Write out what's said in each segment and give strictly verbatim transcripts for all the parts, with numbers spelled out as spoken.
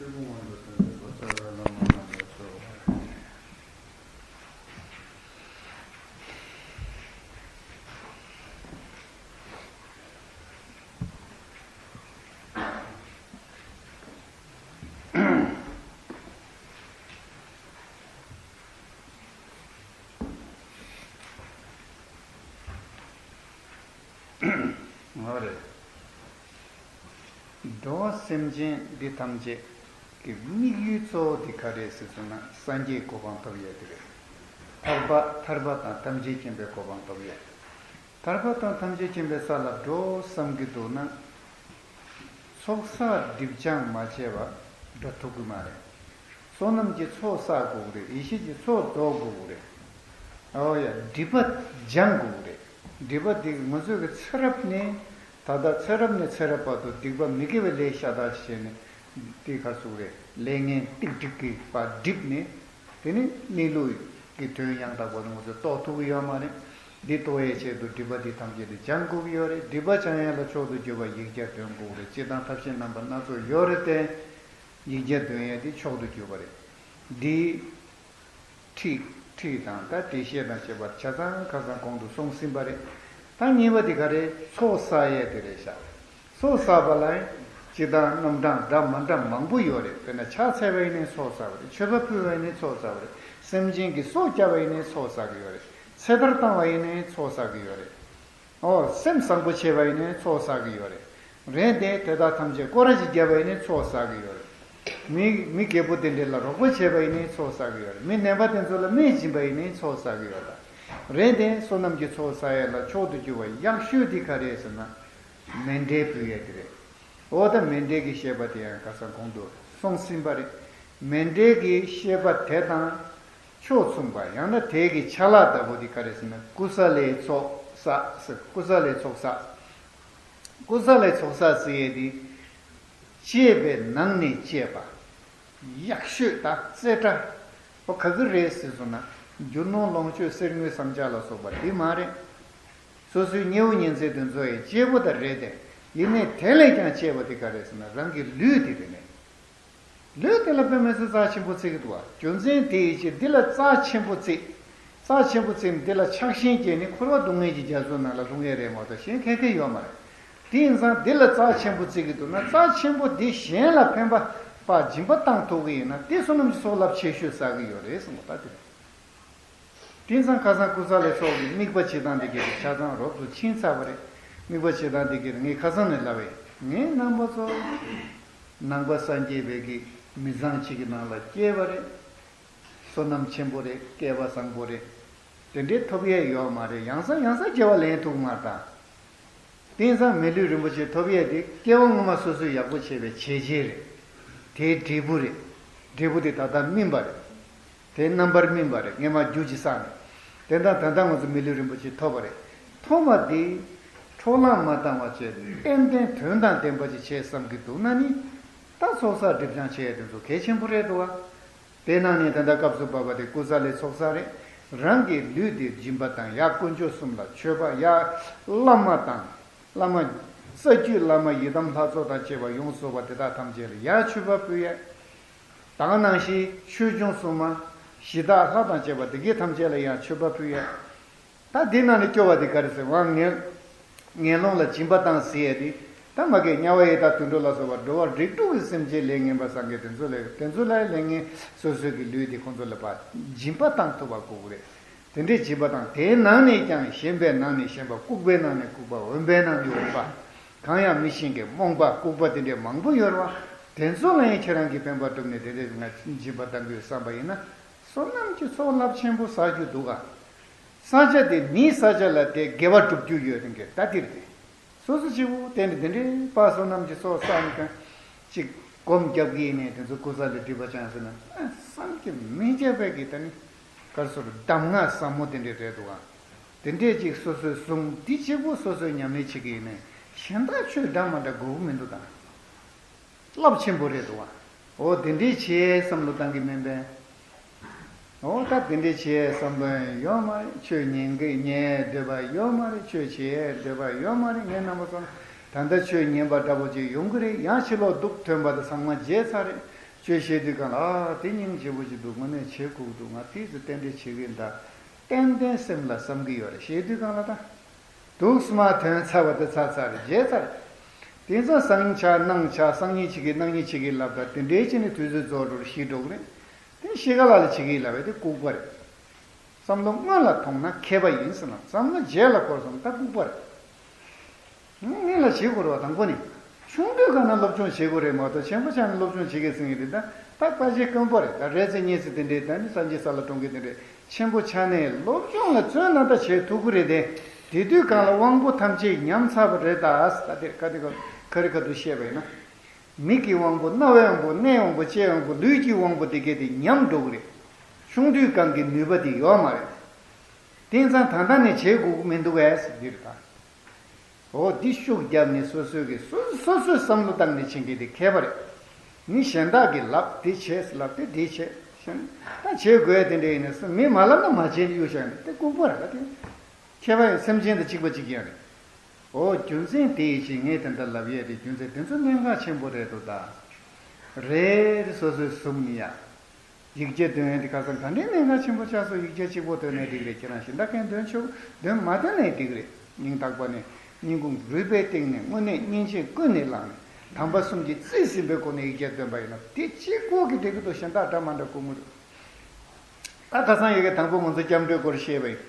འོ་རེད། འགྲོ་བ་སེམས་ཅན་འདི་ཐམས་ཅད་ཀྱི་དམིགས་ཡུལ་གཙོ་བོ་དེ་ག་རེད་ཟེར་སོང་ན་སངས་རྒྱས་གོ་འཕང་ཐོབ་ཡས་དེ་རེད། ཐར་པ་ཐར་པ་དང་ཐམས་ཅད་མཁྱེན་པའི་གོ་འཕང་ཐོབ་ཡས། ཐར་པ་དང་ཐམས་ཅད་མཁྱེན་པའི་ས་ལ་འགྲོ་བསམ་གྱི་འདུག་ན། ཚོགས་བསགས་སྒྲིབ་སྦྱང་མ་བྱས་པ་འགྲོ་ཐུབ་ཀྱི་མ་རེད། བསོད་ནམས་ཀྱི་ཚོགས་བསགས་དགོས་ཀྱི་རེད། ཡེ་ཤེས་ཀྱི་ཚོགས་རྫོགས་དགོས་ཀྱི་རེད། ཨོ་ཡ། སྒྲིབ་པ་སྦྱང་དགོས་ཀྱི་རེད། སྒྲིབ་པ་འདི་ང་ཚོས་ཀྱི་ཚེ་རབས་ནས་ད་ལྟ་ཚེ་རབས་ནས་ཚེ་རབས་བར་དུ་སྡིག་པ་མི་དགེ་བའི་ལས་ཤ་སྟག་ཅིག་བྱས་ནས་འདི་ག་ཟུག་རེད། ལས་ངན་ཏིག་ཏིག་གིས་ཕར་བསྒྲིབས་ནས། དེ་ནི་གནས་ལུགས་ཀྱི་དོན་ཡང་དག་པ་ནི་ང་ཚོས་རྟོགས་ཐུབ་ཀྱི་ཡོད་མ་རེད། འདི་རྟོགས་ཡའི་ཆེད་དུ་སྒྲིབ་པ་འདི་ཐམས་ཅད་དེ་སྦྱང་དགོས་ཀྱི་ཡོད་རེད། སྒྲིབ་པ་སྦྱང་ཡ་ལ་མཆོག་ཏུ་གྱུར་པ་ཡིག་བརྒྱ་འདོན་དགོས་རེད། སྤྱིར་བཏང་ཐབས་ཤེས་རྣམ་པ་སྣ་ཚོགས་ཡོད་རེད་དེ། ཡིག་བརྒྱ་འདོན་ཡ་དེ་མཆོག་ཏུ་གྱུར་པ་རེད། འདི་ཁྲིད་ཁྲིད་དང་ད་འགྲེལ་བཤད་དང་བཅས་པ་ཆ་ཚང་ཁ་སང་གོང་དུ་གསུངས་ཟིན་པ་རེད། ད་གཉིས་པ་དེ་ག་རེ། ཚོགས་བསགས་ཡས་དེ་རེད་ཤག་ཚོགས་བསགས་པ་ལ་ཡང་སྤྱིར་བཏང་རྣམ་གྲངས་འདྲ་མི་འདྲ་མང་པོ་ཡོད་རེད། དཔེར་ན་ཕྱག་འཚལ་བ་ཡིན་ནའི་ཚོགས་བསགས་པ་རེད། མཆོད་པ་ཕུལ་བ་ཡིན་ནའི་ཚོགས་བསགས་པ་རེད། སེམས་ཅན་གྱི་སྲོག་བསྐྱབས་པ་ཡིན་ནའི་ཚོགས་བསགས་ཀྱི་ཡོད་རེད། ཚེ་ཐར་བཏང་བ་ཡིན་ནའི་ཚོགས་བསགས་ཀྱི་ཡོད་རེད། ཨོ། སེམས་བཟང་པོ་བྱས་པ་ཡིན་ནའི་ཚོགས་བསགས་ཀྱི་ཡོད་རེད། རེད་དེ། དེ་དག་ཐམས་ཅད་སྐོར་ར་ཅིག་བརྒྱབ་པ་ཡིན་ནའི་ཚོགས་བསགས་ཀྱི་ཡོད་རེད། མི་མི་རྒད་པོ་དེ་འདྲས་ལ་རོགས་པ་བྱས་པ་ཡིན་ནའི་ཚོགས་བསགས་ཀྱི་ཡོད་རེད། མི་ནད་པ་དེ་ཚོ་ལ་སྨན་སྦྱིན་པ་ཡིན་ནའི་ཚོགས་བསགས་ཀྱི་ཡོད་རེད། རེད་དེ། བསོད་ནམས་ཀྱི་ཚོགས་བསགས་ཡས་ལ་མཆོག་ཏུ་གྱུར་པ་ཡག་ཤོས་དེ་ག་རེ་རེད་ཟེར་ན། མཎྜལ་ཕུལ་ཡས་དེ་རེད། འོ་ད་མཎྜལ་གྱི་བཤད་པ་དེ་ཡང་ཁ་སང་གོང་དུ་གསུངས་ཟིན་པ་རེད། མཎྜལ་གྱི་བཤད་པ་དེ་དང་ཕྱོགས་མཚུངས་པ། ཡང་ན་དེ་གི་ཆ་ལག་ལྟ་བུ་དེ་ག་རེ་ཟེར་ན། ཀུ་ས་ལའི་ཚོགས་བསགས་ཟེར། ཀུ་ས་ལའི་ཚོགས་བསགས། ཀུ་ས་ལའི་ཚོགས་བསགས་ཟེར་ཡས་དེ། བཅས་པའི་ནང་ནས་བཅས་པ། ཡག་ཤོས་དང་རྩེ་གྲ། ཨོ། ག་གི་རེད་ཟེར་སོང་ན། རྒྱུ་ནོར་ལོངས་སྤྱོད་གསེར་དངུལ་ཟངས་ལྕགས་ལ་སོགས་པ་འདི་མ་རེད། སོ་སོའི་དམྱལ་བ་ཉེན་ཚད་དེ་ཚོ་ཡང་གཅེས་པོ་ད་རེད་དེ། ཡིན་ནའི་དེ་ལས་ཀྱང་གཅེས་པ་དེ་ག་རེད་ཟེར་ན། རང་གི་ལུས་དེ་རེད་ནས། ལུས་དེ་ལ་དཔེ་མི་སྲིད་རྩ་ཆེན་པོ་བརྩི་གི་འདུག་བ། རྒྱུ་མཚན་དེ་ཡི་ཕྱིར་འདི་ལ་རྩ་ཆེན་པོ་བརྩི། རྩ་ཆེན་པོ་བརྩིས་ནས་འདི་ལ་ཆགས་ཞེན་སྐྱེས་ནས་འཁོར་བ་སྡུག་བསྔལ་གྱི་རྒྱ་མཚོ་ནང་ལ་ལྷུང་ཡས་རེད་མ་གཏོགས་གཞན་གང་གང་ཡོད་མ་རེད། དེ་ཡིན་ཙང་འདི་ལ་རྩ་ཆེན་པོ་བརྩི་གི་འདུག་ན། རྩ་ཆེན་པོ་འདི་གཞན་ལ་ཕན་པ་པ་སྦྱིན་པ་བཏང་ཐུབ་ཀྱི་ཡིན་ན། དེ་བསོད་ནམས་ཀྱི་ཚོགས་རླབས་ཆེ་ཤོས་བསགས་ཀྱི་ཡོད་རེད་གསུངས་པ་ད་དེ་རེད། དེ་ཙང་ཁ་སང་ཀུ་ས་ལའི་ཚོགས་ཀྱི་དམིགས་པ་བྱེད་སྟངས་དེ་གའི་ཆ་ཚང་རོབ་ཏུ་ཕྱིན་ཚར་བ་རེད། དམིགས་པ་བྱེད་སྟངས་དེ་གའི་ངས་ཁ་སང་ནས་ལབ་པས། ངས་རྣམ་པ་ཚོ་ནང་པ་སངས་རྒྱས་པའི་གི་མི་ཚང་གཅིག་གི་ནང་ལ་སྐྱེས་པ་རེད། བསོད་ནམས་ཆེན་པོ་རེད། སྐལ་བ་བཟང་པོ་རེད། དེ་འདྲའི་ཐོབ་ཡས་ཡོད་མ་རེད། ཡང་སང་ཡང་སང་སྐྱེ་བ་ལེན་ཐུབ་མ་རེད་ད། དེང་སང་མི་ལུས་རིན་པོ་ཆེ་ཐོབ་ཡས་དེ་སྐྱེ་བ་སྔོན་མ་སོ་སོས་ཡག་པོ་བྱས་པའི་བྱས་རྗེས་རེད། དེའི་འབྲས་བུ་རེད། འབྲས་བུ་དེ་ད་ལྟ་སྨིན་པ་རེད། དེའི་རྣམ་པར་སྨིན་པ་རེད། སྔས་མ་རྒྱུ་གཅིག་བསགས་ནས། དེ་ལྟར་ད་ལྟ་ང་ཚོ་མི་ལུས་རིན་པོ་ཆེ་ཐོབ་པ་རེད། ཐོབ་པ་དེ་འཕྲོ་བརླག་མ་བཏང་བ་བྱས་ཏན་ཏན་དོན་དང་ལྡན་པ་ཅིག་བྱེད་བསམ་གྱི་འདུག་ན་ནི། ད་ཚོགས་བསགས་སྒྲིབ་སྦྱང་བྱེད་ཡས་དེ་ཚོ་གལ་ཆེན་པོ་རེད་འདུག་བ། དེ་ནང་ནས་ད་ལྟ་སྐབས་སུ་བབ་པ་དེ་ཀུ་ས་ལའི་ཚོགས་བསགས་རེད། རང་གི་ལུས་དེ་སྦྱིན་པ་དང་། ཡ་དཀོན་མཆོག་གསུམ་ལ་མཆོད་པ། ཡ་བླ་མ་དང་། བླ་མ་རྩ་བརྒྱུད་བླ་མ་ཡི་དམ་ལྷ་ཚོགས་དང་བཅས་པ་ཡོངས་སུ་རྫོགས་པ་དེ་དག་ཐམས་ཅད་ལ་ཡ་མཆོད་པ་ཕུལ་ཡས། ད་ག་ནང་བཞིན་ཆོས་སྐྱོང་སྲུང་མ་གཞི་བདག་ལྷ་དང་བཅས་པ་དེ་གའི་ཐམས་ཅད་ལ་ཡ་མཆོད་པ་ཕུལ་ཡས། ད་འདི་ནང་ནས་སྐྱོ་བ་འདི་ག་རེ་ཟེར་བ། ངན་ངན་སློང་ལ་སྦྱིན་པ་བཏང་ཟེར་ཡས་འདི། ད་མ་གི་དམྱལ་བ་ཡི་དྭགས་དུད་འགྲོ་ལ་སོགས་པ་འགྲོ་བ་རིགས་དྲུག་གི་སེམས་ཅན་ལས་ངན་པ་བསགས་མཁན་དེ་ཚོ་ལས། དེ་ཚོ་ལ་ལས་ངན་སོ་སོའི་གི་ལུས་འདི་ཁོང་ཚོ་ལ་ཕར་སྦྱིན་པ་བཏང་ཐུབ་པ་དགོས་ཀྱི་རེད། དེ་འདྲའི་སྦྱིན་པ་བཏང་། དེའི་ནང་ནས་ཀྱང་ཞན་པའི་ནང་ནས་ཞན་པ། ལྐུགས་པའི་ནང་ནས་ལྐུགས་པ། འོན་པའི་ནང་ནས་འོན་པ། གང་ཡང་མི་ཤེས་མཁན་རྨོངས་པ་ལྐུགས་པ་དེ་འདྲའི་མང་པོ་ཡོད་རེད་བ། དེ་ཚོ་ལ་ཡང་ཁྱེད་རང་གིས་ཕན་པ་བསྒྲུབས་ནས་དེ་འདྲའི་ང་སྦྱིན་པ་བཏང་དགོས་བསམ་པ་ཡིན་ན། བསོད་ནམས་ཀྱི་ཚོགས་རླབས་ཆེན་པོ་བསགས་རྒྱུ་འདུག་ག་བསགས་བྱ་དེ་མིའི་བསགས་བྱ་ལ་དེ་དགེ་བ་སྒྲུབ་རྒྱུ་ཡོད་རེད་མཁན་ད་འདིར་དེ། སོ་སོ་གཅིག་པུ་དེ་འདྲ་དེ་འདྲའི་དཔག་བསམ་རྣམས་ཀྱི་སྲོག་བསགས་ནས་ཀྱང་ཅིག་སྒོམ་རྒྱབ་ཀྱི་ཡིན་ནའི་དེ་ཚོ་ཀུ་ས་ལའི་སྒྲིབ་པ་སྦྱང་ཟེར་ན་བསམ་གྱིས་མི་ཁྱབ་པའི་གི་ད་ནི་ག་རེ་ཟེར། གདམས་ངག་ཟབ་མོ་དེ་འདྲ་རེད་འདུག་ག་དེ་འདྲས་ཅིག་སོ་སོས་བཟུང་། དེ་གཅིག་པུ་སོ་སོས་ཉམས་ལེན་བྱེད་ཀྱི་ཡིན་ནའི་གཞན་དག་ཆོས་འདྲ་མ་འདྲ་དགོས་ཀྱི་མི་འདུག་ད། རླབས་ཆེན་པོ་རེད་འདུག་བ། འོ་དེ་འདྲའི་བྱས་བསམ་བློ་བཏང་གི་མིན་པས། འོ་ད་དེ་འདྲའི་བྱས་བསམ་བློ་ཡོད་མ་རེད། ཆོས་ཉན་གི་ཉན་འདོད་པ་ཡོད་མ་རེད། ཆོས་བྱེད་འདོད་པ་ཡོད་མ་རེད། ངས་རྣམ་པ་ཚོ་ད་ལྟ་ཆོས་ཉན་པ་འདྲ་པོ་ཅིག་ཡོང་གི་རེད། ཡང་ཕྱི་ལོགས་སྡུག་ཐོན་པ་དེ་ཚང་མ་བརྗེད་ཚར་རེད། ཅེས་བཤད་དུས་གང་ལ། ཨ་དེ་སྙིང་རྗེ་པོ་ཅིག་འདུག་དངོས་གནས་བྱེད་དགོས་འདུག་ང་དེ་ཚོ་རྟེན་འབྲེལ་བྱེད་ཀྱི་ཡིན་ད། ཏན་ཏན་སེམས་ལ་བསམ་གྱི་ཡོད་རེད་བཤད་དུས་གང་ལ་ད། དུག་སྨྲ་དོན་ཚར་བ་དེ་ཚར་ཚར་རེད་བརྗེད་ཚར་རེད། དེ་ཚོ་སང་ཆ་གནངས་ཆ་སང་ཉིན་བྱེད་ཀྱི་གནངས་ཉིན་བྱེད་ཀྱི་ལབ་ད་དེ་འདྲའི་ཅི་ནས་དུས་ཚོད་རྫོགས་འགྲོ་རེད་ཤི་འགྲོ་གི་རེད། དེ་ཤི་ག་ལ་ལ་བྱེད་ཀྱི་ལབ་པས་དེ་ལྐུགས་པ་རེད། བསམ་བློ་སྔོན་ལ་ཐོངས་ན་མཁས་པ་ཡིན་ཟེར་ན་བསམ་བློ་རྗེས་ལ་འཁོར་སོང་ད་ལྐུགས་པ་རེད། སྔོན་ལ་བྱེད་དགོས་རེད་བ་དང་པོ་ནི། ཆུང་དུས་སྒང་ན་སློབ་སྦྱོང་བྱེད་དགོས་རེད་མ་གཏོགས་ཆེན་པོ་ཆགས་ནས་སློབ་སྦྱོང་བྱེད་ཀྱི་ཟིན་གྱི་རེད་ད། ད་དཀའ་སྤྱད་དཀོན་པོ་རེད་ད་རེས་ཚེ་ཉིན་ཚེ་དེ་འདྲས་ད་ནི་སངས་རྒྱས་ས་ལ་གྲོངས་གི་དེ་འདྲས་ཆེན་པོ་ཆགས་ནས་སློབ་སྦྱོང་ལ་བརྩོན་ན་ད་བྱེད་ཐུབ་ཀྱི་རེད་དེ། དེ་དུས་སྒང་ལ་དབང་པོ་ཐམས་ཅད་ཉམས་ཚར་བ་རེད་ད་ཟེར་ད་དེ་ཁ་དེ་ཁ་རི་ཁ་ཐུག་བཤད་པ་ཡིན་ན། མིག་གི་དབང་པོ་རྣ་བའི་དབང་པོ་སྣའི་དབང་པོ་ལྕེའི་དབང་པོ་ལུས་ཀྱི་དབང་པོ་དེ་གས་དེ་ཉམས་འགྲོ་གི་རེད། ཆུང་དུས་སྒང་གི་ནུས་པ་དེ་ཡོད་མ་རེད། དེང་སང་ད་ལྟ་ནས་བྱེད་དགོས་ཀྱི་མི་འདུག་གས་ཟེར་འདི་རེད་ད། འོ་འདི་ཤུགས་བརྒྱབ་ནས་སོ་སོའི་གི་སོ་སོ་སོས་བསམ་བློ་བཏང་ནས་བྱེད་མཁན་དེ་མཁས་པ་རེད། མི་གཞན་དག་གིས་ལབ་དེ་བྱས་ལབ་དེ་དེ་བྱས་ཞེས་ད་བྱེད་དགོས་དེ་འདྲ་ཡིན་ན་མི་མ་ལབ་ན་མ་བྱེད་གཡུག་བཞག་ནས་དེ་ལྐུགས་པ་རེད་ད་དེ། མཁས་པ་ཡང་སེམས་ཅན་དང་གཅིག་པ་གཅིག་རྐྱང་རེད། འོ་རྒྱུ་མཚན་དེ་ཡིན་ཕྱིན་ངས་དེ་འདྲ་ལབ་ཡས་དེ་རྒྱུ་མཚན་དེ་ཚོ་གནད་འགག་ཆེན་པོ་རེད་འདུག་ད། རེད་སོ་སོའི་གཟུགས་ནི་ཡ། ཡིག་བརྒྱ་འདོན་ཡས་དེ་ཁ་སང་ག་འདྲའི་གནད་འགག་ཆེན་པོ་ཆགས་སོང་ཡིག་བརྒྱ་གཅིག་པོ་འདོན་ནས་འགྲིག་རེད་ཁྱེད་རང་གཞན་དག་གས་འདོན་ཆོག་འདོན་མ་འདོན་ནས་འགྲིག་རེད་སྙིང་ཐག་པ་ནས་སྙིང་ཁུང་རུས་པའི་གཏིང་ནས་དངོས་གནས་སྙིང་རྗེ་ཀུན་ནས་བསླངས་ནས་དམ་པ་གསུམ་གྱིས་རྩིས་ཟིན་པའི་སྒོ་ནས་ཡིག་བརྒྱ་འདོན་པ་ཡིན་ན་དེ་གཅིག་པོ་གིས་འགྲིག་གི་འདུག་གཞན་དག་འདྲ་མ་འདྲ་དགོས་མི་འདུག་ད་ཁ་སང་ཡི་གེ་དང་པོ་ང་ཚོ་སྐྱབས་འགྲོའི་སྐོར་བཤད་པ་ཡིན།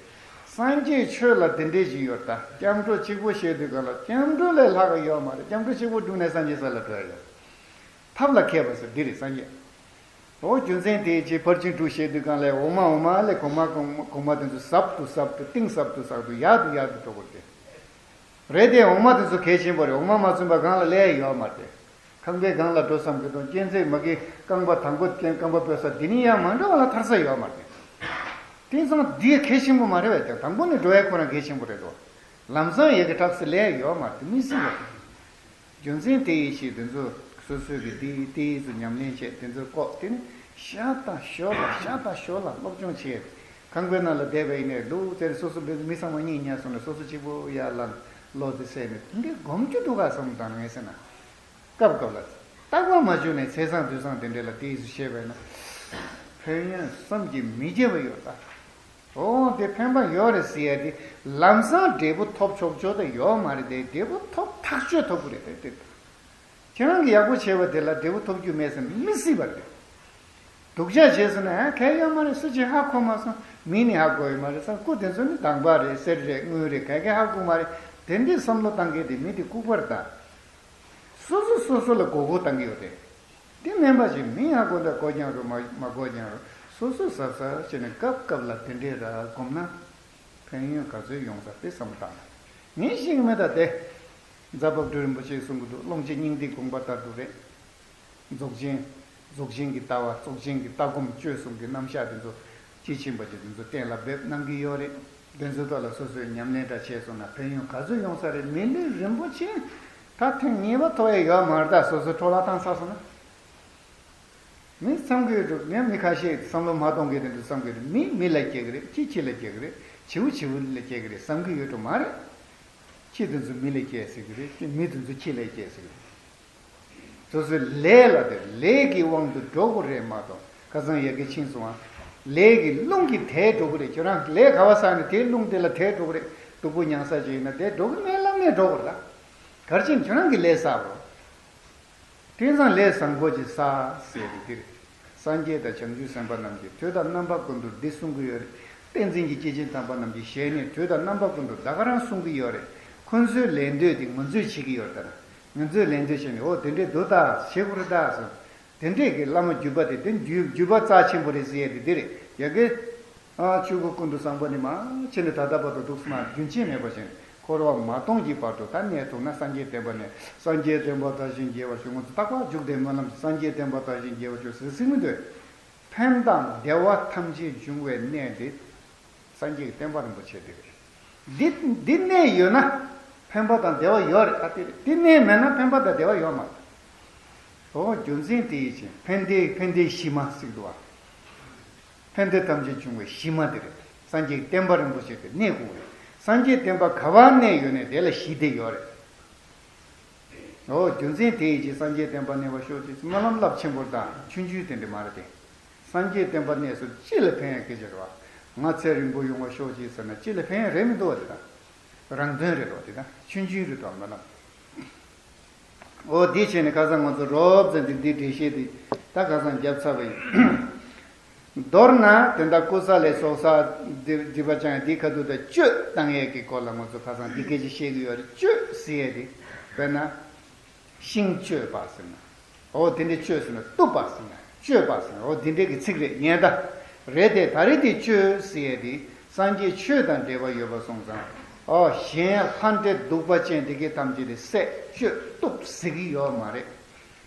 སངས་རྒྱས་ཆོས་ལ་དེ་འདྲས་ཞིག་ཡོད་ད། སྐྱབས་འགྲོ་གཅིག་པོ་བཤད་དུས་ག་ལ་སྐྱབས་འགྲོ་ལས་ལྷག་ག་ཡོད་མ་རེད། སྐྱབས་འགྲོ་གཅིག་པོ་བསྒྲུབས་ནས་སངས་རྒྱས་ས་ལ་འགྲོ་ཡ་ཡོད། ཐབས་ལ་མཁས་པ་ཟེར་འདི་རེད་སངས་རྒྱས། འོ་རྒྱུ་མཚན་དེའི་ཕྱིར་ཕར་ཕྱིན་དྲུག་བཤད་དུས་གང་ལས་འོག་མ་འོག་མ་ལས་གོང་མ་གོང་མ་དེ་ཚོ་ཟབ་ཏུ་ཟབ་ཏུ་གཏིང་ཟབ་ཏུ་ཟབ་ཏུ་ཡག་ཏུ་ཡག་ཏུ་འགྲོ་དགོས་ཏེ། རེད་དེ་འོག་མ་དེ་ཚོ་གལ་ཆེན་པོ་རེད། འོག་མ་མ་བཙུན་པ་སྒང་ལ་ལས་ཡོད་མ་རེད། ཁང་པའི་སྒང་ལ་འགྲོ་བསམ་གི་དང་གཅན་ཚའི་མ་གི་རྐང་པ་དང་པོ་ཅན་རྐང་པ་སྤོས་ས་འདི་ནི་ཡང་མ་འགྲོ་བ་ལ་ཐར་ས་ཡོད་མ་རེད། དེང་སང་འདི་གལ་ཆེན་པོ་མ་རེད་བས་ཀྱང་དང་པོ་ནས་འགྲོ་ཡ་ཁོ་རང་གལ་ཆེན་པོ་རེད་དོ། ལམ་སང་ཡ་གི་གྲགས་སུ་ལས་ཡོད་མ་རེད་མི་སྲིད་པ་རེད། རྒྱུ་མཚན་དེ་ཡིན་ཞེས་དེ་ཚོ་སོ་སོའི་གི་དེ་དེ་ཡིས་སུ་ཉམས་ལེན་བྱས་དེ་ཚོ་ལྐོག་དེ་ནི་ཤ་དང་ཞོ་ལ་ཤ་དང་ཞོ་ལ་སློབ་སྦྱོང་བྱས། ཁང་པའི་ནང་ལ་བསྡད་པ་ཡིན་ནའི་ལུག་ཙེར་སོ་སོ་མི་ཚང་མ་གཉིད་ཉལ་སོང་ནས་སོ་སོ་གཅིག་པོ་ཡར་ལངས་བློ་དེ་སད་ནས་དེ་འདྲའི་སྒོམ་རྒྱུ་འདུག་ག་བསམ་དང་ངས་ཟེར་ན། སྐབས་སྐབས་ལ་རྟག་པར་མ་བྱུང་ནས་ཚེས་བཟང་དུས་བཟང་དེ་འདྲ་ལ་དེ་ཡིས་སུ་བཤད་པས་ན། ཕན་ཡོན་བསམ་གྱིས་མི་ཁྱབ་པ་ཡོད་ད། འོ་དེ་ཕན་པ་ཡོད་རེད་ཟེར་ཡ་དེ་ལམ་སང་འབྲས་བུ་ཐོབ་ཆོག་ཆོག་ད་ཡོད་མ་རེད་དེ་འབྲས་བུ་ཐོབ་ཐག་ཆོད་ཐོབ་གི་རེད་དེ་དེ། ཁྱེད་རང་གི་ཡག་པོ་བྱས་པ་དེ་ལ་འབྲས་བུ་ཐོབ་རྒྱུ་མེད་ཟེར་མི་སྲིད་པ་རེད། སྡུག་ཅག་བྱས་སོང་ན་ཨ་གལ་ཡོད་མ་རེད་སུ་གཅིག་ཧ་གོ་མ་སོང་མི་ནི་ཧ་གོ་ཡོད་མ་རེད་ས་སྐུ་དེ་ཚོ་ནི་དང་པ་རེད་གསེར་རེད་དངུལ་རེད་ག་གེ་ཧ་གོ་མ་རེད་དེ་འདྲའི་བསམ་བློ་བཏང་མཁན་དེ་མི་དེ་ལྐུགས་པ་རེད་ད། སོ་སོ་སོ་སོ་ལ་མགོ་སྐོར་བཏང་གི་ཡོད་རེད། དེ་སྨན་པ་ཞིག་མི་ཡང་དགོས་འདྲ་དགོས་ཀྱང་རུང་མ་མ་དགོས་ཀྱང་རུང་སོ་སོ་གཟབ་གཟབ་བྱས་ནས་སྐབས་སྐབས་ལ་དེ་འདྲས་ར་སྒོམ་ན་ཕན་ཡོན་ག་ཚོད་ཡོང་ས་དེ་བསམ་བློ་བཏང་ན་ངས་ཤེས་ཀྱི་མེད་ད་དེ། རྫ་བབས་སྒྲོལ་རིན་པོ་ཆེས་གསུང་གི་འདུག་ཀློང་ཆེན་སྙིང་ཐིག་དགོངས་པ་ལྟར་དུ་རེད། རྫོགས་ཆེན། རྫོགས་ཆེན་གྱི་ལྟ་བ་རྫོགས་ཆེན་གྱི་ལྟ་སྒོམ་སྤྱོད་གསུམ་གྱི་རྣམ་གཞག་དེ་ཚོ་དཔྱིས་ཕྱིན་པ་ཅིག་དེ་ཚོ་གཏན་ལ་འབེབས་གནང་གི་ཡོད་རེད། དེ་ཚོའི་ཐོག་ལ་སོ་སོས་ཉམས་ལེན་འདྲ་བྱས་སོང་ན་ཕན་ཡོན་ག་ཚོད་ཡོང་ས་རེད། མི་ལུས་རིན་པོ་ཆེ་ད་ཐེངས་གཉིས་པ་ཐོབ་ཡས་ཡོད་མ་རེད་ད། སོ་སོ་འཕྲོ་བརླག་བཏང་ཚར་སོང་ན། མི་བསམ་གྱི་ཡོད་འགྲོ་ངས་མི་ཁ་ཤས་བསམ་བློ་མ་གཏོང་མཁན་དེ་འདྲ་བསམ་གྱི་རེད། མི་མི་ལ་སྐྱེ་གི་རེད། ཁྱི་ཁྱི་ལ་སྐྱེ་གི་རེད། བྱིའུ་བྱིའུ་ལ་སྐྱེ་གི་རེད་བསམ་གྱི་ཡོད་འགྲོ་མ་རེད། ཁྱི་དེ་ཚོ་མི་ལ་སྐྱེ་ཟེར་གྱི་རེད། མི་དེ་ཚོ་ཁྱི་ལ་སྐྱེ་ཟེར་གྱི་རེད། སོ་སོའི་ལས་ལ་དེ་ལས་ཀྱི་དབང་དུ་འགྲོ་དགོས་རེད་མ་གཏོགས་ཁ་སང་ཡ་གི་ཕྱིན་སོང་ང་། ལས་ཀྱི་རླུང་གིས་དེད་འགྲོ་གི་རེད། ཁྱོད་རང་ལས་ག་བ་བསགས་ནས་དེའི་རླུང་དེ་ལ་དེད་འགྲོ་གི་རེད། སྡུག་པོ་མྱངས་ས་ཅིག་ཡིན་ན་དེ་འགྲོ་གི་མེད་ལབ་ནས་འགྲོ་དགོས་རེད་ད། ག་རེ་བྱས་ནས་ཁྱོད་རང་གི་ལས་བསགས་དགོས། དེང་སང་ལས་བཟང་པོ་ཅིག་བསགས་ཟེར་རེད་དེ་རེད། སངས་རྒྱས་དང་བྱང་ཆུབ་སེམས་དཔའ་རྣམས་ཀྱིས་དུས་དང་རྣམ་པ་ཀུན་ཏུ་འདི་གསུང་གི་ཡོད་རེད། བསྟན་འཛིན་གྱི་སྐྱེས་ཆེན་དམ་པ་རྣམས་ཀྱི་ཞལ་ནས་དུས་དང་རྣམ་པ་ཀུན་ཏུ་ད་ག་རང་གསུང་གི་ཡོད་རེད། ཁོ་ཚོའི་ལས་འདོད་དེ་ང་ཚོས་བྱེད་ཀྱི་ཡོད་རེད་ད། ང་ཚོས་ལས་འདོད་བྱས་ནས་འོ་དེ་འདྲས་འདུག་ད་བྱེད་དགོས་རེད་ད་ཟེར། དེ་འདྲས་ཀྱི་བླ་མ་བརྒྱུད་པ་དེ་དེ་བརྒྱུད་བརྒྱུད་པ་རྩ་ཆེན་པོ་རེད་ཟེར་ཡས་དེ་འདི་རེད་ཡ་གི། ཨ་ཆོས་སྐུ་ཀུན་ཏུ་བཟང་པོ་ནི་མ་ཕྱི་ནས་ད་ལྟ་བར་དུ་འདུག་སེ་མ་རྒྱུན་ཆད་མེད་པ་བཞིན་འཁོར་བ་མ་སྟོངས་ཀྱི་བར་དུ་ད་གནས་ཐུབ་ན་སངས་རྒྱས་བསྟན་པ་ནི་སངས་རྒྱས་བསྟན་པ་དར་ཞིང་རྒྱས་པར་ཤོག་ང་ཚོ་རྟག་པར་འཇུག་བདེ་སྨོན་ལམ་སངས་རྒྱས་བསྟན་པ་དར་ཞིང་རྒྱས་པར་ཤོག་ཟེར་ཟེར་གྱི་འདུག་ཕན་དང་བདེ་བ་ཐམས་ཅད་འབྱུང་བའི་གནས་འདི། སངས་རྒྱས་ཀྱི་བསྟན་པ་རིན་པོ་ཆེ་དེ་རེད། འདི་འདི་གནས་ཡོད་ན་ཕན་པ་དང་བདེ་བ་ཡོད་རེད་ཨ་དེ་རེད། འདི་གནས་མེད་ན་ཕན་པ་དང་བདེ་བ་ཡོད་མ་རེད། འོ་རྒྱུ་མཚན་དེ་ཡིན་ཕྱིན་ཕན་བདེ་ཕན་བདེའི་གཞི་མ་ཟེར་གྱི་འདུག་བ། ཕན་བདེ་ཐམས་ཅད་འབྱུང་བའི་གཞི་མ་དེ་རེད། སངས་རྒྱས་ཀྱི་བསྟན་པ་རིན་པོ་ཆེ་དེ་གནས་དགོས་རེད། སངས་རྒྱས་བསྟན་པ་ག་བར་གནས་ཡོད་ནས་དེ་ལ་གཞི་དེ་ཡོད་རེད། འོ་རྒྱུ་མཚན་དེ་ཡིས་ཀྱི་སངས་རྒྱས་བསྟན་པ་གནས་པར་ཤོག་ཅེས་སྨོན་ལམ་རླབས་ཆེན་པོ་དང་ཆུང་ཆུང་དེ་འདྲ་མ་རེད་དེ། སངས་རྒྱས་བསྟན་པ་གནས་སུ་ཅི་ལ་ཕན་ཡང་སྐད་ཆ་རེད་བ། ང་ཚེ་རིང་པོ་ཡོང་བར་ཤོག་ཅེས་ཟེར་ན་ཅི་ལ་ཕན་ཡང་རེད་མི་འདུག་བ། དེ་དང་རང་དོན་རེད་བ། དེ་དང་ཆུང་ཆུང་རེད་བ། སྨོན་ལམ། འོ་འདི་བྱས་ནས་ཁ་སང་ང་ཚོ་རོབ་ཙམ་འདི་འདི་འགྲེལ་བཤད་འདི་ད་ཁ་སང་བརྒྱབ་ཚར་བ་ཡིན། མདོར་ན་དེ་འདྲ་ཀུ་ས་ལའི་ཚོགས་བསགས་འདི་འདི་པ་ཅང་འདི་ཁ་ཐུག་ད་གཅོད་བཏང་ཡས་ཀྱི་སྐོར་ལ་ང་ཚོ་ཁ་སང་འདི་སྐད་ཆ་བཤད་ཀྱི་ཡོད་རེད། གཅོད་ཟེར་ཡས་དེ་དཔེར་ན་ཤིང་གཅོད་པ་ཟེར་ན། འོ་དེ་འདྲའི་གཅོད་ཟེར་ན་གཏུབ་པ་ཟེར་ན་གཅོད་པ་ཟེར་ན་འོ་དེ་འདྲའི་གི་ཚིག་རེད་ཉན་ད། རེད་དེ་ད་རེས་དེ་གཅོད་ཟེར་ཡས་དེ་སངས་རྒྱས་ཆོས་དང་འབྲེལ་བ་ཡོད་པ་སོང་ཙང་། ཨོ་གཞན་ལྷ་འདྲེ་གདུག་པ་ཅན་དེ་གའི་ཐམས་ཅད་དེ་བསད་གཅོད་གཏུབ་ཟེར་གི་ཡོད་མ་རེད།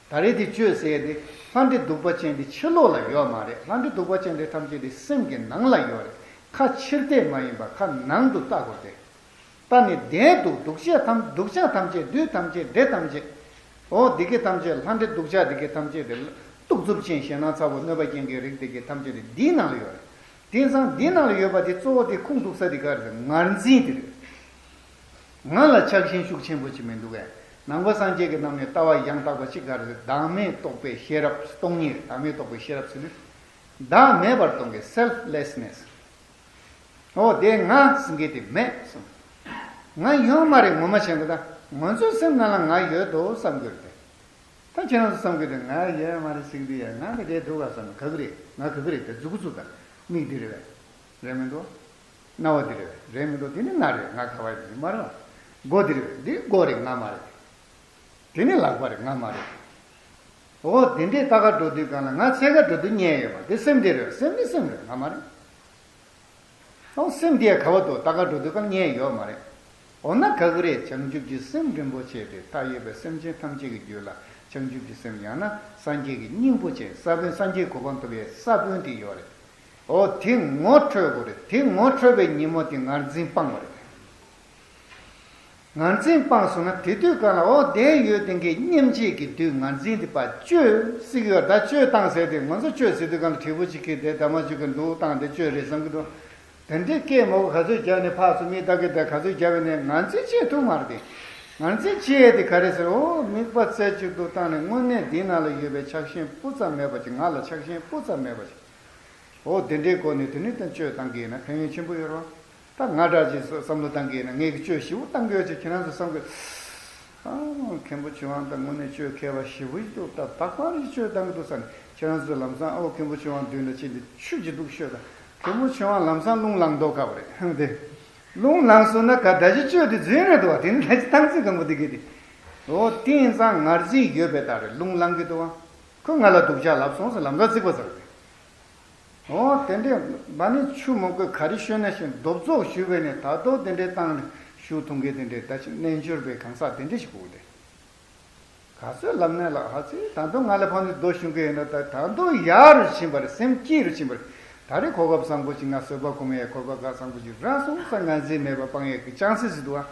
ད་རེས་དེ་གཅོད་ཟེར་ཡས་དེ་ལྷ་འདྲེ་གདུག་པ་ཅན་དེ་ཕྱི་ལོགས་ལ་ཡོད་མ་རེད། ལྷ་འདྲེ་གདུག་པ་ཅན་དེ་ཐམས་ཅད་དེ་སེམས་ཀྱི་ནང་ལ་ཡོད་རེད། ཁ་ཕྱིར་བལྟས་མ་ཡིན་པ་ཁ་ནང་དུ་ལྟ་དགོས་ཏེ། ད་ནི་བདེན་འདུག་སྡུག་བྱ་ཐམས་སྡུག་བྱ་ཐམས་ཅད་བདུད་ཐམས་ཅད་འདྲེ་ཐམས་ཅད། འོ་འདི་གའི་ཐམས་ཅད་ལྷ་འདྲེ་གདུག་བྱ་འདི་གའི་ཐམས་ཅད་དེ་གཏུག་རྩུབ་ཅན་ཞེ་སྣང་ཚ་བོ་གནོད་པ་ཅན་གྱི་རིགས་འདི་གའི་ཐམས་ཅད་དེ་འདིའི་ནང་ལ་ཡོད་རེད། དེང་སང་འདིའི་ནང་ལ་ཡོད་པ་དེ་གཙོ་བོ་དེ་ཁུངས་གཏུགས་ས་དེ་ག་རེ་རེད། ངར་འཛིན་དེ་རེད། ང་ལ་ཆགས་ཞེན་ཤུགས་ཆེན་པོ་ཅིག་མི་འདུག་གས། ནང་པ་སངས་རྒྱས་ཀྱི་རྣམ་གཉིས་ལྟ་བ་ཡང་དག་པ་ཅིག་ག་རེ་རེད། བདག་མེད་རྟོགས་པའི་ཤེས་རབ་སྟོང་ཉིད་རེད། བདག་མེད་རྟོགས་པའི་ཤེས་རབ་ཟེར་ནི། བདག་མེད་པར་སྟོང་གི་selflessness། འོ་དེ་ང་ཟེར་མཁན་དེ་མེད་གསུངས། ང་ཡོད་མ་རེད། ངོ་མ་བྱས་ན་ད་ང་ཚོའི་སེམས་ནང་ལ་ང་ཡོད་དོ་བསམ་གྱི་རེད་དེ། ད་ཁྱེད་རང་ཚོ་བསམ་གྱི་རེད། ང་ཡོད་མ་རེད་ཟེར་གྱི་འདུག་ཡ། ང་གི་རེད་འདུག་ག་བསམ་ན་ག་གི་རེད། ང་ག་གི་རེད་དེ་མཛུབ་གུ་བཙུགས་དང་མིག་འདི་རེད་བས། རེད་མི་འདུག་རྣ་བ་འདི་རེད་བས། རེད་མི་འདུག་དེ་ནི་སྣ་རེད། ང་ག་བ་ཡིན་མ་རེད་བ། མགོ་འདི་རེད་བས། འདི་མགོ་རེད། ང་མ་རེད། དེ་ནི་ལག་པ་རེད། ང་མ་རེད། འོ་དེ་འདྲའི་ལྟ་ག་འགྲོ་དུས་གང་ལ་ང་འཚོལ་ག་འགྲོ་དུས་རྙེད་ཡོད་པ་དེ་སེམས་དེ་རེད། སེམས་ནི་སེམས་རེད། ང་མ་རེད། འོ་སེམས་དེ་ག་བ་འདུག་ལྟ་ག་འགྲོ་དུས་གང་རྙེད་ཡོད་མ་རེད། འོ་ན་ག་གི་རེད། བྱང་ཆུབ་ཀྱི་སེམས་རིན་པོ་ཆེ་དེ་མཐའ་ཡས་པའི་སེམས་ཅན་ཐམས་ཅད་ཀྱི་རྒྱུད་ལ་བྱང་ཆུབ་ཀྱི་སེམས་ཡང་ན་སངས་རྒྱས་ཀྱི་སྙིང་པོ་ཅན་ས་བོན་སངས་རྒྱས་གོ་འཕང་ཐོབ་པའི་ས་བོན་དེ་ཡོད་རེད། འོ་དེ་ངོ་འཕྲོད་དགོས་རེད། དེ་ངོ་འཕྲོད་པའི་ཉིན་མོ་དེ་ངར་འཛིན་སྤང་དགོས་རེད། ངར་འཛིན་སྤངས་སོང་ན་དེ་དུས་གང་ལ་འོ་དེ་ཡོད་དེ་འགའི་སྙེམས་བྱེད་ཀྱི་དུས་ངར་འཛིན་དེ་ཕར་གཅོད་སྲིད་ཀྱི་ཡོད། ད་གཅོད་བཏང་ཟེར་དེ་ང་ཚོ་གཅོད་ཟེར་དུས་གང་ལ་དྲིལ་བུ་གཅིག་གིས་དེ་ད་མ་གཅོད་ཀྱི་འདུག་བཏང་དེ་གཅོད་རེད་བསམ་གྱི་འདུག་དེ་འདྲའི་སྐད་མང་པོ་ག་ཚོད་རྒྱབ་ནས་ཕར་ཚུར་མིག་ལྟ་གི་དེ་ག་ཚོད་རྒྱབ་ནས་ངར་འཛིན་བྱེད་ཐུབ་མ་རེད་དེ། ངར་འཛིན་བྱེད་ཡས་དེ་ག་རེ་ཟེར། འོ་དམིགས་པ་རྩེ་གཅིག་ཏུ་བཏང་ནས་དངོས་གནས་འདི་ནང་ལ་ཡོད་པའི་ཆགས་ཞེན་སྤུ་ཙམ་མེད་པ་ཅིག་ང་ལ་ཆགས་ཞེན་སྤུ་ཙམ་མེད་པ་ཅིག་འོ་དེ་འདྲའི་སྒོ་ནས་དེ་ནི་ད་གཅོད་བཏང་གི་ཡིན་ན་ཕན་ཡོན་ཆེན་པོ་ཡོད་རེད་བ། ད་ང་འདྲ་ཅིག་བསམ་བློ་བཏང་གི་ཡིན་ན་ངས་ཀྱི་གཅོད་ཞེ་པོ་བཏང་གི་ཡོད་ཅེས་ཁྱེད་རང་ཚོས་བསམ་གི། ཨ་མཁན་པོ་ཆོས་དབང་ད་དངོས་གནས་གཅོད་མཁས་པ་ཞེ་པོ་ཞིག་འདུག་ད་བདག་པ་རེ་གཅོད་བཏང་གི་འདུག་བསམ་ནས་ཁྱེད་རང་ཚོས་ལམ་སང་ཨོ་མཁན་པོ་ཆོས་དབང་མདུན་ལ་ཕྱིན་ཏེ་ཆུ་ཅིག་འདུག་ཤོད་ད། མཁན་པོ་ཆོས་དབང་ལམ་སང་རླུང་ལངས་མདོག་ཁ་པོ་རེད་ཧང་དེ། རླུང་ལངས་སོང་ན་ག་ད་ཅི་གཅོད་དེ་རྫུན་རེད་འདུག་བ། དེ་ནི་ད་ཅི་བཏང་ཚིག་གང་པོ་དེ་གི་དེ། འོ་དེ་ཡིན་ཙང་ངར་འཛིན་ཡོད་པའི་རྟགས་རེད། རླུང་ལངས་གི་འདུག་བ། ཁོས་ང་ལ་སྡུག་ཅག་ལབ་སོང་ཟེར་ལམ་སང་ཚིག་པ་ཟེར་རེད། འོ་དེ་འདྲས་མ་ཎི་ཆུ་མོག་གི་ག་རེ་ཤོད་ན་ཞིག་རྡོབ་ཙོག་ཞུས་པས་ནས་ད་དོ་དེ་འདྲས་བཏང་ནས་ཞུ་ཐུང་གི་དེ་འདྲས་ད་ཅི་རྣལ་འབྱོར་པའི་གང་ཟག་དེ་འདྲས་ཞིག་དགོས་དེ། ག་ཚོད་ལབ་ནས་ལ་ཧ་ཚི་ད་དོ་ང་ལ་ཕངས་ནས་རྡོ་ཞུ་གི་ཡིན་ན་ད་ད་དོ་ཡག་རུ་ཕྱིན་པ་རེད། སེམས་སྐྱིད་རུ་ཕྱིན་པ་རེད། ད་རེས་གོ་སྐབས་བཟང་པོ་ཅིག་ང་བཟོད་པ་སྒོམ་ཡས་གོ་སྐབས་ག་བཟང་པོ་ཅིག་རག་སོང་ས་ངར་འཛིན་མེད་པ་སྤང་ཡས་ཀྱི་ཅང་སི་ཟི་འདུག་ཨ།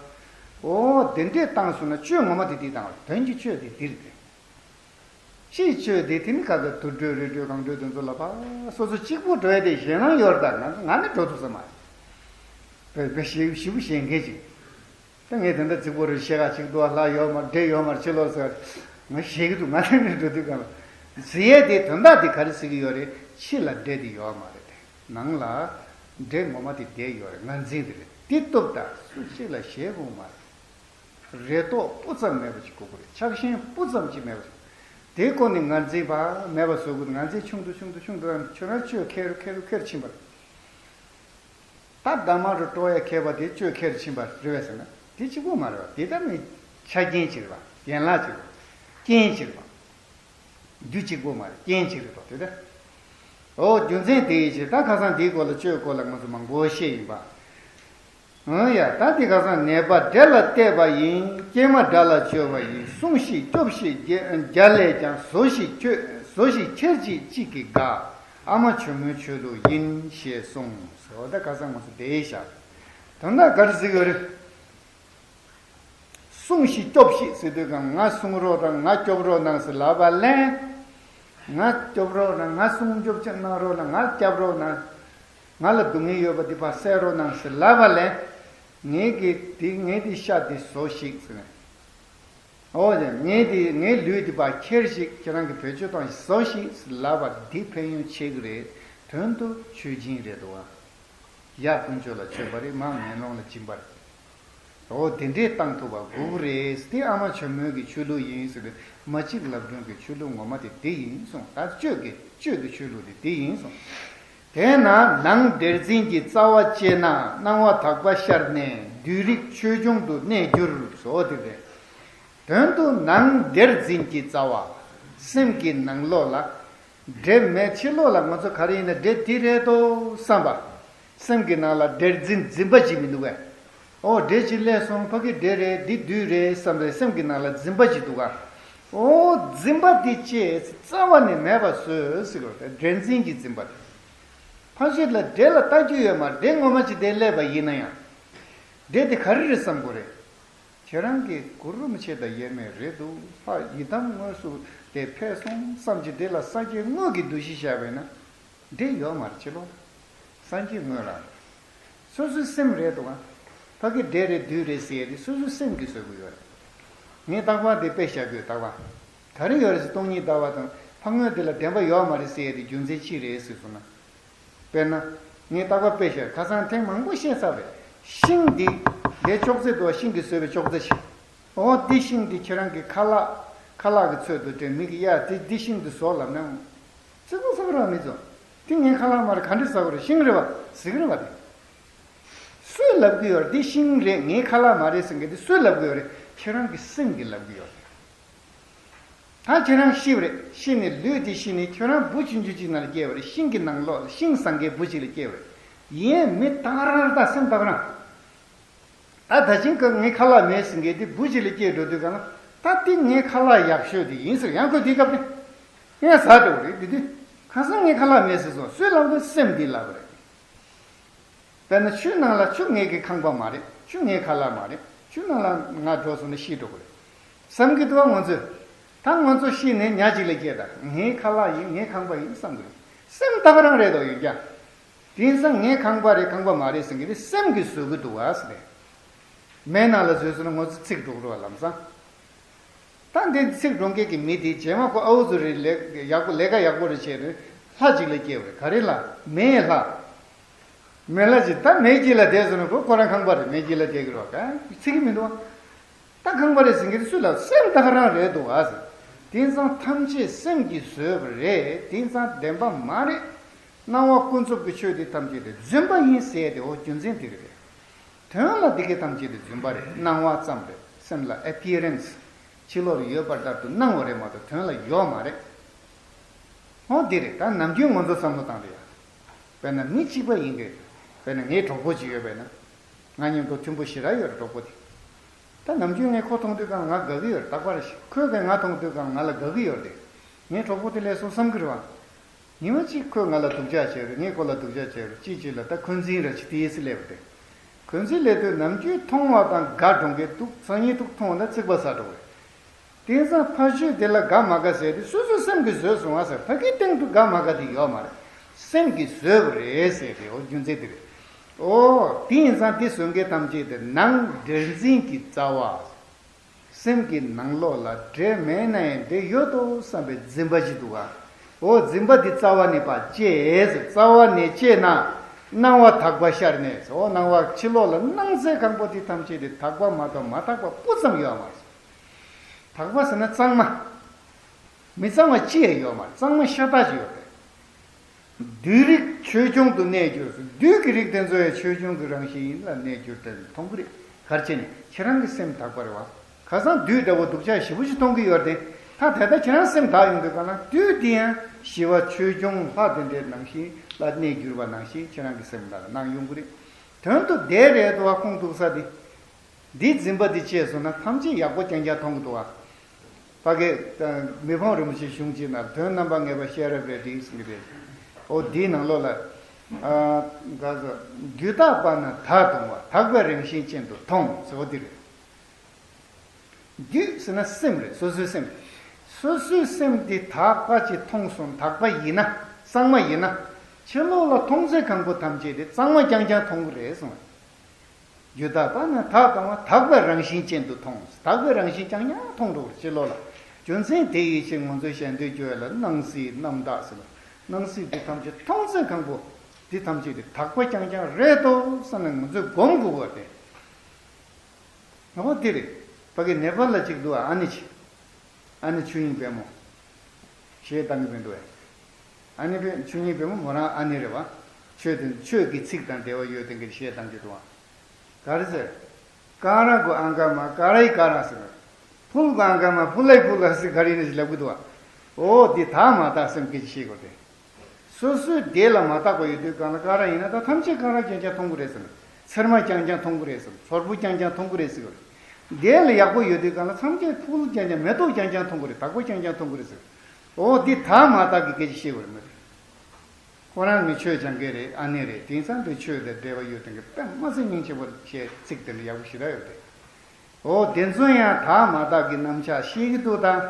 འོ་དེ་འདྲས་བཏང་སོང་ན་གཅོད་ངོ་མ་དེ་དེ་བཏང་བ་དོན་གྱི་གཅོད་དེ་འདིར་དེ། ཅིག་བཅོས་ཏེ་དེ་ནི་ཁ་ཚ་དུར་ཁྲོད་རི་ཁྲོད་གངས་ཁྲོད་དེ་ཚོ་ལ་ཕར་སོ་སོ་གཅིག་པུ་འགྲོ་ཡ་དེ་ཞེད་སྣང་ཡོད་རེད། ད་ང་ང་ནི་འགྲོ་ཐུབ་ས་མ་རེད། བས་བས་ཞེ་ཞེ་པོ་ཞེད་མཁན་ཅིག་ད་ངས་དེ་འདྲ་རྫིག་པོ་རེད། ཤེས་ག་ཅིག་འདུག་ཨ། ལྷ་ཡོད་མ་རེད། འདྲེ་ཡོད་མ་རེད། ཕྱི་ལོགས་ཟེར་ང་ཞེད་ཀྱི་འདུག་ང་ནི་འགྲོ་དུས་གང་ལ་ཟེར་ཡས་དེ་དོན་དག་དེ་ག་རེ་ཟེར་གྱི་ཡོད་རེད། ཕྱི་ལ་འདྲེ་དེ་ཡོད་མ་རེད་དེ། ནང་ལ་འདྲེ་ངོ་མ་དེ་བསྡད་ཡོད་རེད། ངར་འཛིན་དེ་རེད། དེ་སྟོབས་དང་སུ་གཅིག་ལ་ཞེད་དགོས་མ་རེད། རེ་དོགས་སྤུ་ཙམ་མེད་པ་ཅིག་དགོས་ཀྱི་རེད། ཆགས་ཞེན་སྤུ་ཙམ་ཅིག་མེད་པ་ཅིག་དེའི་སྐོར་ནས་ངར་འཛིན་པ་མེད་པ་བཟོ་དགོས། ངར་འཛིན་ཆུང་དུ་ཆུང་དུ་ཆུང་དུ་ཁྱོད་རང་གཅོད་ཁེར་རུ་ཁེར་རུ་ཁེར་ཕྱིན་པ་རེད། ད་འདབ་མ་རུ་སྤྲོ་ཡ་མཁས་པ་དེ་གཅོད་ཁེར་ཕྱིན་པ་རེད་བས་ཟེར་ན་དེ་གཅིག་པོ་མ་རེད་བ། དེ་ལྟར་ནི་ཆ་རྐྱེན་གཅིག་རེད་བ། ཡན་ལག་གཅིག་རེད་བ། རྐྱེན་གཅིག་རེད་བ། རྒྱུ་གཅིག་པོ་མ་རེད། རྐྱེན་གཅིག་རེད་བ། དེ་ལྟར། འོ་རྒྱུ་མཚན་དེ་ཡིན་ཕྱིར་ད་ཁ་སང་དེའི་སྐོར་ལ་གཅོད་སྐོར་ལ་ང་ཚོ་མང་པོ་བཤད་ཡིན་པ། འོ་ཡ། ད་འདི་ཁ་སང་ནད་པ་འདྲེ་ལ་གཏད་པ་ཡིན། སྐྱེལ་མ་དགྲ་ལ་བཅོལ་བ་ཡིན། སྲུངས་ཤིག་སྐྱོབས་ཤིག་བརྒྱ་བརྒྱ་ལས་ཀྱང་། ཟོ་ཞིག་ཁྱོད་ཟོ་ཞིག་ཁྱེར་ཅིག་གཅིག་གིས་དགའ། ཨ་མ་ཇོ་མོའི་ཆོས་ལུགས་ཡིན་ཞེས་གསུངས་སོ། ད་ཁ་སང་ང་ཚོ་དེ་བཞག་དོན་དག་ག་རེ་ཟེར་གྱི་ཡོད་རེད། སྲུངས་ཤིག་སྐྱོབས་ཤིག་ཟེར་དུས་གང་ང་སྲུང་རོགས་དང་ང་སྐྱོབ་རོགས་གནང་ཟེར་ལབ་པ་ལས། ང་སྐྱོབ་རོགས་དང་ང་སྲུང་སྐྱོབ་ཅིག་གནང་རོགས་དང་ང་སྐྱོབ་རོགས་གནང་། ང་ལ་སྡུག་བསྔལ་ཡོད་པ་འདི་ཕར་སེལ་རོགས་གནང་ཟེར་ལབ་པ་ལས། ངས་ཀྱི་འདི་ངས་འདི་ཤ་འདི་ཟོ་ཞིག་ཟེར་ནས། འོ་ཡ། ངའི་དེ་ངའི་ལུས་དེ་ཕར་ཁྱེར་ཞིག་ཁྱེད་རང་གིས་བེད་སྤྱོད་བཏང་ཞིག་ཟོ་ཞིག་ལབ་པ་འདི་ཕན་ཡོན་ཆེ་གི་རེད། དོན་དུ་མཆོད་སྦྱིན་རེད་འདུག་ཨ། ཡབ་དཀོན་མཆོག་ལ་མཆོད་པ་རེད། མར་མེ་ལོང་ལ་སྦྱིན་པ་རེད། འོ་དེ་འདྲས་བཏང་ཐུབ་པ་དགོས་ཀྱི་རེད། དེ་ཨ་མ་ཇོ་མོའི་གི་ཆོས་ལུགས་ཡིན་ཟེར་བའི་མ་གཅིག་ལབ་སྒྲོན་གྱི་ཆོས་ལུགས་ངོ་མ་དེ་འདི་ཡིན་གསུངས། ད་གཅོད་ཀྱི་གཅོད་ཀྱི་ཆོས་ལུགས་དེ་འདི་ཡིན་གསུངས། དེས་ན་ནང་བདེར་འཛིན་གྱི་རྩ་བ་བཅད་ན་སྣང་བ་དག་པ་ཤར་ནས་བདུད་རིགས་ཆོས་སྐྱོང་དུ་གནས་འགྱུར་ཟེར་བ་དེ་རེད། དོན་དུ་ནང་བདེར་འཛིན་གྱི་རྩ་བ། སེམས་ཀྱི་ནང་ལོགས་ལ། འདྲེ་མེད་ཕྱི་ལོགས་ལ་ང་ཚོ་ག་རེ་ཡིན་ན་འདྲེ་འདི་རེད་དོ་བསམ་པ། སེམས་ཀྱི་ནང་ལ་འདྲེར་འཛིན་འཛིན་པ་ཅིག་མི་འདུག་གས། ཨོ་འདྲེ་ཅིག་སླེབས་སོང་། ཕ་གི་འདྲེ་རེད། འདི་བདུད་རེད་བསམ་པའི་སེམས་ཀྱི་ནང་ལ་འཛིན་པ་ཅིག་འདུག་ག། ཨོ་འཛིན་པ་འདི་བཅས་རྩ་བ་ནས་མེད་པ་བཟོས་ཟེར་དགོས་རེད། འདྲེར་འཛིན་གྱི་འཛིན་པ་དེ། ཕ་ཤུལ་ལ་འདྲེ་ལ་ལྟ་རྒྱུ་ཡོད་མ་རེད། འདྲེ་ངོ་མ་ཅིག་དེ་སླེབས་པ་ཡིན་ན་ཡང་། འདྲེ་དེ་ག་རེ་རེད་བསམ་དགོས་རེད། ཁྱེད་རང་གིས་གུ་རུ་རིན་པོ་ཆེ་དང་དབྱེར་མེད་རེད་འདུག་ལྷ་ཡི་དམ་དངོས་སུ་དེ་ཕེབས་སོང་བསམ་གྱི་འདི་ལ་སངས་རྒྱས་དངོས་ཀྱི་འདུ་ཤེས་བཞག་པས་ན། འདི་ཡོད་མ་རེད་ཕྱི་ལོགས། སངས་རྒྱས་དངོས་ལ། སོ་སོའི་སེམས་རེད་འདུག་ག། ཕ་གི་འདྲེ་རེད་བདུད་རེད་ཟེར་ཡས་དེ་སོ་སོའི་སེམས་ཀྱིས་བཟོ་གི་ཡོད་རེད། ངས་རྟག་པར་འདི་དཔེ་བཞག་གི་ཡོད། རྟག་པར། ག་རེ་ཡོད་རེད་ཟེར། སྟོང་ཉིད་ལྟ་བ་དང་ཕ་དངོས་འདི་ལ་བདེན་པ་ཡོད་མ་རེད་ཟེར་ཡས་དེ་རྒྱུ་མཚན་ཅི་རེད་ཟེར་སོང་ན། དཔེར་ན། ངས་རྟག་པར་དཔེ་བཤད། ཁ་སང་ཐེངས་མང་པོ་བཤད་ཚར་བས། ཤིང་འདི། འདི་ཅོག་ཙེ་འདུག་བ། ཤིང་གིས་བཟོས་པའི་ཅོག་ཙེ་ཞིག་འོ་འདི་ཤིང་འདི་ཁྱེད་རང་གི་ཁ་ལག་ཁ་ལག་གི་ཚོད་དུ་དྲན། མི་གི་ཡ་འདི་འདི་ཤིང་འདི་བཟོ་ལབ་ན། ཙི་གུ་ཟ་གི་རེད་བ། མི་ཚོ། འདི་ངའི་ཁ་ལག་མ་རེད། ག་འདྲ་ཟ་གི་རེད། ཤིང་རེད་བ་ཟེར་གི་རེད་བ། དེ་སུས་ལབ་གི་ཡོད་རེད། འདི་ཤིང་རེད། ངའི་ཁ་ལག་མ་རེད་ཟེར་མཁན་འདི་སུས་ལབ་གི་ཡོད་རེད། ཁྱེད་རང་གི་སེམས་ཀྱིས་ལབ་གི་ཡོད་རེད། ད་ཁྱེད་རང་ཤི་བ་རེད། ཤི་ནས་ལུས་འདི་ཤི་ནས་ཁྱོད་རང་འབུ་ཆུང་ཆུང་ཅིག་ནང་ལ་སྐྱེས་པ་རེད། ཤིང་གི་ནང་ལོགས་ལ་ཤིང་ཟ་མཁན་འབུ་ཅིག་ལ་སྐྱེས་པ་རེད། ཡིན་མི་ད་ག་རང་རེད། ད་སེམས་ད་ག་རང་། ད་ད་ཕྱིན་ཀ་ངའི་ཁ་ལག་མེད་ཟེར་མཁན་དེ་འབུ་ཅིག་ལ་སྐྱེས་འགྲོ་དུས་ག་ལ་ད་དེ་ངའི་ཁ་ལག་ཡག་ཤོས་དེ་ཡིན་ཟེར། ཡང་ཁོས་དེའི་སྐབས་དེ་ངས་ཟ་འགྲོ་གི་རེད། དེ་དུས་ཁ་སང་ངའི་ཁ་ལག་མེད་ཟེར་སོང་། སུས་ལབ་དགོས། སེམས་འདིས་ལབ་པ་རེད། དཔེར་ན་ཆུའི་ནང་ལ་ཆུ་ངེད་ཀྱི་ཁང་པ་མ་རེད། ཆུ་ངའི་ཁ་ལག་མ་རེད། ཆུའི་ནང་ལ་ང་འགྲོ་སོང་ན་ཤི་འགྲོ་གི་རེད་བསམ་གྱི་འདུག་བ། ང་ཚོས་ད་ང་ཚོ་ཤི་ནས་ཉ་གཅིག་ལ་སྐྱེས། ད་ངའི་ཁ་ལག་ཡིན། ངའི་ཁང་པ་ཡིན་བསམ་གྱི་རེད། སེམས་ད་ག་རང་རེད་དོ། ཡོད་ཀྱང་། དེང་སང་ངའི་ཁང་པ་རེད་ཁང་པ་མ་རེད་ཟེར་མཁན་དེ་སེམས་ཀྱིས་བཟོ་གི་འདུག་བ་ཟེར་ནས། མེ་ནང་ལ་བཟོས་སོང་ན་ང་ཚོ་ཚིག་འགྲོ་གི་རེད་བ་ལམ་སང་། ད་འདི་ཚིག་འགྲོ་མཁན་གྱི་མི་དེ་རྗེས་མ་ཁོ་ཨའུ་ཚོ་རེད། ལས་ཡག་པོ་ལས་ཀ་ཡག་པོ་རེད་བྱས་རེད། ལྷ་ཅིག་ལ་སྐྱེས་པ་རེད། ག་རེ་ལ། མེའི་ལྷ། མེ་ལྷ་ཅིག་ད་མེ་དཀྱིལ་ལ་བསྡད་སོང་ན་ཁོ་ཁོ་རང་ཁང་པ་རེད། མེ་དཀྱིལ་ལ་བསྡད་ཀྱི་རེད་བ། ག་ཚིག་གི་མི་འདུག་བ། ད་ཁང་པ་རེད་ཟེར་མཁན་དེ་སུ་ལ། སེམས་ད་ག་རང་རེད་འདུག་བ་ཟེར། དེང་སང་ཐམས་ཅད་སེམས་ཀྱིས་བཟོས་པ་རེད། དེང་སང་བདེན་པ་མ་རེད། སྣང་བ་ཀུན་རྫོབ་ཀྱི་ཆོས་དེ་ཐམས་ཅད་དེ་རྫུན་པ་ཡིན་ཟེར་ཏེ། འོ་རྒྱུ་མཚན་དེ་རེད། དོན་ལ་འདི་གའི་ཐམས་ཅད་དེ་རྫུན་པ་རེད། སྣང་བ་ཙམ་རེད། སེམས་ལ་ཨེ་པི་ཡ་རན་སི། ཕྱི་ལོགས་ལ་ཡོད་པ་ལྟར་དུ་སྣང་བ་རེད་མ་གཏོགས་དོན་ལ་ཡོད་མ་རེད། འོ་འདི་རེད། ད་ནམ་རྒྱུན་ང་ཚོ་བསམ་བློ་བཏང་རེད་ཡ། དཔེར་ན་མི་གཅིག་པ་ཡིན་གྱི། དཔེར་ན་ངའི་གྲོགས་པོ་ཅིག་ཡོད་པས་ན། ང་མཉམ་དུ་མཐུན་པོ་ཞེ་དྲག་ཡོད་རེད་གྲོགས་པོ་དེ། ད་ནམ་རྒྱུན་ངས་ཁོ་མཐོང་དུས་གང་ང་དགའ་གི་ཡོད་རེད། རྟག་པར་ཞིག་ཁོས་ཀྱང་ང་མཐོང་དུས་གང་ང་ལ་དགའ་གི་ཡོད་རེད། ངའི་གྲོགས་པོ་དེ་ལས་སོང་བསམ་གི་རེད་བ། ཉི་མ་གཅིག་ཁོས་ང་ལ་སྡུག་ཅག་བྱས་རེད། ངས་ཁོ་ལ་སྡུག་ཅག་བྱས་རེད། ཅིག་ཅིག་ལ་ད་འཁོན་འཛིན་ར་ཅིག་དེ་ཡེ་སི་སླེབས་རེད། འཁོན་འཛིན་སླེབས་དུས་ནམ་རྒྱུན་མཐོང་བ་དང་དགའ་འགྲོ་མཁན་འདུག་སང་ཉིན་ཐུག་མཐོང་ན་ཚིག་པ་ཟ་འགྲོ་རེད། དེང་སང་ཕ་ཆོས་དེ་ལ་དགའ་མ་དགའ་ཟེར་དུས་སོ་སོའི་སེམས་ཀྱིས་བཟོས་སོང་བ་ཟེར། ཕ་གིའི་སྟེང་དུ་དགའ་མ་དགའ་དེ་ཡོད་མ་རེད། སེམས་ཀྱིས་བཟོས་པ་རེད་ཟེར་ཏེ། འོ་རྒྱུ་མཚན་དེ་རེད། ཨོ་དེ་ཡིན་ཙང་དེ་བཟོ་མཁན་ཐམས་ཅད་དེ་ནང་འདྲེར་འཛིན་གྱི་རྩ་བ། སེམས་ཀྱི་ནང་ལོགས་ལ་འདྲེ་མེད་ན་ཡང་འདྲེ་ཡོད་དོ་བསམ་པའི་འཛིན་པ་ཞིག་འདུག་ག། འོ་འཛིན་པ་འདི་རྩ་བ་ནས་ཕར་བཅད་ཟེར། རྩ་བ་ནས་བཅད་ན་སྣང་བ་དག་པ་ཤར་ནས་ཟེར། འོ་སྣང་བ་ཕྱི་ལོགས་ལ་སྣང་ཚད་གང་པོ་དེ་ཐམས་ཅད་དེ་དག་པ་མ་གཏོགས་མ་དག་པ་སྤུ་ཙམ་ཡོད་མ་རེད། དག་པ་ཟེར་ན་གཙང་མ། མི་གཙང་བ་ཅི་ཡང་ཡོད་མ་རེད། གཙང་མ་ཤ་སྟག་ཅིག་ཡོད་རེད། བདུད་རིགས་ཆོས་སྐྱོང་དུ་གནས་གྱུར། བདུད་ཀྱི་རིགས་དེ་ཚོ་ཡང་ཆོས་སྐྱོང་གི་རང་བཞིན་ལ་གནས་གྱུར་ཏེ་མཐོང་གི་རེད། ག་རེ་བྱས་ནས་ཁྱེད་རང་གི་སེམས་དག་པ་རེད་བ། ཁ་སང་བདུད་འདྲ་བོ་སྡུག་ཅག་ཞེ་པོ་ཅིག་མཐོང་གི་ཡོད་རེད་དེ། ད་དེ་ལྟར་ཁྱེད་རང་སེམས་དག་ཡོང་དུས་ག་ན་བདུད་འདི་ཡང་ཞི་བ་ཆོས་སྐྱོང་ལྷ་དེ་འདྲའི་ནང་བཞིན་ལ་གནས་གྱུར་པ་ནང་བཞིན་ཁྱེད་རང་གི་སེམས་ལ་སྣང་ཡོང་གི་རེད། དོན་དུ་བདེ་རེད་དོ་བ། ཁོང་ཐུག་ས་དེ། འདིའི་འཛིན་པ་འདི་བཅད་སོང་ན་ཐམས་ཅད་ཡག་པོ་རྐྱང་རྐྱང་མཐོང་གི་འདུག་བ། ཕ་གི་མི་ཕམ་རིན་པོ་ཆེ་གཞུང་གཅིག་ན་དོན་རྣམ་པ་ངེས་པ་ཤེས་རབ་རེད་འདི་ཟེར་གི་རེད། འོ་འདིའི་ནང་ལོགས་ལ། ཨ། ག་ཟེར། རྒྱུད་དག་པ་ན་བདག་གདུང་བ། དག་པའི་རང་བཞིན་ཅན་དུ་མཐོང་ཟེར་བ་འདི་རེད། རྒྱུད་ཟེར་ན་སེམས་རེད། སོ་སོའི་སེམས། སོ་སོའི་སེམས་འདི་དག་པ་ཅིག་མཐོང་སོང་། དག་པ་ཡིན་ན། གཙང་མ་ཡིན་ན། ཕྱི་ལོགས་ལ་མཐོང་ཚད་གང་པོ་ཐམས་ཅད་དེ་གཙང་མ་རྐྱང་རྐྱང་མཐོང་གི་རེད་གསུངས། རྒྱུ་དག་པ་ན་དག་གང་བ་དག་པའི་རང་བཞིན་ཅན་དུ་མཐོང་། དག་པའི་རང་བཞིན་རྐྱང་རྐྱང་མཐོང་འགྲོ་བར་ཕྱིར་ལོག་ལ། རྒྱུ་མཚན་དེ་ཡི་ཕྱིར་ང་ཚོས་ཞལ་འདོན་རྒྱུ་ཡོད་ལ། སྣང་སྲིད་རྣམ་དག་ཟེར་ལ། སྣང་སྲིད་འདི་ཐམས་ཅད་མཐོང་ཚད་གང་པོ་འདི་ཐམས་ཅད་དེ་དག་པ་རྐྱང་རྐྱང་རེད་དོ་བསམ་ནས་ང་ཚོས་སྒོམ་དགོས་པ་དེ། ངོ་བོ་དེ་རེད། ཕ་གི་ནེ་པཱལ་ལ་གཅིག་འདུག་ཨ་ནེ་ཆི། ཨ་ནེ་ཆོས་དབྱིངས་དཔལ་མོ། གཞས་བཏང་གི་མི་འདུག་ཨེ། ཨ་ནེ་དཔལ་ཆོས་དབྱིངས་དཔལ་མོ་མོ་རང་ཨ་ནེ་རེད་བ། ཆོས་དེ་ཆོས་ཀྱི་ཚིག་དང་འབྲེལ་བ་ཡོད་དེ་འགའི་གཞས་བཏང་གི་འདུག་ཨ། ག་རེ་ཟེར། ཀ་ར་གུ་ཨང་ཀ་མ་ཀ་རའི་ཀ་ར་ཟེར། ཕུལ་གུ་ཨང་ཀ་མ་ཕུ་ལའི་ཕུ་ལ་ཟེར་ག་རེ་ནས་ལབ་གི་འདུག་བ། འོ་འདི་དག་མ་དག་སེམས་སྐད་ཅིག་ཤེས་དགོས་ཏེ། སོ་སོའི་དེ་ལ་མ་དག་པ་ཡོད་དུས་གང་ལ་ཀ་ར་ཡིན་ན་ད་ཐམས་ཅད་ཀ་ར་རྐྱང་རྐྱང་མཐོང་གི་རེད་ཟེར། ཚེར་མ་རྐྱང་རྐྱང་མཐོང་གི་རེད་ཟེར། ཚོར་བུ་རྐྱང་རྐྱང་མཐོང་གི་རེད་ཟེར། དེ་ལ་ཡག་པོ་ཡོད་དུས་གང་ལ་ཐམས་ཅད་ཕུལ་རྐྱང་རྐྱང་མེ་ཏོག་རྐྱང་རྐྱང་མཐོང་གི་རེད། དག་པ་རྐྱང་རྐྱང་མཐོང་གི་རེད་ཟེར། འོ་འདི་དག་མ་དག་གི་སྐད་ཆ་བཤད་དགོས་རེད་མ་རེད། ཁོ་རང་ནི་ཆོས་སྦྱང་མཁན་རེད། ཨ་ནེ་རེད། དེང་སང་དེ་ཆོས་དང་འབྲེལ་བ་ཡོད་དེ་གི་དཔེ་མ་སྲིད་སྙིང་རྗེ་པོ་བྱས་ཚིག་དེ་ནི་ཡག་པོ་ཞེ་དྲག་ཡོད་དེ། འོ་དེ་ཚོ་ཡང་དག་མ་དག་གི་རྣམ་གཞག་ཤེས་ཀྱི་འདུག་ད།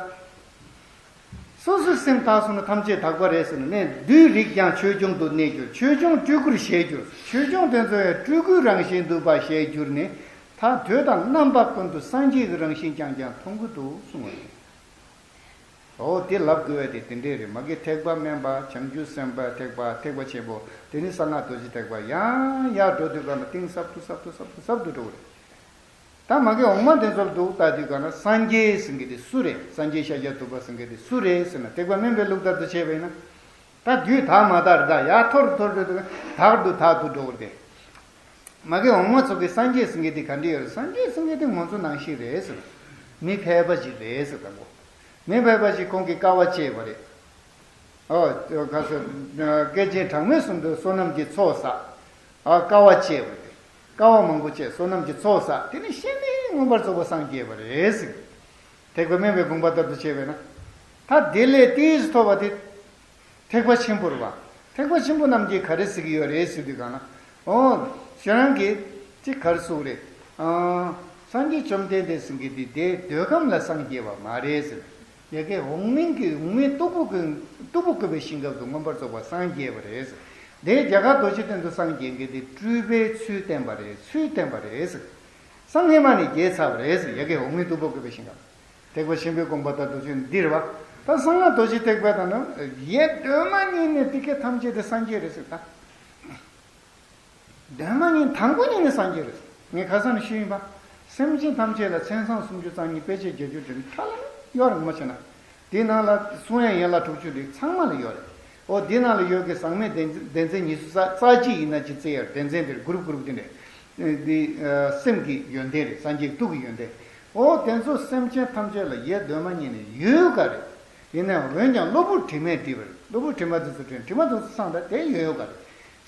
སོ་སོའི་སེམས་དག་སོང་ན་ཐམས་ཅད་དག་པ་རེད་ཟེར་ནས་བདུད་རིགས་ཀྱང་ཆོས་སྐྱོང་དུ་གནས་གྱུར། ཆོས་སྐྱོང་སྤྲུལ་སྐུར་བཞེད་གྱུར། ཆོས་སྐྱོང་དེ་ཚོ་ཡང་སྤྲུལ་སྐུའི་རང་བཞིན་འདུག་པ་བཞེད་གྱུར་ནས་ད་དུས་དང་རྣམ་པ་ཀུན་ཏུ་སངས་རྒྱས་ཀྱི་རང་བཞིན་རྐྱང་རྐྱང་མཐོང་གི་འདུག་གསུངས་པ་རེད། འོ་དེ་ལབ་དགོས་པ་དེ་དེ་འདྲས་རེད། མ་གི་ཐེག་པ་དམན་པ། བྱང་ཆུབ་སེམས་དཔའ་ཐེག་པ། ཐེག་པ་ཆེན་པོ། དེ་ནི་གསང་སྔགས་རྡོ་རྗེ་ཐེག་པ། ཡང་ཡར་འགྲོ་དུས་གང་ལ་གཏིང་ཟབ་ཏུ་ཟབ་ཏུ་ཟབ་ཏུ་ཟབ་ཏུ་འགྲོ་གི་རེད། ད་མ་གི་འོག་མ་དེ་ཚོར་འདུག་ལྟ་དུས་གང་ལ་སངས་རྒྱས་ཟེར་མཁན་དེ་སུ་རེད། སངས་རྒྱས་ཤཱཀྱ་ཐུབ་པ་ཟེར་མཁན་དེ་སུ་རེད་ཟེར་ན། ཐེག་པ་དམན་པའི་ལུགས་ལྟར་དུ་བྱས་པ་ཡིན་ན། ད་རྒྱུད་དག་མ་དག་རེད། ད་ཡར་མཐོ་རུ་མཐོ་རུ་འགྲོ་དུས་དག་ཏུ་དག་ཏུ་འགྲོ་གི་རེད་དེ། མ་གི་འོག་མ་ཚོ་གི་སངས་རྒྱས་ཟེར་མཁན་དེ་ག་འདྲ་ཡོད་རེད། སངས་རྒྱས་ཟེར་མཁན་དེ་ང་ཚོ་ནང་བཞིན་རེད་ཟེར། མི་ཕལ་པ་ཅིག་རེད་ཟེར། དང་པོ་མི་ཕལ་པ་ཅིག་ཁོང་གིས་དཀའ་བ་སྤྱད་པ་རེད། ཨོ། ག་ཚོད། སྐད་ཅིག་གྲངས་མེད་གསུམ་དུ་བསོད་ནམས་ཀྱི་ཚོགས་བསགས། ཨ། དཀའ་བ་སྤྱད་པ་རེད། དཀའ་བ་མང་པོ་སྤྱད། བསོད་ནམས་ཀྱི་ཚོགས་བསགས། དེ་ནི་གཞི་ནས་མངོན་པར་རྫོགས་པར་སངས་རྒྱས་པ་རེད་ཟེར། ཐེག་པ་དམན་པའི་དགོངས་པ་ལྟར་དུ་བྱས་པས་ན། ད་དེ་ལས་ཏོག་ཙམ་མཐོ་བ་དེ། ཐེག་པ་ཆེན་པོ་རེད་བ། ཐེག་པ་ཆེན་པོ་རྣམས་ཀྱིས་ག་རེ་ཟེར་གྱི་ཡོད་རེད་ཟེར་དུས་གང་ན། ཨོ། ཁྱེད་རང་གིས་ཅིག་ག་རེ་ཟེར་རེད། ཨང་། སངས་རྒྱས་བཅོམ་ལྡན་འདས་ཟེར་མཁན་དེ་དེ་འདོད་ཁམས་ལ་སངས་རྒྱས་པ་མ་རེད་ཟེར། ཡ་གི་འོག་མིན་གྱི་འོག་མིན་སྟུག་པོ་ཀུན་སྟུག་པོ་བཀོད་པའི་ཞིང་ཁམས་སུ་མངོན་པར་རྫོགས་པར་སངས་རྒྱས་པ་རེད་ཟེར། དེ་རྒྱ་གར་རྡོ་རྗེ་གདན་དུ་སངས་རྒྱས་མཁན་དེ་སྤྲུལ་པའི་ཚུལ་བསྟན་པ་རེད། ཚུལ་བསྟན་པ་རེད་ཟེར། སངས་རྒྱས་མ་ནས་རྒྱས་ཚར་བ་རེད་ཟེར། ཡ་གི་འོག་མིན་སྟུག་པོ་བཀོད་པའི་ཞིང་ཁམས། ཐེག་པ་ཆེན་པོའི་དགོངས་པ་ལྟར་དུ་ཚུལ་འདིར་བ། ད་གསང་སྔགས་རྡོ་རྗེ་ཐེག་པ་དང་ནི་ཡེ་གདོད་མ་ཉིད་ནས་དེ་སྐད་ཐམས་ཅད་དེ་སངས་རྒྱས་རེད་ཟེར་ད། གདོད་མ་ཉིད་དང་པོ་ཉིད་ནས་སངས་རྒྱས་རེད། ངས་ཁ་སང་ནས་ཞུས་ཡིན་པ། སེམས་ཅན་ཐམས་ཅད་ལ་མཚན་བཟང་སུམ་ཅུ་རྩ་གཉིས་དཔེ་བྱད་བརྒྱད་ཅུ་དྲིལ་ཁྲ་ལ་ཡོད་རེད་མ་བྱས་ན། དེའི་ནང་ལ་གསུང་ཡང་ཡན་ལག་དྲུག་ཅུ་དེ་ཚང་མ་ལ་ཡོད་རེད། ཨོ་དེའི་ནང་ལ་ཡོད་ཀྱི་ཟག་མེད་བདེན་བདེན་འཛིན་ཉི་ཤུ་རྩ་རྩ་གཅིག་ཡིན་ན་ཅི་བཙལ་ཡར་བདེན་འཛིན་དེར་གུ་རུབ་གུ་རུབ་དེ་འདྲས། འདི་སེམས་ཀྱི་ཡོན་ཏན་རེད། སངས་རྒྱས་ཐུགས་ཀྱི་ཡོན་ཏན། ཨོ་དེ་ཚོ་སེམས་ཅན་ཐམས་ཅད་ལ་ཡེ་གདོད་མ་ཉིད་ནས་ཡོད་ག་རེད། ཡིན་ནའང་འོན་ཀྱང་གློ་བུར་དྲི་མས་བསྒྲིབས་པ་རེད། གློ་བུར་དྲི་མ་དེ་ཚོ་དྲན་དྲི་མ་དེ་ཚོ་སངས་ད་དེ་ཡོད་ཡོད་ག་རེད།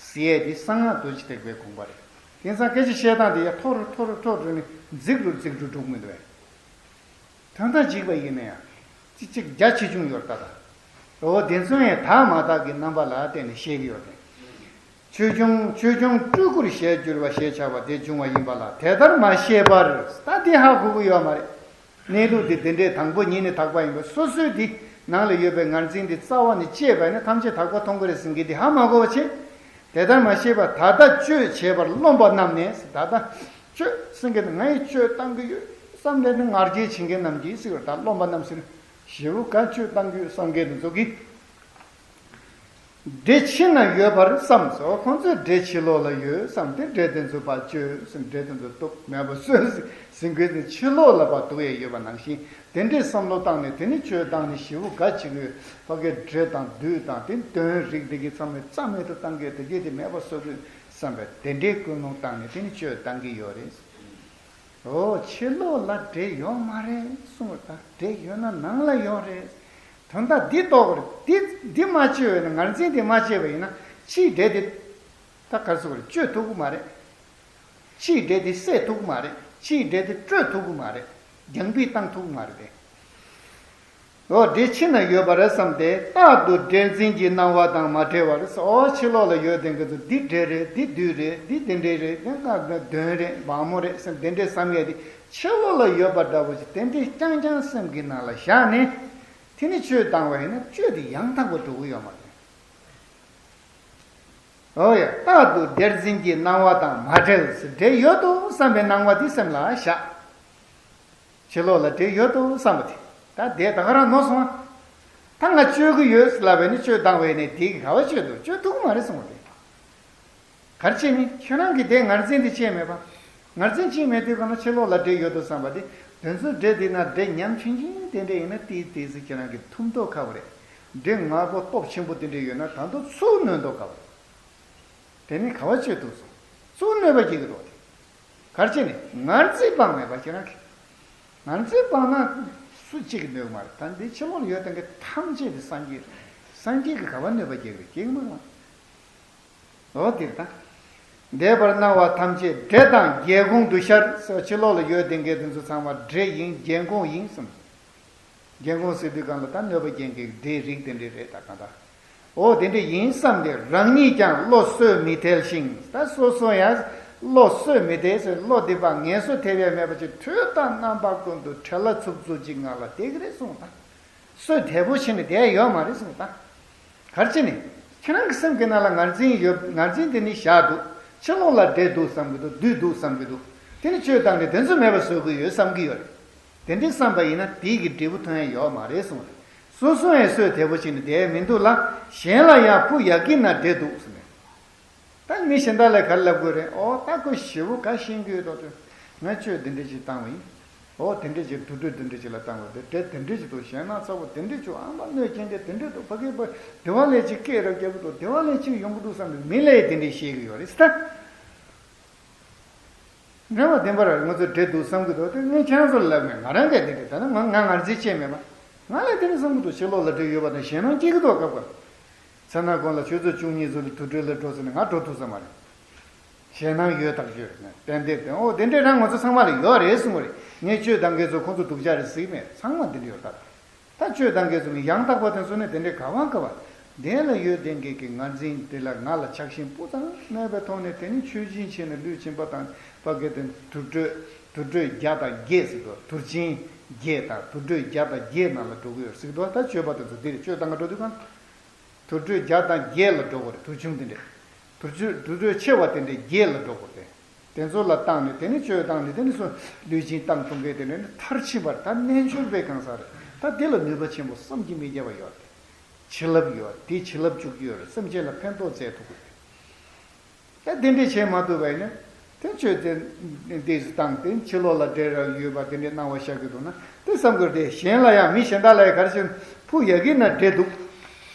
ཟེར་ཡས་དེ་གསང་སྔགས་རྡོ་རྗེ་ཐེག་པའི་དགོངས་པ་རེད། དེང་སང་སྐད་ཆ་བཤད་སྟངས་དེ་ཡ་མཐོ་རུ་མཐོ་རུ་མཐོ་རུ་ནས་རྫིག་རུ་རྫིག་རུ་འགྲོ་གི་མི་འདུག་བས། དོན་དག་འཇིག་པ་ཡིན་ན་ཡང་ཅི་གཅིག་རྒྱ་ཆེ་ཆུང་ཡོད་ད་ད། འོ་དེ་ཚོ་ཡང་དག་མ་དག་གི་རྣམ་པ་ལ་བརྟེན་ནས་བཤད་ཀྱི་ཡོད་དེ། ཆོས་སྐྱོང་ཆོས་སྐྱོང་སྤྲུལ་སྐུར་བཞེད་གྱུར་པ་ཞེས་བྱ་བ་དེ་བྱུང་བ་ཡིན་པ་ལ་དེ་ལྟར་མ་ཤེས་པར་ད་དེ་ཧ་གོ་གི་ཡོད་མ་རེད། གནས་ལུགས་འདི་དེ་འདྲའི་དང་པོ་ཉིད་ནས་དག་པ་ཡིན་པ་སོ་སོའི་འདི་ནང་ལ་ཡོད་པའི་ངར་འཛིན་འདི་རྩ་བ་ནས་བཅད་པ་ཡིན་ན་ཐམས་ཅད་དག་པ་མཐོང་གི་རེད་ཟེར་མཁན་འདི་ཧ་མ་གོ་བ་བྱེད། དེ་ལྟར་མ་ཤེས་པར་ད་ལྟ་གཅོད་བྱེད་པར་རློམ་པ་རྣམས་ནི། ད་ལྟ་གཅོད་ཟེར་མཁན་ནི་ང་ཡིས་གཅོད་བཏང་གི་ཡོད་བསམ་ནས་ནི་ངར་སྐད་བྱེད་མཁན་རྣམས་ཀྱིས་ཟེར་བར་ད་རློམ་པ་རྣམས་ཟེར་ན་ཞེ་པོ་ག་གཅོད་བཏང་གི་ཡོད་བསམ་མཁན་དེ་ཚོ་གིས། འདྲེ་ཕྱི་ན་ཡོད་པར་བསམ་སོ། ཁོང་ཚོས་འདྲེ་ཕྱི་ལོགས་ལ་ཡོད་བསམ་སྟེ་འདྲེ་དེ་ཚོ་ཕར་གཅོད་ཟེར། འདྲེ་དེ་ཚོ་གཏུབ་མེད་པ་བཟོས་ཟེར་མཁན་དེ་ཕྱི་ལོགས་ལ་ཕར་འདུག་ཡས་ཡོད་པ་ནང་བཞིན། དེ་འདྲའི་བསམ་བློ་བཏང་ནས་དེ་ནི་གཅོད་བཏང་ནས་ཞེ་པོ་དགའ་བྱེད་ཀྱི་ཕ་གའི་འདྲེ་དང་བདུད་དང་དེ་གདོན་རིགས་དེ་གའི་ཚང་མས་རྩ་མེད་དུ་བཏང་གི་དེ་གའི་དེ་མེད་པ་བཟོ་དགོས་བསམ་པའི་དེ་འདྲའི་ཀུན་སློང་བཏང་ནས་དེ་ནི་གཅོད་བཏང་གི་ཡོད་རེད། འོ་ཕྱི་ལོགས་ལ་འདྲེ་ཡོད་མ་རེད་གསུངས་པ་དང་འདྲེ་ཡོད་ན་ནང་ལ་ཡོད་རེད། དོན་དག་འདི་རྟོགས་དགོས་རེད། འདི་འདི་མ་བཅོས་པས་ན་ངར་འཛིན་འདི་མ་བཅད་པ་ཡིན་ན་ཕྱིའི་འདྲེ་དེ་ད་ག་རེ་ཟེར་དགོས་རེད། གཅོད་ཐུབ་ཀྱི་མ་རེད། ཕྱིའི་འདྲེ་དེ་བསད་ཐུབ་ཀྱི་མ་རེད། ཕྱིའི་འདྲེ་དེ་བཀྲོད་ཐུབ་ཀྱི་མ་རེད། རྒྱང་འབུད་བཏང་ཐུབ་ཀྱི་མ་རེད་དེ། འོ་འདྲེ་ཕྱི་ན་ཡོད་པ་རེད་བསམ་སྟེ་རྟག་ཏུ་འདྲེ་འཛིན་གྱི་སྣང་བ་དང་མ་བྲལ་བར་ཟེར། འོ་ཕྱི་ལོགས་ལ་ཡོད་དེ་འདི་ཚོ་འདི་འདྲེ་རེད། འདི་བདུད་རེད། འདི་དེ་འདྲེ་རེད། དེ་འདྲ་གདོན་རེད། བ་མོ་རེད་བསམ་དེ་འདྲས་བསམ་ཡས་དེ་ཕྱི་ལོགས་ལ་ཡོད་པ་འདྲ་བོ་ཞིག་དེ་འདྲས་རྐྱང་རྐྱང་སེམས་ཀྱི་ནང་ལ་བཞག་ནས་དེ་ནི་གཅོད་བཏང་བ་ཡིན་ན་གཅོད་དེ་ཡང་དག་པར་འགྲོ་གི་ཡོད་མ་རེད། ཨོ་ཡ། རྟག་ཏུ་བདེར་འཛིན་གྱི་སྣང་བ་དང་མ་བྲལ་ཟེར། འདྲེ་ཡོད་དོ་བསམ་པའི་སྣང་བ་དེ་སེམས་ལ་བཞག། ཕྱི་ལོགས་ལ་འདྲེ་ཡོད་དོ་བསམ་པ་དེ། ད་དེ་ད་ག་རང་ནོར་སོང་ཨ། ད་ང་གཅོད་ཀྱི་ཡོད་ལབ་པས་ནི་གཅོད་བཏང་བས་ནི་དེ་གི་ག་བ་གཅོད་འདུག་གཅོད་ཐུབ་ཀྱི་མ་རེད་གསུངས་པ་དེ། ག་རེ་བྱས་ནི་ཁྱེད་རང་གིས་དེ་ངར་འཛིན་དེ་བྱས་མེད་པ། ངར་འཛིན་བྱས་མེད་དུས་གང་ན་ཕྱི་ལོགས་ལ་འདྲེ་ཡོད་དོ་བསམ་པ་དེ། དེ་ཚོ་འདྲེ་དེ་ན་འདྲེ་ཉམ་ཆུང་ཆུང་དེ་འདྲ་ཡིན་ན་ཏིས་ཏིས་སུ་ཁྱེད་རང་གིས་ཐུབ་མདོག་ཁ་པོ་རེད། འདྲེ་ངར་པོ་སྟོབས་ཆེན་པོ་དེ་འདྲ་ཡོད་ན་ད་དུང་ཚུར་གནོན་མདོག་ཁ་པོ་རེད། དེ་ནི་ག་བ་གཅོད་ཐུབ་སོང་། ཚུར་གནོད་པ་སྐྱེལ་གི་འདུག་དེ། ག་རེ་བྱས་ནས་ངར་འཛིན་སྤངས་མེད་པ་ཁྱེད་རང་གིས། ངར་འཛིན་སྤངས་ན་སུ་གཅིག་གིས་གནོད་ཀྱི་མ་རེད། ད་འདི་ཕྱི་ལོགས་ལ་ཡོད་དེ་འདྲ་ཐམས་ཅད་དེ་སངས་རྒྱས་རེད། སངས་རྒྱས་ཀྱིས་ག་བ་གནོད་པ་སྐྱེལ་གི་རེད། སྐྱེལ་གི་མ་རེད། འོ་དེ་རེད་ད། འདས་པར་སྣང་བ་ཐམས་ཅད་འདྲེ་དང་རྒྱལ་འགོང་དུ་ཤར་ཟེར། ཕྱི་ལོགས་ལ་ཡོད་དེ་འདྲ་དེ་ཚོ་ཚང་མ་འདྲེ་ཡིན། རྒྱལ་འགོང་ཡིན་གསུངས། རྒྱལ་འགོང་ཟེར་དུས་གང་ལ་ད་གནོད་པ་སྐྱེལ་མཁན་གྱི་འདྲེའི་རིགས་དེ་འདྲ་རེད། ད་གང་ལྟར། འོ་དེ་འདྲ་ཡིན་བསམ་སྟེ་རང་ཉིད་ཀྱང་བློ་གསོས་མི་ཐེབས་ཤིང་། ད་སོ་སོ་ཡང་བློ་གསོས་མི་ཐེབས་ཟེར། བློ་འདི་པ་ངལ་གསོ་ཐེབས་ཡ་མེད་པ་ཅིག་དུས་དང་རྣམ་པ་ཀུན་ཏུ་བྲེལ་བ་འཚུབ་འཚུབ་ཅིག་ངང་ལ་བསྡད་ཀྱི་རེད་གསུངས། ད་གསོས་དལ་པོ་བྱས་ནས་བསྡད་ཡ་ཡོད་མ་རེད་གསུངས། ད་ག་རེ་བྱས་ནས་ཁྱེད་རང་གི་སེམས་ཀྱི་ནང་ལ་ངར་འཛིན་ཡོད། ངར་འཛིན་དེ་ནི་བཞག་འདུག་ཕྱི་ལོགས་ལ་འདྲེ་འདུག་བསམ་གྱི་འདུག་བདུད་འདུག་བསམ་གྱི་འདུག་དེ་ནི་གཅོད་བཏང་ནས་དེ་ཚོ་མེད་པ་བཟོ་གི་ཡོད་བསམ་གྱི་ཡོད་རེད། དེ་འདྲའི་བསམ་པ་ཡིན་ན་དེའི་གི་འབྲས་བུ་ཐོན་ཡ་ཡོད་མ་རེད་གསུངས་རེད། སོ་སོ་ཡང་གསོས་དལ་པོ་བྱས་ནས་བསྡད་མི་འདུག་ལ། གཞན་ལ་ཡང་ཕུ་ཡ་གི་ན་འདྲེ་འདུག་ཟེར་ནས། ད་མི་གཞན་དག་ལ་ག་རེ་ལབ་དགོས་རེད། ཨོ་ད་ཁོ་ཞེ་པོ་ག་ཤེས་ཀྱི་ཡོད་དོ། ང་གཅོད་འདི་འདྲ་ཞིག་བཏང་བ་ཡིན། ཨོ་དེ་འདྲ་ཞིག་དུར་ཁྲོད་འདི་འདྲ་ཞིག་ལ་བཏང་བ་དེ་འདྲ་དེ་འདྲ་ཞིག་འདུག་གཞན་ན་ཚ་བོ་དེ་འདྲ་བྱུང་། ཨ་མ་གནོད་སྐྱེལ་མཁན་དེ་འདྲ་འདུག་ཕ་གི་པ་དེ་བ་ལས་ཅིག་སྐད་རབ་རྒྱག་གི་འདུག་དེ་བ་ལས་ཅིག་ཡོང་གི་འདུག་བསམ་པའི་མི་ལས་དེ་འདྲ་ཤེས་ཀྱི་ཡོད་རེད་ད། འདྲ་བ་བདེན་པར་ང་ཚོ་འདྲེ་འདུག་བསམ་གྱི་འདུག་དེ་ངས་ཁྱེད་རང་ཚོ་ལ་ལབ་མེད། ང་རང་གིས་དེ་འདྲ། ད་ནི་ང་ང་ངར་འཛིན་བྱས་མེད་པ། ང་ལ་དེ་འདྲ་བསམ་གྱི་འདུག་ཕྱི་ལོགས་ལ་འདྲེ་ཡོད་པ་དང་ཞེད་སྣང་སྐྱེ་གི་འདུག་སྐབས་འགར། མཚན་ནག་གོང་ལ་ཆུ་ཚོད་བཅུ་གཉིས་ཚོ་ལ་དུར་ཁྲོད་ལ་འགྲོ་ཟེར་ནས་ང་འགྲོ་ཐུབ་ས་མ་རེད། ཞེད་སྣང་ཡོད་ཐག་ཆོད་རེད། ཏན་ཏན་ཏན། ཨོ་དེ་འདྲས་རང་ང་ཚོ་ཚང་མ་ལ་ཡོད་རེད་གསུངས་པ་རེད། ངས་གཅོད་བཏང་མཁན་ཚོ་ཁོང་ཚོ་སྡུག་ཅག་རེད་ཟེར་གྱི་མེད། ཚང་མ་དེ་འདྲ་ཡོད་ད། ད་གཅོད་བཏང་མཁན་ཚོ་ཡང་དག་པ་དེ་ཚོ་ནི་དེ་འདྲས་ག་བ་ག་བ། དེ་ལ་ཡོད་དེ་འགས་ཀྱི་ངར་འཛིན་དེ་ལ་ང་ལ་ཆགས་ཞེན་སྤུ་ཙམ་མེད་པའི་ཐོག་ནས་དེ་ནི་མཆོད་སྦྱིན་བྱས་ནས་ལུས་སྦྱིན་པ་དང་ཕ་གི་དེ་དུར་ཁྲོད་དུར་ཁྲོད་བརྒྱ་དང་བརྒྱད་ཟེར་དོ། དུར་སྦྱིན་བརྒྱད་དང་དུར་ཁྲོད་བརྒྱ་དང་བརྒྱད་ནང་ལ་འགྲོ་གི་ཡོད་ཟེར་དོ། ད་གཅོད་པ་དེ་ཚོ་འདིར་གཅོད་བཏང་ག་འགྲོ་དུས་གང་། དུར་ཁྲོད་བརྒྱ་དང་བརྒྱད་ལ་འགྲོ་དགོས་རེད། དུར་ཆུང་དེ་འདྲས། དུར་ཁྲོད་དུར་ཁྲོད་ཆེ་བ་དེ་འདྲས་བརྒྱད་ལ་འགྲོ་དགོས་རེད། དེ་ཚོ་ལ་བཏང་ནས་དེ་ནི་གཅོད་བཏང་ནས་དེ་ནི་སོ་ལུས་སྦྱིན་བཏང་ཐུབ་མཁན་དེ་འདྲས་ནི་མཐར་ཕྱིན་པར་ད་རྣལ་འབྱོར་པའི་གང་ཟག་རེད། ད་དེ་ལ་ནུས་པ་ཆེན་པོ་བསམ་གྱིས་མི་ཁྱབ་པ་ཡོད་རེད། བྱིན་རླབས་ཡོད་རེད། དེ་བྱིན་རླབས་བཅུག་རྒྱུ་ཡོད་རེད། སེམས་ཅན་ལ་ཕན་ཐོགས་བྱེད་ཐུབ་དགོས་རེད། ད་དེ་འདྲས་བྱེད་མ་ཐུབ་པ་ཡིན་ན། དེ་ཆོས་དེ་འདྲས་སུ་བཏང་སྟེ་ཕྱི་ལོགས་ལ་འདྲེ་ར་ཡོད་པ་དེ་འདྲས་སྣང་བ་ཤར་གྱི་འདུག་ན་དེ་བསམ་དགོས་ཏེ། གཞན་ལ་ཡང་མི་གཞན་དག་ལ་ཡང་ག་རེ་བྱེད། ཕུ་ཡ་གི་ན་འདྲེ་འདུག་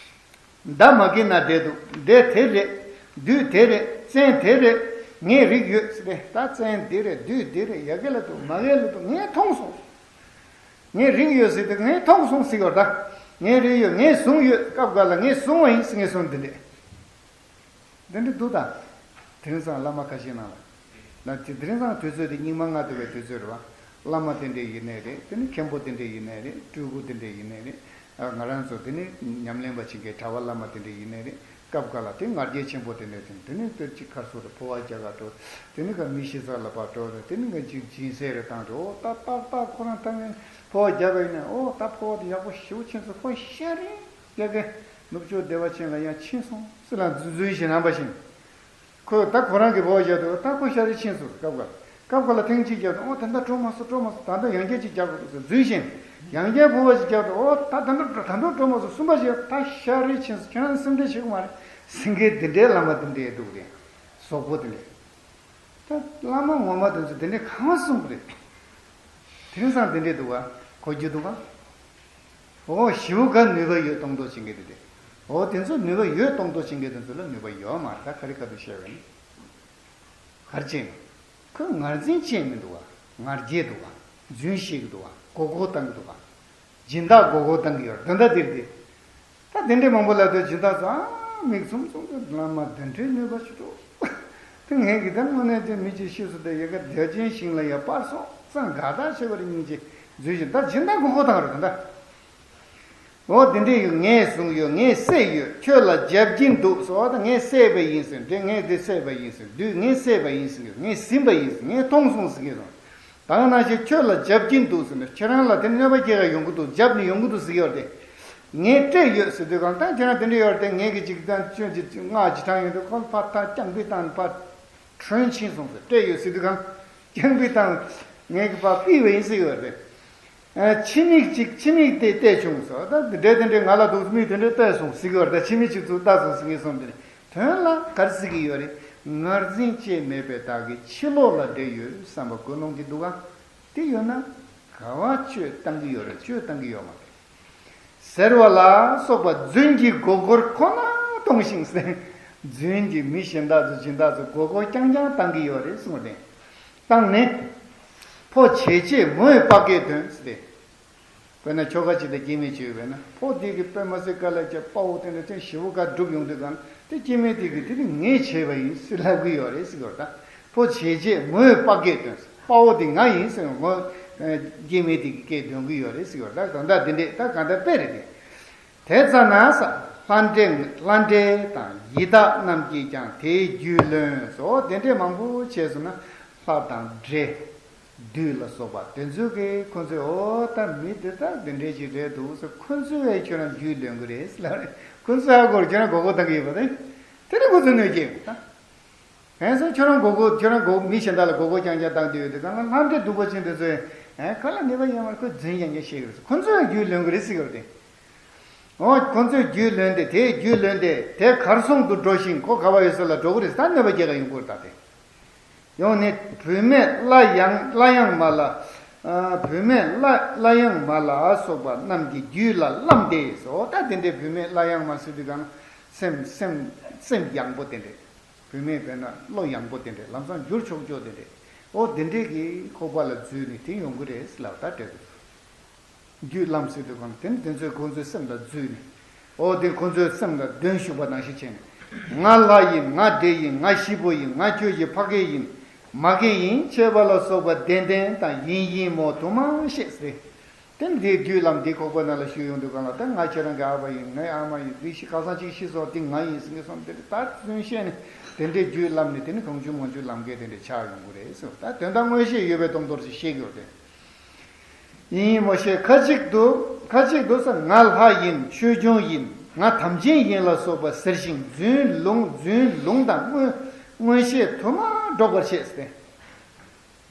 མདའ་མ་གི་ན་འདྲེ་འདུག་འདྲེ་དེ་རེད། བདུད་དེ་རེད། བཙན་དེ་རེད། ངའི་རིགས་ཡོད་ཟེར་ཏེ། ད་བཙན་འདི་རེད། བདུད་འདི་རེད། ཡ་གི་ལ་འདུག་མ་གི་ལ་འདུག་ངས་མཐོང་སོང་། ངའི་རིགས་ཡོད་ཟེར་ཏེ་ངས་མཐོང་སོང་ཟེར་གི་ཡོད་ད། ངའི་རིགས་ཡོད། ངས་བཟུང་ཡོད། སྐབས་འགའ་ལ་ངས་བཟུང་བ་ཡིན་ཟེར། ངས་བཟུང་འདི་འདྲས། དེ་འདྲ་འདུག་ད། དེང་སང་བླ་མ་ཁ་ཤས་ནང་ལ། ལ་དེ་དེང་སང་དུས་ཚོད་དེ་སྙིགས་མ་ལྔ་བསྡུ་བའི་དུས་ཚོད་རེད་བ། བླ་མ་དེ་འདྲས་ཡིན་ནའི་རེད། དེ་ནི་མཁན་པོ་དེ་འདྲས་ཡིན་ནའི་རེད། སྤྲུལ་སྐུ་དེ་འདྲས་ཡིན་ནའི་རེད། ང་རང་ཚོ་དེ་ནི་ཉམས་ལེན་པ་བྱེད་མཁན་གྲྭ་པ་བླ་མ་དེ་འདྲས་ཡིན་ནའི་རེད། སྐབས་འགའ་ལ་དེ་ང་རྒྱལ་ཆེན་པོ་དེ་འདྲས་དེ་དེ་ནི་དེ་གཅིག་ཁར་སོ་རེ་འཕོ་བ་རྒྱག་ག་འགྲོ། དེ་ནི་ག་མི་ཤི་ས་ལ་ཕར་འགྲོ་རེད། དེ་ནི་ང་གཅིག་སྦྱིན་སྲེག་རེ་བཏང་འགྲོ། ཨོ་ད་ཏག་ཏག་ཁོ་རང་ཐང་ངན་འཕོ་བ་རྒྱག་ག་ཡིན་ནའི། ཨོ་ད་འཕོ་བ་དེ་ཡག་པོ་ཞེ་པོ་ཕྱིན་སོང་། ཁོ་ཤ་རེ་རྒྱག་གི། ནུབ་ཕྱོགས་བདེ་བ་ཅན་ལ་ཡང་ཕྱིན་སོང་ཟེར་ལ་རྫུན་རྫུན་བཞིན་རྣམ་པ་བཞིན། ཁོས་ད་ཁོ་རང་གི་འཕོ་བ་བཞག་འདུག་ད་ཁོ་ཤ་རེ་ཕྱིན་སོང་། སྐབས་འགའ་སྐབས་འགའ་ལ་ཐེངས་གཅིག་བརྒྱབ་འདུག་ཨོ་ད་ལྟ་འགྲོ་མ་སོང་། འགྲོ་མ་སོང་། ད་ལྟ་ཡང་བསྐྱར་གཅིག་རྒྱག་དགོས་འདུག་ཟེར་རྫུན་བཞིན། ཡང་བསྐྱར་འཕོ་བ་ཞིག་བརྒྱབ་འདུག་ཨོ་ད་ད་ལྟ་ད་ལྟ་འགྲོ་མ་སོང་། གསུམ་པ་ཞིག་ད་ཤ་རེ་ཕྱིན་སོང་། ཁྱེད་རང་སེམས་ཁྲལ་བྱེད་དགོས་མ་རེད། སེང་གེ་འདི་འདྲའི་བླ་མ་འདི་འདྲའི་འདུག་རེད། ཟོག་པོ་འདི་འདྲའི། ད་བླ་མ་ངོ་མ་དེ་ཚོ་དེ་འདྲའི་གང་གསུང་གི་རེད། དེང་སང་དེ་འདྲའི་འདུག་ག་གོ་རྒྱུ་འདུག་ག་ཨོ་ཞེ་པོ་ག་ནུས་པ་ཡོད་གཏོང་འདོད་བྱེད་མཁན་དེ་དེ། ཨོ་དེ་ཚོ་ནུས་པ་ཡོད་གཏོང་འདོད་བྱེད་མཁན་དེ་ཚོ་ལ་ནུས་པ་ཡོད་མ་རེད། ད་ག་རེ་ག་དུས་བཤད་པ་ཡིན། ག་རེ་བྱས་ནས། ཁོས་ངར་འཛིན་བྱས་མི་འདུག་ག་ང་རྒྱལ་འདུག་ག་རྫུན་བཤད་ཀྱི་འདུག་ག་མགོ་སྐོར་བཏང་གི་འདུག་ག་སྦྱིན་བདག་མགོ་སྐོར་བཏང་གི་ཡོད་རེད། དོན་དག་དེ་རེད་དེ། ད་དེ་འདྲའི་མང་པོ་ལབ་དུས་སྦྱིན་བདག་ཚོ་ཨ་མིག་ཙུམ་ཙུམ་དུ་བླ་མ་དེ་འདྲའི་ནུས་པ་ཅིག་འདུག་དེ་ངས་གི་ད་དངོས་གནས་དེ་མི་གཅིག་ཤི་སོང་སྟེ་ཡ་ག་བདེ་ཆེན་ཞིང་ལ་ཡ་པར་སོང་ཙང་དགའ་ཐག་ཆོད་པ་རེད། སྙིང་རྗེ་རྫུན་བཤད། ད་སྦྱིན་བདག་མགོ་སྐོར་བཏང་རེད་ད། འོ་དེ་འདྲའི་ཡོད། ངས་བཟུང་ཡོད། ངས་བསད་ཡོད། ཁྱོད་ལ་བརྒྱབ་ཀྱིན་འདུག་ཟེར་བ་དང་། ངས་བསད་པ་ཡིན་ཟེར། འདྲེ་ངས་འདི་བསད་པ་ཡིན་ཟེར། བདུད་ངས་བསད་པ་ཡིན་ཟེར། ངས་ཟིན་པ་ཡིན་ཟེར། ངས་མཐོང་སོང་ཟེར་གྱི་སོང་། ད་ག་ནང་བཞིན་ཁྱོད་ལ་བརྒྱབ་ཀྱིན་འདུག་ཟེར་ནས་ཁྱེད་རང་ལ་དེ་གནོད་པ་སྐྱེལ་ག་ཡོང་གི་འདུག་བརྒྱབ་ནས་ཡོང་གི་འདུག་ཟེར་གྱི་ཡོད་རེད། ངས་སྤྲད་ཡོད་ཟེར་དུས་གང་ལྟར་ཁྱེད་རང་དེ་འདྲ་ཡོད་རེད་དེ། ངས་ཀྱི་ཅིག་དང་ཅོན་གྱི་སྔགས་ཅིག་བགྲངས་ཡོང་དུས་ཁོ་ཕར་ཐག་རྐྱང་པའི་སྟེང་ཕར་དྲན་ཕྱིན་སོང་ཟེར། སྤྲད་ཡོད་ཟེར་དུས་གང་རྐྱང་པའི་སྟེང་ངས་ཀྱི་ཕར་ཕུལ་བ་ཡིན་ཟེར་ཡོད་རེད། ཨ། ཕྱི་མིག་ཅིག་ཕྱི་མིག་དེ་བལྟས་བྱུང་ཟེར། ད་འདྲེ་དེ་འདྲས་ང་ལ་འདུག་མི་དེ་འདྲས་བལྟས་སོང་ཟེར་གྱི་ཡོད་རེད། ད་ཕྱི་མིག་ཅིག་ཚུར་ལྟ་སོང་ཟེར་གྱི་སོང་། དེ་ནས་དོན་ལ་ག་རེ་ཟེར་གྱི་ཡོད་རེད། ངར་འཛིན་བཅས་མེད་པའི་བདག་གིས་ཕྱི་ལོགས་ལ་འདྲེ་ཡོད་བསམ་པ་ཀུན་སློང་གི་འདུག་ག་དེ་ཡོད་ན་ག་བ་བཅོས་བཏང་གི་ཡོད་རེད། བཅོས་བཏང་གི་ཡོད་མ་རེད། ཟེར་བ་ལ་སོགས་པ་རྫུན་གྱི་མགོ་སྐོར་ཁོ་ན་གཏོང་ཞིང་ཟེར། རྫུན་གྱི་མི་གཞན་དག་ཚོ་སྦྱིན་བདག་ཚོ་མགོ་སྐོར་རྐྱང་རྐྱང་བཏང་གི་ཡོད་རེད་གསུངས་ཏེ། བཏང་ནས། ཕོ་བྱས་རྗེས་མོས་དཔའ་སྐད་འདོན་ཟེར་ཏེ། དཔེར་ན་ཁྱོ་ག་ཅིག་དང་སྐྱེ་དམན་ཅིག་ཡོད་པས་ན། ཕོ་དེ་གིས་དཔེ་མ་སྲིད་དཀའ་ལས་བརྒྱབ། དཔའ་བོ་དེ་འདྲ་ཅན་ཞེ་པོ་དགའ་སྒྲུབ་ཡོང་དུས་གང་དེ་སྐྱེ་དམན་དེ་གིས་དེ་ནི་ངས་བྱས་པ་ཡིན་ཟེར་ལབ་ཀྱི་ཡོད་རེད་ཟེར་གྱི་ཡོད་རེད། ད་ཕོ་བྱས་རྗེས་མོས་དཔའ་སྐད་འདོན་ཟེར། དཔའ་བོ་དེ་ང་ཡིན་ཟེར་ངོ་སྐྱེ་དམན་དེ་གིས་སྐད་འདོན་གྱི་ཡོད་རེད་ཟེར་གྱི་ཡོད་རེད། ད་གང་ལྟར་དེ་འདྲས་ད་གང་ལྟར་དཔེ་རེད་དེ། དེ་ཙ་ན་ས་ལྷ་འདྲེ་ལྷ་འདྲེ་དང་ཡི་དྭགས་རྣམས་ཀྱིས་ཀྱང་དེའི་རྒྱུད་ལོན་སོ། དེ་འདྲས་མང་པོ་བྱས་སོང་ན་ལྷ་དང་འདྲེ། བདུད་ལ་སོགས་པ་དེ་ཚོ་གིས་ཁོ་ཚོས་འོ་ད་མི་དེ་ད་དེ་འདྲས་ཞིག་རེད་འདུག་ཟེར། ཁོ་ཚོས་ཁྱོད་རང་རྒྱུད་ལོན་གི་རེད་ཟེར་ལབ་རེད། ཁོ་ཚོས་ཧ་གོ་རེད། ཁྱོད་རང་མགོ་སྐོར་བཏང་གི་ཡོད་པ་རེད། དེ་ནས་ཁོ་ཚོ་གནོད་སྐྱེལ་ད། ཕན་ཚུན་ཁྱོད་རང་མགོ་སྐོར་ཁྱོད་རང་མགོ་མི་གཞན་དག་ལ་མགོ་སྐོར་རྐྱང་རྐྱང་བཏང་དུས་ཡོད་དུས་གང་ལ་ལྷ་འདྲེ་གདུག་པ་ཅན་དེ་ཚོས་ཨེ་ག་ལ་ནུས་པ་ཡོད་མ་རེད། ཁོ་རྫུན་རྐྱང་རྐྱང་བཤད་གི་རེད། ཁོ་ཚོས་རྒྱུད་ལོན་གི་རེད་ཟེར་གི་རེད་དེ། འོ་ཁོ་ཚོས་རྒྱུད་ལོན་ཏེ་དེས་རྒྱུད་ལོན་ཏེ་དེ་གར་སོང་དུ་འགྲོ་ཞིང་ཁོ་ག་བ་ཡོད་ས་ལ་འགྲོ་གི་རེད། ད་གནོད་པ་སྐྱེལ་ག་ཡོང་གི་རེད་ད་དེ། ཡང་ནི་བུད་མེད་སླར་ཡང་སླར་ཡང་མ་ལ། ཨ། བུད་མེད་སླར་སླར་ཡང་མ་ལ་སོགས་པ་རྣམས་ཀྱི་རྒྱུད་ལ་བརླམས་ཏེ་སོ། ད་དེ་འདྲའི་བུད་མེད་སླར་ཡང་མ་ཟེར་དུས་གང་སེམས་སེམས་སེམས་ཡངས་པོ་དེ་འདྲས། བུད་མེད་དཔེར་ན་བློ་ཡངས་པོ་དེ་འདྲས། ལམ་སང་འགྱུར་ཆོག་ཆོག་དེ་འདྲས། འོ་དེ་འདྲས་ཀྱི་ཁོག་པ་ལ་འཛུལ་ནས་དེ་ཡོང་གི་རེད་ལབ། ད་འདྲས་འདུག་རྒྱུད་བརླམས་ཟེར་དུས་གང་དེ་ནི་དེ་ཚོས་ཁོང་ཚོའི་སེམས་ལ་འཛུལ་ནས། འོ་དེ་ཁོང་ཚོའི་སེམས་ལ་གདོན་ཞུགས་པ་ནང་བཞིན་བྱས་ནས། ང་ལྷ་ཡིན། ང་འདྲེ་ཡིན། ང་ཤི་བོ་ཡིན། ང་ཁྱོད་ཀྱི་ཕ་སྐད་ཡིན། མ་སྐད་ཡིན། ཆད་པ་ལ་སོགས་པ་བདེན་བདེན་དང་ཡིན་ཡིན་མོ་དུ་མ་བཤད་ཟེར། དེ་ནི་དེའི་རྒྱུད་བརླམས་དེའི་ཁོག་པ་ནང་ལ་ཞུགས་ཡོང་དུས་གང་ལ་ད་ང་ཁྱེད་རང་གི་ཨ་ཕ་ཡིན། ངའི་ཨ་མ་ཡིན། དེ་ཤི་ཁ་སང་གཅིག་ཤི་སོང་། དེ་ང་ཡིན་ཟེར་ངེས་སོང་། དེ་ད་རྫུན་བཤད་ནས་དེ་འདྲའི་རྒྱུད་བརླམས་ནས་དེ་ནི་གང་བྱུང་མང་བྱུང་ལམ་ཁ་དེ་འདྲ་ཆགས་ཡོང་གི་རེད་ཟེར། ད་དོན་དག་མངོན་ཤེས་ཡོད་པའི་སྟོབས་མདོར་ཞིག་བཤད་ཀྱི་ཡོད་དེ། ཡིན་ཡིན་མོ་ཞེས་ཁ་ཅིག་ཏུ་ཁ་ཅིག་ཏུ་ས་ང་ལྷ་ཡིན། ཆོས་སྐྱོང་ཡིན། ང་དམ་ཅན་ཡིན་ལ་སོགས་པ་ཟེར་ཞིང་རྫུན་ལུང་རྫུན་ལུང་དང་མངོན་མངོན་ཤེས་དུ་མ་འགྲོགས་པར་བྱེད་ཟེར་ཏེ།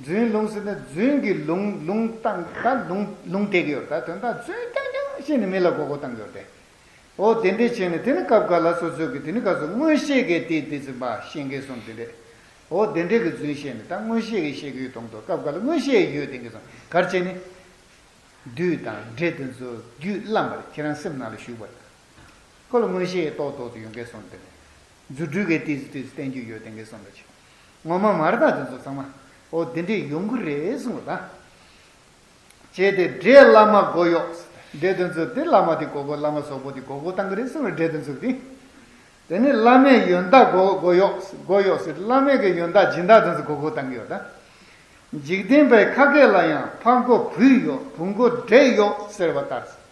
རྫུན་ལུང་ཟེར་ན་རྫུན་གྱི་ལུང་ལུང་བཏང་ད་ལུང་ལུང་སྟེར་གྱི་ཡོད། ད་དོན་དག་རྫུན་རྐྱང་རྐྱང་བཤད་ནས་མི་ལ་མགོ་སྐོར་བཏང་གི་ཡོད་དེ། འོ་དེ་འདྲས་བྱས་ནས་དེ་ནི་སྐབས་འགའ་ལ་སོ་སོ་གི་དེ་ནི་ག་ཚོད་མངོན་ཤེས་ཀྱིས་དེ་དེ་ཚོ་མ་ཤེས་མཁན་སོང་དེ་འདྲས། འོ་དེ་འདྲས་ཀྱི་རྫུན་བཤད་ནས་ད་མངོན་ཤེས་ཀྱིས་བཤད་ཀྱི་ཡོད་མདོག་མདོག་སྐབས་འགའ་ལ་མངོན་ཤེས་ཡོད་དེ་འགའ་སོང་གར་བྱས་ནས། བདུད་དང་འདྲེ་དེ་ཚོ་རྒྱུད་བརླམས་པ་རེད། ཁྱེད་རང་སེམས་ནང་ལ་ཞུགས་པ་རེད། ཁོ་ལ་མངོན་ཤེས་ཏོག་ཏོག་ཏུ་ཡོང་མཁན་སོང་དེ་འདྲས། རྫུ་འཕྲུལ་གྱིས་ཏིས་ཏིས་བསྟན་རྒྱུ་ཡོད་དེ་འགའ་སོང་འདྲ་ཆེ། ངོ་མ་མ་རེད་ད། དེ་ཚོ་ཚང་མ། འོ་དེ་འདྲས་ཡོང་གི་རེད་གསུངས་པ་ད། བྱས་ཏེ་འདྲེ་བླ་མ་མགོ་གཡོགས། འདྲེ་དེ་ཚོ་དེ་བླ་མ་དེ་མགོ་སྐོར། བླ་མ་ཟོག་པོ་དེ་མགོ་སྐོར་བཏང་གི་རེད་གསུངས་པ། འདྲེ་དེ་ཚོ་དེ། དེ་ནས་བླ་མས་ཡོན་བདག་མགོ་མགོ་གཡོགས། མགོ་གཡོགས་ཟེར། བླ་མས་ཀྱི་ཡོན་བདག་སྦྱིན་བདག་དེ་ཚོ་མགོ་སྐོར་བཏང་གི་ཡོད་ད། འཇིག་རྟེན་པའི་ཁ་སྐད་ལ་ཡང་ཕ་མགོ་བུས་གཡོགས། བུ་མགོ་འདྲེས་གཡོགས་ཟེར་བ་ལྟར།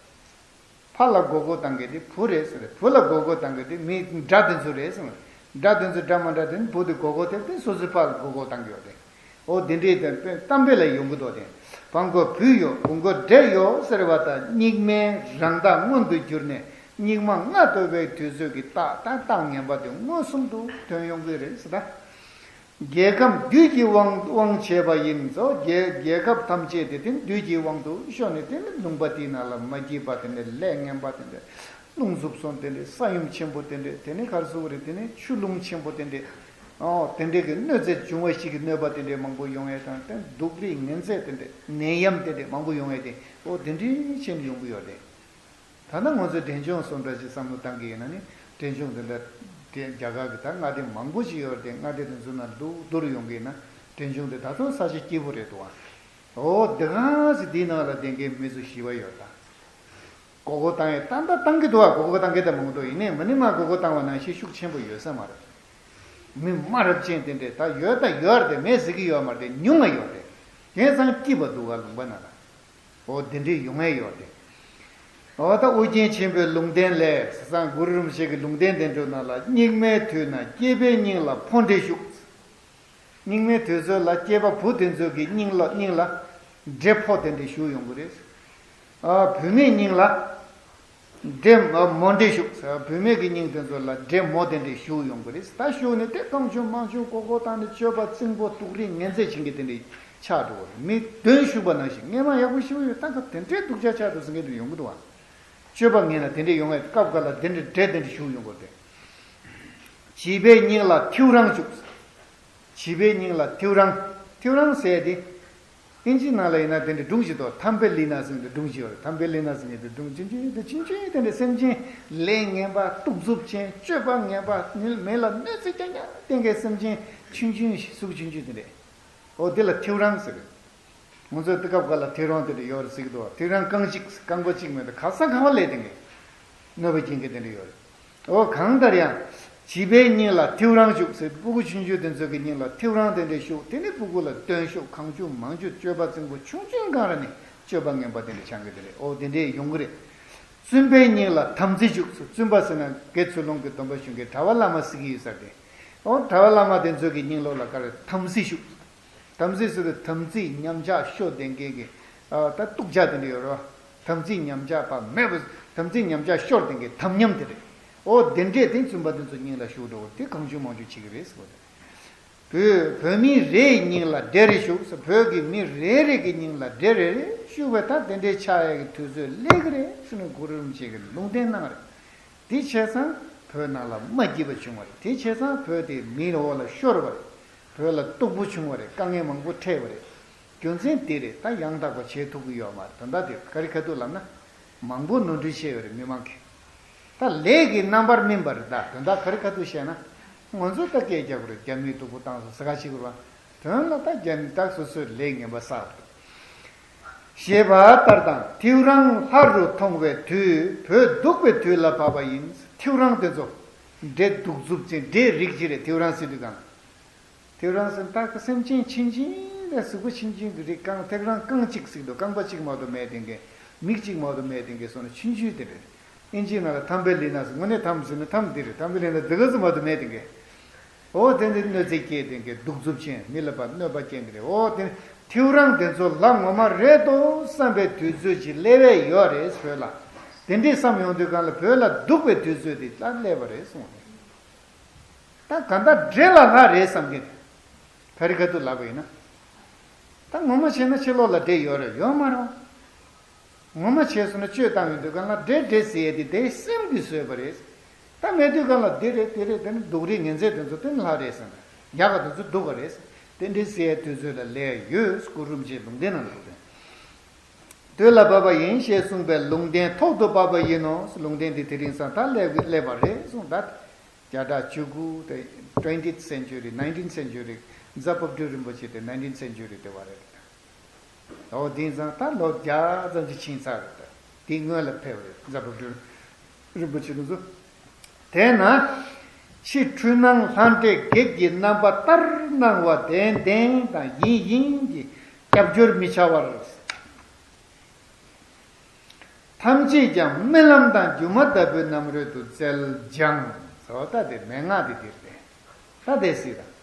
ཕ་ལ་མགོ་སྐོར་བཏང་མཁན་དེ་བུ་རེད་ཟེར། བུ་ལ་མགོ་སྐོར་བཏང་མཁན་དེ་མི་དགྲ་དེ་ཚོ་རེད་ཟེར། དགྲ་དེ་ཚོ་འདྲ་མི་འདྲ་དེ་ནི་བུ་དེ་མགོ་སྐོར་ཐེབས་ཏེ་སོ་སོའི་ཕ་ལ་མགོ་སྐོར་བཏང་གི་ཡོད་རེད། འོ་དེ་འདྲའི་དེ་གཏམ་དཔེ་ལ་ཡོང་གི་འདུག་སྟེ། ཕ་མགོ་བུས་གཡོགས། བུ་མགོ་འདྲེས་གཡོགས་ཟེར་བ་ལྟར་སྙིགས་མའི་རང་མདངས་མངོན་དུ་གྱུར་ནས་སྙིགས་མ་ལྔ་བཏོད་པའི་དུས་ཚོད་ཀྱི་རྟགས་དང་རྟགས་ངན་པ་དེ་མངོན་སུམ་དུ་ཐོན་ཡོང་གི་རེད་ཟེར་ད། རྒྱལ་ཁམས་བདུད་ཀྱིས་དབང་དབང་བྱས་པ་ཡིན་ཙང་རྒྱལ་རྒྱལ་ཁབ་ཐམས་ཅད་དེ་དེ་བདུད་ཀྱི་དབང་དུ་ཤོར་ནས་དེ་ནི་ལུང་པ་དེའི་ནང་ལ་མ་སྐྱིད་པ་དེ་འདྲ། ལས་ངན་པ་དེ་འདྲ། རླུང་འཚུབ་སོང་དེ་འདྲ། ས་ཡོམ་ཆེན་པོ་དེ་འདྲ། དེ་ནི་ག་རེ་ཟེར་དགོས་རེད། དེ་ནི་ཆུ་ཀླུང་ཆེན་པོ་དེ་འདྲ། ཨོ་དེ་འདྲ་གི་གནོད་འཚེ་འབྱུང་བ་ཞིག་གི་གནོད་པ་དེ་འདྲ་མང་པོ་ཡོང་ཡས་དང་། དེ་སྡུག་རུས་ངན་ཚད་དེ་འདྲ། ནད་ཡམས་དེ་འདྲ་མང་པོ་ཡོང་ཡས་དེ། ཨོ་དེ་འདྲའི་ཆེན་ཡོང་གི་ཡོད་རེད། ད་ལྟ་ང་ཚོས་འབྲས་ལྗོངས་སོགས་འདྲ་ཞིག་བསམ་བློ་བཏང་གི་ཡིན་ན་ནི། འབྲས་ལྗོངས་འདི་འདྲ་དེ་རྒྱ་གར་གྱི་ད་མངའ་སྡེ་མང་པོ་ཞིག་ཡོད་རེད་དེ། མངའ་སྡེ་དེ་ཚོ་ནང་བསྡུར་བསྡུར་ཡོང་གི་ཡིན་ན་འབྲས་ལྗོངས་འདི་ད་དུང་ས་ཆ་སྐྱིད་པོ་རེད་འདུག་ཨ། འོ་འདི་ག་ཚོད་འདིའི་ནང་ལ་བསྡད་མཁན་མི་ཚོ་ཞི་བ་ཡོད་ད། མགོ་སྐོར་བཏང་ཡས་ཏན་ཏན་བཏང་གི་འདུག་ཨ། མགོ་སྐོར་བཏང་མཁན་དེ་མང་པོ་འདུག་ཡིན་ནའི་མ་ནི་མ་མགོ་སྐོར་བཏང་བ་ནང་བཞིན་ཤུགས་ཆེན་པོ་ཡོད་ས་མ་རེད། མི་དམའ་རབས་ཅན་དེ་འདྲས་ད་ཡོད་ད་ཡོད་རེད་དེ། མེད་ཟེར་གྱི་ཡོད་མ་རེད་དེ། ཉུང་ང་ཡོད་རེད། དེང་སང་སྐྱིད་པ་འདུག་ག་ལུང་པ་ནང་ལ། འོ་དེ་འདྲས་ཡོང་ངེས་ཡོད་རེད། འོ་ད་ཨོ་རྒྱན་ཆེན་པོའི་ལུང་བསྟན་ལས་ཟེར་སང་གུ་རུ་རིན་པོ་ཆེ་གི་ལུང་བསྟན་དེ་ཚོའི་ནང་ལ། སྙིགས་མའི་དུས་ན་སྐྱེས་པའི་སྙིང་ལ་ཕོ་འདྲེ་ཞུགས། སྙིགས་མའི་དུས་ཚོད་ལ་སྐྱེས་པ་བུ་དེ་ཚོ་གི་སྙིང་ལ་སྙིང་ལ་འདྲེ་ཕོ་དེ་འདྲས་ཞུགས་ཡོང་གི་རེད། ཨ་བུད་མེད་སྙིང་ལ་ འདྲེ་མོ་འདྲེ་ཞུགས། བུད་མེད་ཀྱི་སྙིང་དེ་ཚོ་ལ་འདྲེ་མོ་དེ་འདྲས་ཞུགས་ཡོང་གི་རེད། ད་ཞུགས་ནས་དེ་གང་བྱུང་མང་བྱུང་ཀོ་ཀོ་བཏང་ནས་སྤྱོད་པ་རྩིང་པོ་སྡུག་རུས་ངན་ཚད་ཅན་གྱི་དེ་འདྲས་ཆགས་འགྲོ་གི་རེད། མི་གདོན་ཞུགས་པ་ནང་བཞིན། སྔན་མ་ཡག་པོ་ཞུགས་ཡོད། ད་ག་དེ་འདྲས་སྡུག་ཅག་ཆགས་འདུག་ཟེར་མཁན་དེ་ཡོང་གི་འདུག་བ། སྤྱོད་པ་ངན་ལ་དེ་འདྲས་ཡོང་བའི་སྐབས་འགའ་ལ་དེ་འདྲས་འདྲེ་དེ་འདྲས་ཞུགས་ཡོང་གི་རེད། བྱིས་པའི་སྙིང་ལ་ཐེའུ་རང་ཞུགས། བྱིས་པའི་སྙིང་ལ་ཐེའུ་རང་། ཐེའུ་རང་ཟེར་དེ། ཨིན་ཇིའི་ནང་ལ་ཡིན་ན་དེ་འདྲའི་སྒྲུང་ཞིག་འདུག། ཐམ་པེ་ལི་ན་ཟེར་ནས་སྒྲུང་ཞིག་ཡོད་རེད། ཐམ་པེ་ལི་ན་ཟེར་ནས་དེ་སྒྲུང་ཆུང་ཆུང་དེ་ཆུང་ཆུང་དེ་འདྲའི་སེམས་ཅན་ལས་ངན་པ་རྟུག་རྩུབ་ཅན་སྤྱོད་པ་ངན་པ་མི་ལ་གནོད་འཚེ་རྐྱང་རྐྱང་བསྟན་མཁན་སེམས་ཅན་ཆུང་ཆུང་ཞིག་གཟུགས་ཆུང་ཆུང་དེ་འདྲས། འོ་དེ་ལ་ཐེའུ་རང་ཟེར་རེད། ང་ཚོའི་དུས་སྐབས་འགའ་ལ་ཐེའུ་རང་དེ་འདྲ་ཡོད་རེད་ཟེར་གྱི་འདུག། ཐེའུ་རང་རྐང་གཅིག་རྐང་པ་གཅིག་མེད་དུ་ག་ས་ག་བ་སླེབས་བསྡད་མཁན་གནོད་པ་སྐྱེལ་མཁན་དེ་འདྲ་ཡོད་རེད། འོ་གང་ལྟར་ཡང་། བྱིས་པའི་སྙིང་ལ་ཐེའུ་རང་ཞུགས་ཟེར། སྤུ་གུ་ཆུང་ཆུང་དེ་ཚོ་གི་སྙིང་ལ་ཐེའུ་རང་དེ་འདྲ་ཞུགས། དེ་ནི་སྤུ་གུ་ལ་གདོན་ཤུགས་གང་བྱུང་མང་བྱུང་སྤྱོད་པ་རྩིང་པོ་ཆུང་ཆུང་སྒང་ར་ནས་སྤྱོད་པ་ངན་པ་དེ་འདྲ་སྦྱང་གི་དེ་རེད། འོ་དེ་འདྲས་ཡོང་གི་རེད། བཙུན་པའི་སྙིང་ལ་དམ་ཚིག་ཞུགས་ཟེར། བཙུན་པ་ཟེར་ན་དགེ་ཚུལ་སློང་གི་སྡོམ་པ་ཞུ་མཁན་གྲྭ་པ་བླ་མ་ཟེར་གྱི་ཡོད་ས་དེ། འོ་གྲྭ་པ་བླ་མ་དེ་ཚོ་གི་སྙིང་ལོགས་ལ་ག་རེ་དམ་ཚིག་ཞུགས། དམ་ཚིག་ཟེར་དུས་དམ་ཚིག་ཉམས་ཆག་ཤོར་བསྡད་མཁན་གྱི། ཨ་ད་སྡུག་ཅག་དེ་འདྲ་ཡོད་རེད་བ། དམ་ཚིག་ཉམས་ཆག་པ་མེད་པ། དམ་ཚིག་ཉམས་ཆག་ཤོར་བསྡད་མཁན་དམ་ཉམས་དེ་རེད། འོ་དེ་འདྲས་དེ་བཙུན་པ་དེ་ཚོ་སྙིང་ལ་ཞུགས་འགྲོ་བ་དེ་གང་བྱུང་མང་བྱུང་བྱེད་ཀྱི་རེད་ཟེར་བ་རེད། བོད་བོད་མི་རེའི་སྙིང་ལ་འདྲེ་རེ་ཞུགས་ཟེར། བོད་ཀྱི་མི་རེ་རེ་གི་སྙིང་ལ་འདྲེ་རེ་རེ་ཞུགས་པས་ད་དེ་འདྲས་ཆགས་ཡག་གི་དུས་ཚོད་སླེབས་ཀྱི་རེད་ཟེར་ནས་གུ་རུ་རིན་པོ་ཆེ་གིས་ལུང་བསྟན་གནང་རེད། དེ་བྱས་ཙང་བོད་ནང་ལ་མ་སྐྱིད་པ་བྱུང་བ་རེད། དེ་བྱས་ཙང་བོད་དེ་མིའི་འོག་ལ་ཤོར་བ་རེད། བོད་ལ་སྡུག་པོ་བྱུང་བ་རེད། དཀའ་ངལ་མང་པོ་འཕྲད་པ་རེད། རྒྱུ་མཚན་དེ་རེད། ད་ཡང་དག་པ་བྱེད་ཐུབ་ཀྱི་ཡོད་མ་རེད། དོན་དག་དེ་ག་རེ་ག་དུས་ལབ་ན། མང་པོ་ནོར་འཁྲུལ་བྱས་ཡོད་རེད་མི་མང་གིས། ད་ལས་ཀྱི་རྣམ་པར་སྨིན་པ་རེད། ད་དོན་དག་ག་རེ་ག་དུས་བཤད་ན། ང་ཚོས་ད་སྐད་རྒྱག་དགོས་རེད། རྒྱ་མིས་སྡུག་པོ་བཏང་སོང་ཟེར་ག་བྱེད་དགོས་རེད་བ། དོན་ལ་ད་རྒྱ་མི་ད་སོ་སོའི་ལས་ངན་པ་བསགས་པ་རེད། ཞེས་པ་ལྟར་དང་། ཐེའུ་རང་ལྷ་རུ་མཐོང་བའི་དུས། བོད་སྡུག་པའི་དུས་ལ་བབ་པ་ཡིན། ཐེའུ་རང་དེ་ཚོ་འདྲེ་གདུག་རྩུབ་ཅན། འདྲེའི་རིགས་ཅིག་རེད། ཐེའུ་རང་ཟེར་དུས་གང་། ཐེའུ་རང་ཟེར་ན་ད་ག་སེམས་ཅན་ཆུང་ཆུང་དང་གཟུགས་པོ་ཆུང་ཆུང་གི་རིགས། རྐང་ཐེའུ་རང་རྐང་གཅིག་ཟེར་གྱི་འདུག། རྐང་པ་གཅིག་མ་གཏོགས་མེད་བསྡད་མཁན། མིག་གཅིག་མ་གཏོགས་མེད་བསྡད་མཁན་སོང་ན་ཆུང་ཆུང་དེ་རེད། ཨིན་ཇིའི་ནང་ལ་ཐམ་པེ་ལི་ན་ཟེར། དངོས་གནས་ཐམ་ཟེར་ན་ཐམ་འདི་རེད། ཐམ་པེ་ལི་ན་འདི་ག་ཚོད་མ་གཏོགས་མེད་བསྡད་མཁན། འོ་དེ་འདི་གནོད་འཚེ་སྐྱེལ་བསྡད་མཁན་གདུག་རྩུབ་ཅན། མི་ལ་ཕར་གནོད་པ་སྐྱེལ་གྱི་རེད། འོ་དེ་ཐེའུ་རང་དེ་ཚོ་ལྷ་ངོ་མ་རེད་དོ་བསམ་པའི་དུས་ཚོད་ཅིག་སླེབས་ཡས་ཡོད་རེད་བོད་ལ། དེ་འདྲས་བསམ་ཡོང་དུས་གང་ལ་བོད་ལ་སྡུག་པའི་དུས་ཚོད་དེ་ད་སླེབས་པ་རེད་གསུངས་རེད། ད་གང་ལྟར་འདྲེ་ལ་ལྷ་རེད་བསམ་གྱི་འདུག། ག་རེ་ག་དུས་ལབ་པ་ཡིན་ན། ད་ངོ་མ་བྱས་ན་ཕྱི་ལོགས་ལ་འདྲེ་ཡོད་རེད། ཡོད་མ་རེད། ངོ་མ་བྱས་སོང་ན་གཅོད་བཏང་ཡོང་དུས་གང་ལ་འདྲེ་འདྲེ་ཟེར་ཡས་དེ་དེ་སེམས་ཀྱིས་བཟོས་པ་རེད། ད་མེད་དུས་གང་ལ་འདི་རེད་དེ་རེད། དེ་ནི་སྡུག་རུས་ངན་ཚད་དེ་ཚོ་དེ་ནི་ལྷ་རེད་ཟེར་ན། ཡག་ག་དེ་ཚོ་སྡུག་ག་རེད་ཟེར། དེ་འདྲའི་ཟེར་ཡས་དུས་ཚོད་ལ་སླེབས་ཡོད། གུ་རུ་རིན་པོ་ཆེས་ལུང་བསྟན་གནང་འདུག་དེ། དུས་ལ་བབ་པ་ཡིན་ཞེས་གསུངས་པའི་ལུང་བསྟན་ཐོག་ཏུ་བབས་པ་ཡིན་ནོ། ལུང་བསྟན་འདི་དེ་རིང་སང་ད་སླེབས་སླེབས་པ་རེད་གསུངས། ད་བརྒྱ་ཕྲག་བཅུ་དགུ་དེ་twentieth century, nineteenth century། རྫ་བབས་སྒྲོལ་རིན་པོ་ཆེ་དེ་nineteenth century དེ་བ་རེད། ཨོ་དེང་སང་ད་ལོ་བརྒྱ་ཙམ་ཅིག་ཕྱིན་ཚར་རེད། ད་དེ་སྔོན་ལ་ཕེབས་རེད། རྫ་བབས་སྒྲོལ་རིན་པོ་ཆེ་དེ་ཚོ། དེས་ན་ཕྱི་འཁྲུལ་སྣང་ལྷ་འདྲེ་བགེགས་ཀྱི་རྣམ་པ་ལྟར་སྣང་བ་བདེན་བདེན་དང་ཡིན་ཡིན་གྱི་རྒྱབ་སྐྱོར་མི་བྱ་བར། ཐམས་ཅད་ཀྱང་རྨི་ལམ་དང་སྒྱུ་མ་ལྟ་བུའི་རྣམ་རོལ་དུ་བཙལ་སྦྱང་། ཟེར་བ་ད་དེ་མན་ངག་དེ་འདིར་ཏེ། ད་དེ་སྲིད་དང་།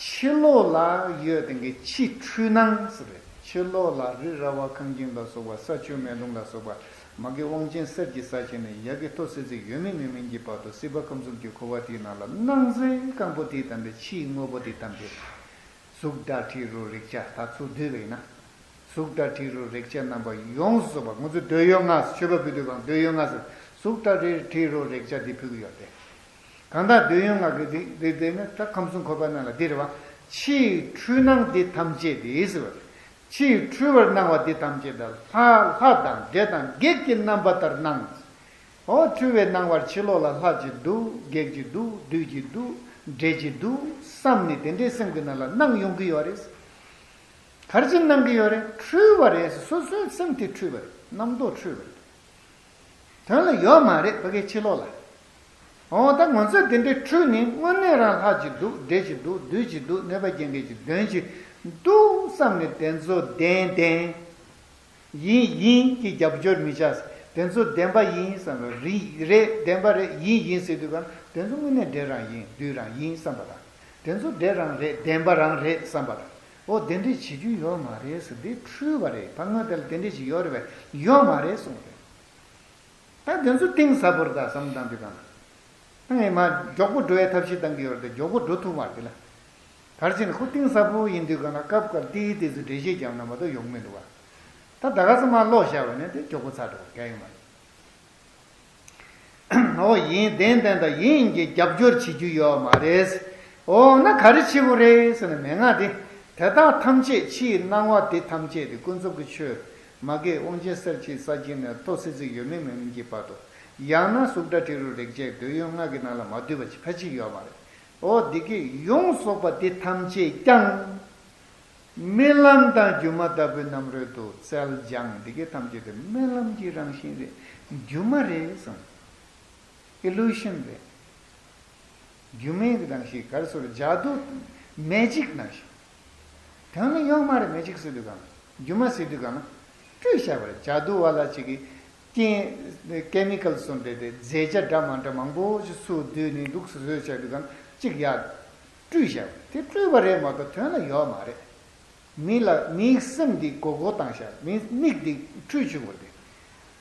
ཕྱི་ལོགས་ལ་ཡོད་དེ་གི་ཕྱི་འཁྲུལ་སྣང་ཟེར་རེད། ཕྱི་ལོགས་ལ་རི་ར་བ་གངས་ཅན་ལ་སོགས་པ། ས་ཆུ་མེ་རླུང་ལ་སོགས་པ། མ་གི་དབང་ཆེན་གསེར་གྱི་ས་ཆེན་ནས་ཡ་གི་ཐོག་སི་སི་ཡོད་མིན་མེད་མིན་གྱི་བར་དུ་སྲིད་པ་ཁམས་གསུམ་གྱི་འཁོར་བ་དེའི་ནང་ལ་སྣང་ཚེ་སྐམ་པོ་དེ་དམ་པའི་ཕྱིའི་དངོས་པོ་དེ་དམ་པའི། གཟུགས་སྒྲ་དྲི་རོ་རེག་བྱ། ད་ཚུར་བསྡུས་པ་ཡིན་ན། གཟུགས་སྒྲ་དྲི་རོ་རེག་བྱ་རྣམ་པ་ཡོངས་སུ་རྫོགས་པ། ང་ཚོས་འདོད་ཡོན་ལྔ་ཟེར། མཆོད་པ་ཕུལ་དུས་གང་འདོད་ཡོན་ལྔ་ཟེར། གཟུགས་སྒྲ་རེ་དྲི་རོ་རེག་བྱ་འདི་ཕུལ་གྱི་ཡོད་དེ། གང་ལྟར་འདོད་ཡོན་ལྔ་གི་འདི་འདི་འདི་ནི་ད་ཁམས་གསུམ་འཁོར་བ་རྣམས་ལ་འདི་རེད་བ། ཕྱིའི་འཁྲུལ་སྣང་འདི་ཐམས་ཅད་དེ་ཟེར་བ་རེད། ཕྱིའི་འཁྲུལ་པར་སྣང་བ་འདི་ཐམས་ཅད་ད་ལྷ་ལྷ་དང་འདྲེ་དང་བགེགས་ཀྱི་རྣམ་པ་ལྟར་སྣང་། འོ་འཁྲུལ་བའི་སྣང་བར་ཕྱི་ལོགས་ལ་ལྷ་ཅིག་འདུག། བགེགས་ཅིག་འདུག། བདུད་ཅིག་འདུག། འདྲེ་ཅིག་འདུག་བསམ་ནས་དེ་འདྲའི་སེམས་ཀྱི་ནང་ལ་སྣང་ཡོང་གི་ཡོད་རེད། ག་རེ་བྱས་སྣང་གི་ཡོད་རེད། འཁྲུལ་བ་རེད། སོ་སོའི་སེམས་དེ་འཁྲུལ་བ་རེད། རྣམ་རྟོག་འཁྲུལ་བ་རེད། དོན་ལ་ཡོད་མ་རེད་ཕ་གིའི་ཕྱི་ལོགས་ལ། འོ་ད་ང་ཚོས་དེ་འདྲའི་འཁྲུལ་ནས་དངོས་གནས་རང་ལྷ་ཅིག་འདུག། འདྲེ་ཅིག་འདུག། བདུད་ཅིག་འདུག། གནོད་པ་སྐྱེལ་མཁན་ཅིག་གདོན་ཅིག་འདུག་བསམ་ནས་དེ་ཚོ་བདེན་བདེན། ཡིན་ཡིན་གྱི་རྒྱབ་སྐྱོར་མི་བྱ། དེ་ཚོ་བདེན་པ་ཡིན་བསམ་པ་རེད། རེད་བདེན་པ་རེད། ཡིན་ཡིན་ཟེར་དུས་གང་དེ་ཚོ་དངོས་གནས་འདྲེ་རང་ཡིན་བདུད་རང་ཡིན་བསམ་པ་དང་། དེ་ཚོ་འདྲེ་རང་རེད། བདེན་པ་རང་རེད་བསམ་པ་དང་། འོ་དེ་འདྲས་བྱེད་རྒྱུ་ཡོད་མ་རེད་ཟེར། འདི་འཁྲུལ་བ་རེད། ཕ་དངོས་དེ་ལ་དེ་འདྲས་ཅིག་ཡོད་རེད་པས། ཡོད་མ་རེད་གསུངས་རེད། ད་དེ་ཚོ་གཏིང་ཟབ་པོར་ད་བསམ་བཏང་དུས་གང་ལ། ད་ངས་མ་མགྱོགས་པོ་འགྲོ་བའི་ཐབས་ཤེས་བཏང་གི་ཡོད་རེད་དེ། མགྱོགས་པོ་འགྲོ་ཐུབ་མ་རེད་དེ་ལ། ག་རེ་བྱས་ནས་ཁོ་གཏིང་ཟབ་པོ་ཡིན་དུས་གང་ལ་སྐབས་འགར་དེའི་དེ་ཚོ་འགྲེལ་བཤད་རྒྱབ་ན་མ་གཏོགས་ཡོང་མི་འདུག་བ། ད་ད་ག་ཚོད་མ་ཀློག་བཞག་པ་ནས་དེ་མགྱོགས་པོ་ཚར་འགྲོ་བ་གལ་ཡོད་མ་རེད། ཨོ་ཡིན། ཏན་ཏན་ད་ཡིན་གྱི་རྒྱབ་སྐྱོར་བྱེད་རྒྱུ་ཡོད་མ་རེད། ཨོ་ན་ག་རེ་བྱེད་དགོས་རེད་ཟེར་ན། མན་ངག་དེ། དེ་དག་ཐམས་ཅད་ཕྱིའི་སྣང་བ་དེ་ཐམས་ཅད་དེ་ཀུན་རྫོབ་ཀྱི་ཆོས་མ་སྐྱེས་དབང་ཆེན་གསལ་བྱེད་ས་བཅད་ནས་ཐོ་སི་ཙིག་ཡོད་མིན་མེད་མིན་གྱི་བར་དུ། ཡང་ན་གཟུགས་སྒྲ་དྲི་རོ་རེག་བྱའི་འདོད་ཡོན་ལྔ་གི་ནང་ལ་མ་འདུས་པ་ཅིག་ཕལ་ཆེར་ཡོད་མ་རེད། ཨོ་འདི་སྐད་ཡོངས་རྫོགས་པ་དེ་ཐམས་ཅད་ཀྱང་། རྨི་ལམ་དང་སྒྱུ་མ་ལྟ་བུའི་རྣམ་རོལ་དུ་བསྩལ་ཀྱང་། འདི་སྐད་ཐམས་ཅད་དེ་རྨི་ལམ་གྱི་རང་བཞིན་རེད། སྒྱུ་མ་རེད་གསུངས། ཨི་ལུ་ཤན་རེད། སྒྱུ་མའི་རང་བཞིན། ག་རེ་ཟེར། ཇ་དུ། མེ་ཇིག་ནང་བཞིན། དོན་ལ་ཡོད་མ་རེད། མེ་ཇིག་ཟེར་དུས་གང་ལ། སྒྱུ་མ་ཟེར་དུས་གང་ལ། སྤྲུལ་བཞག་པ་རེད། ཇ་དུ་བ་ལ་ཅིག་གིས་རྐྱེན་ཀེ་མི་ཀལ་སོགས་འདྲ་དེ་རྫས་ཆ་འདྲ་མ་འདྲ་མང་པོ་ཞིག་བསྲུབས་བསྡུས་ནས་འདུག་སེ་བཟོས་བྱས་དུས་གང་ལ་ཅིག་ཡ། སྤྲུལ་བཞག་པ་དེ་སྤྲུལ་པ་རེད་མ་གཏོགས་དོན་ལ་ཡོད་མ་རེད། མི་ལ་མིའི་སེམས་འདི་མགོ་སྐོར་བཏང་ཤག་མི་མིག་འདི་འཁྲུལ་བཅུག་པ་རེད།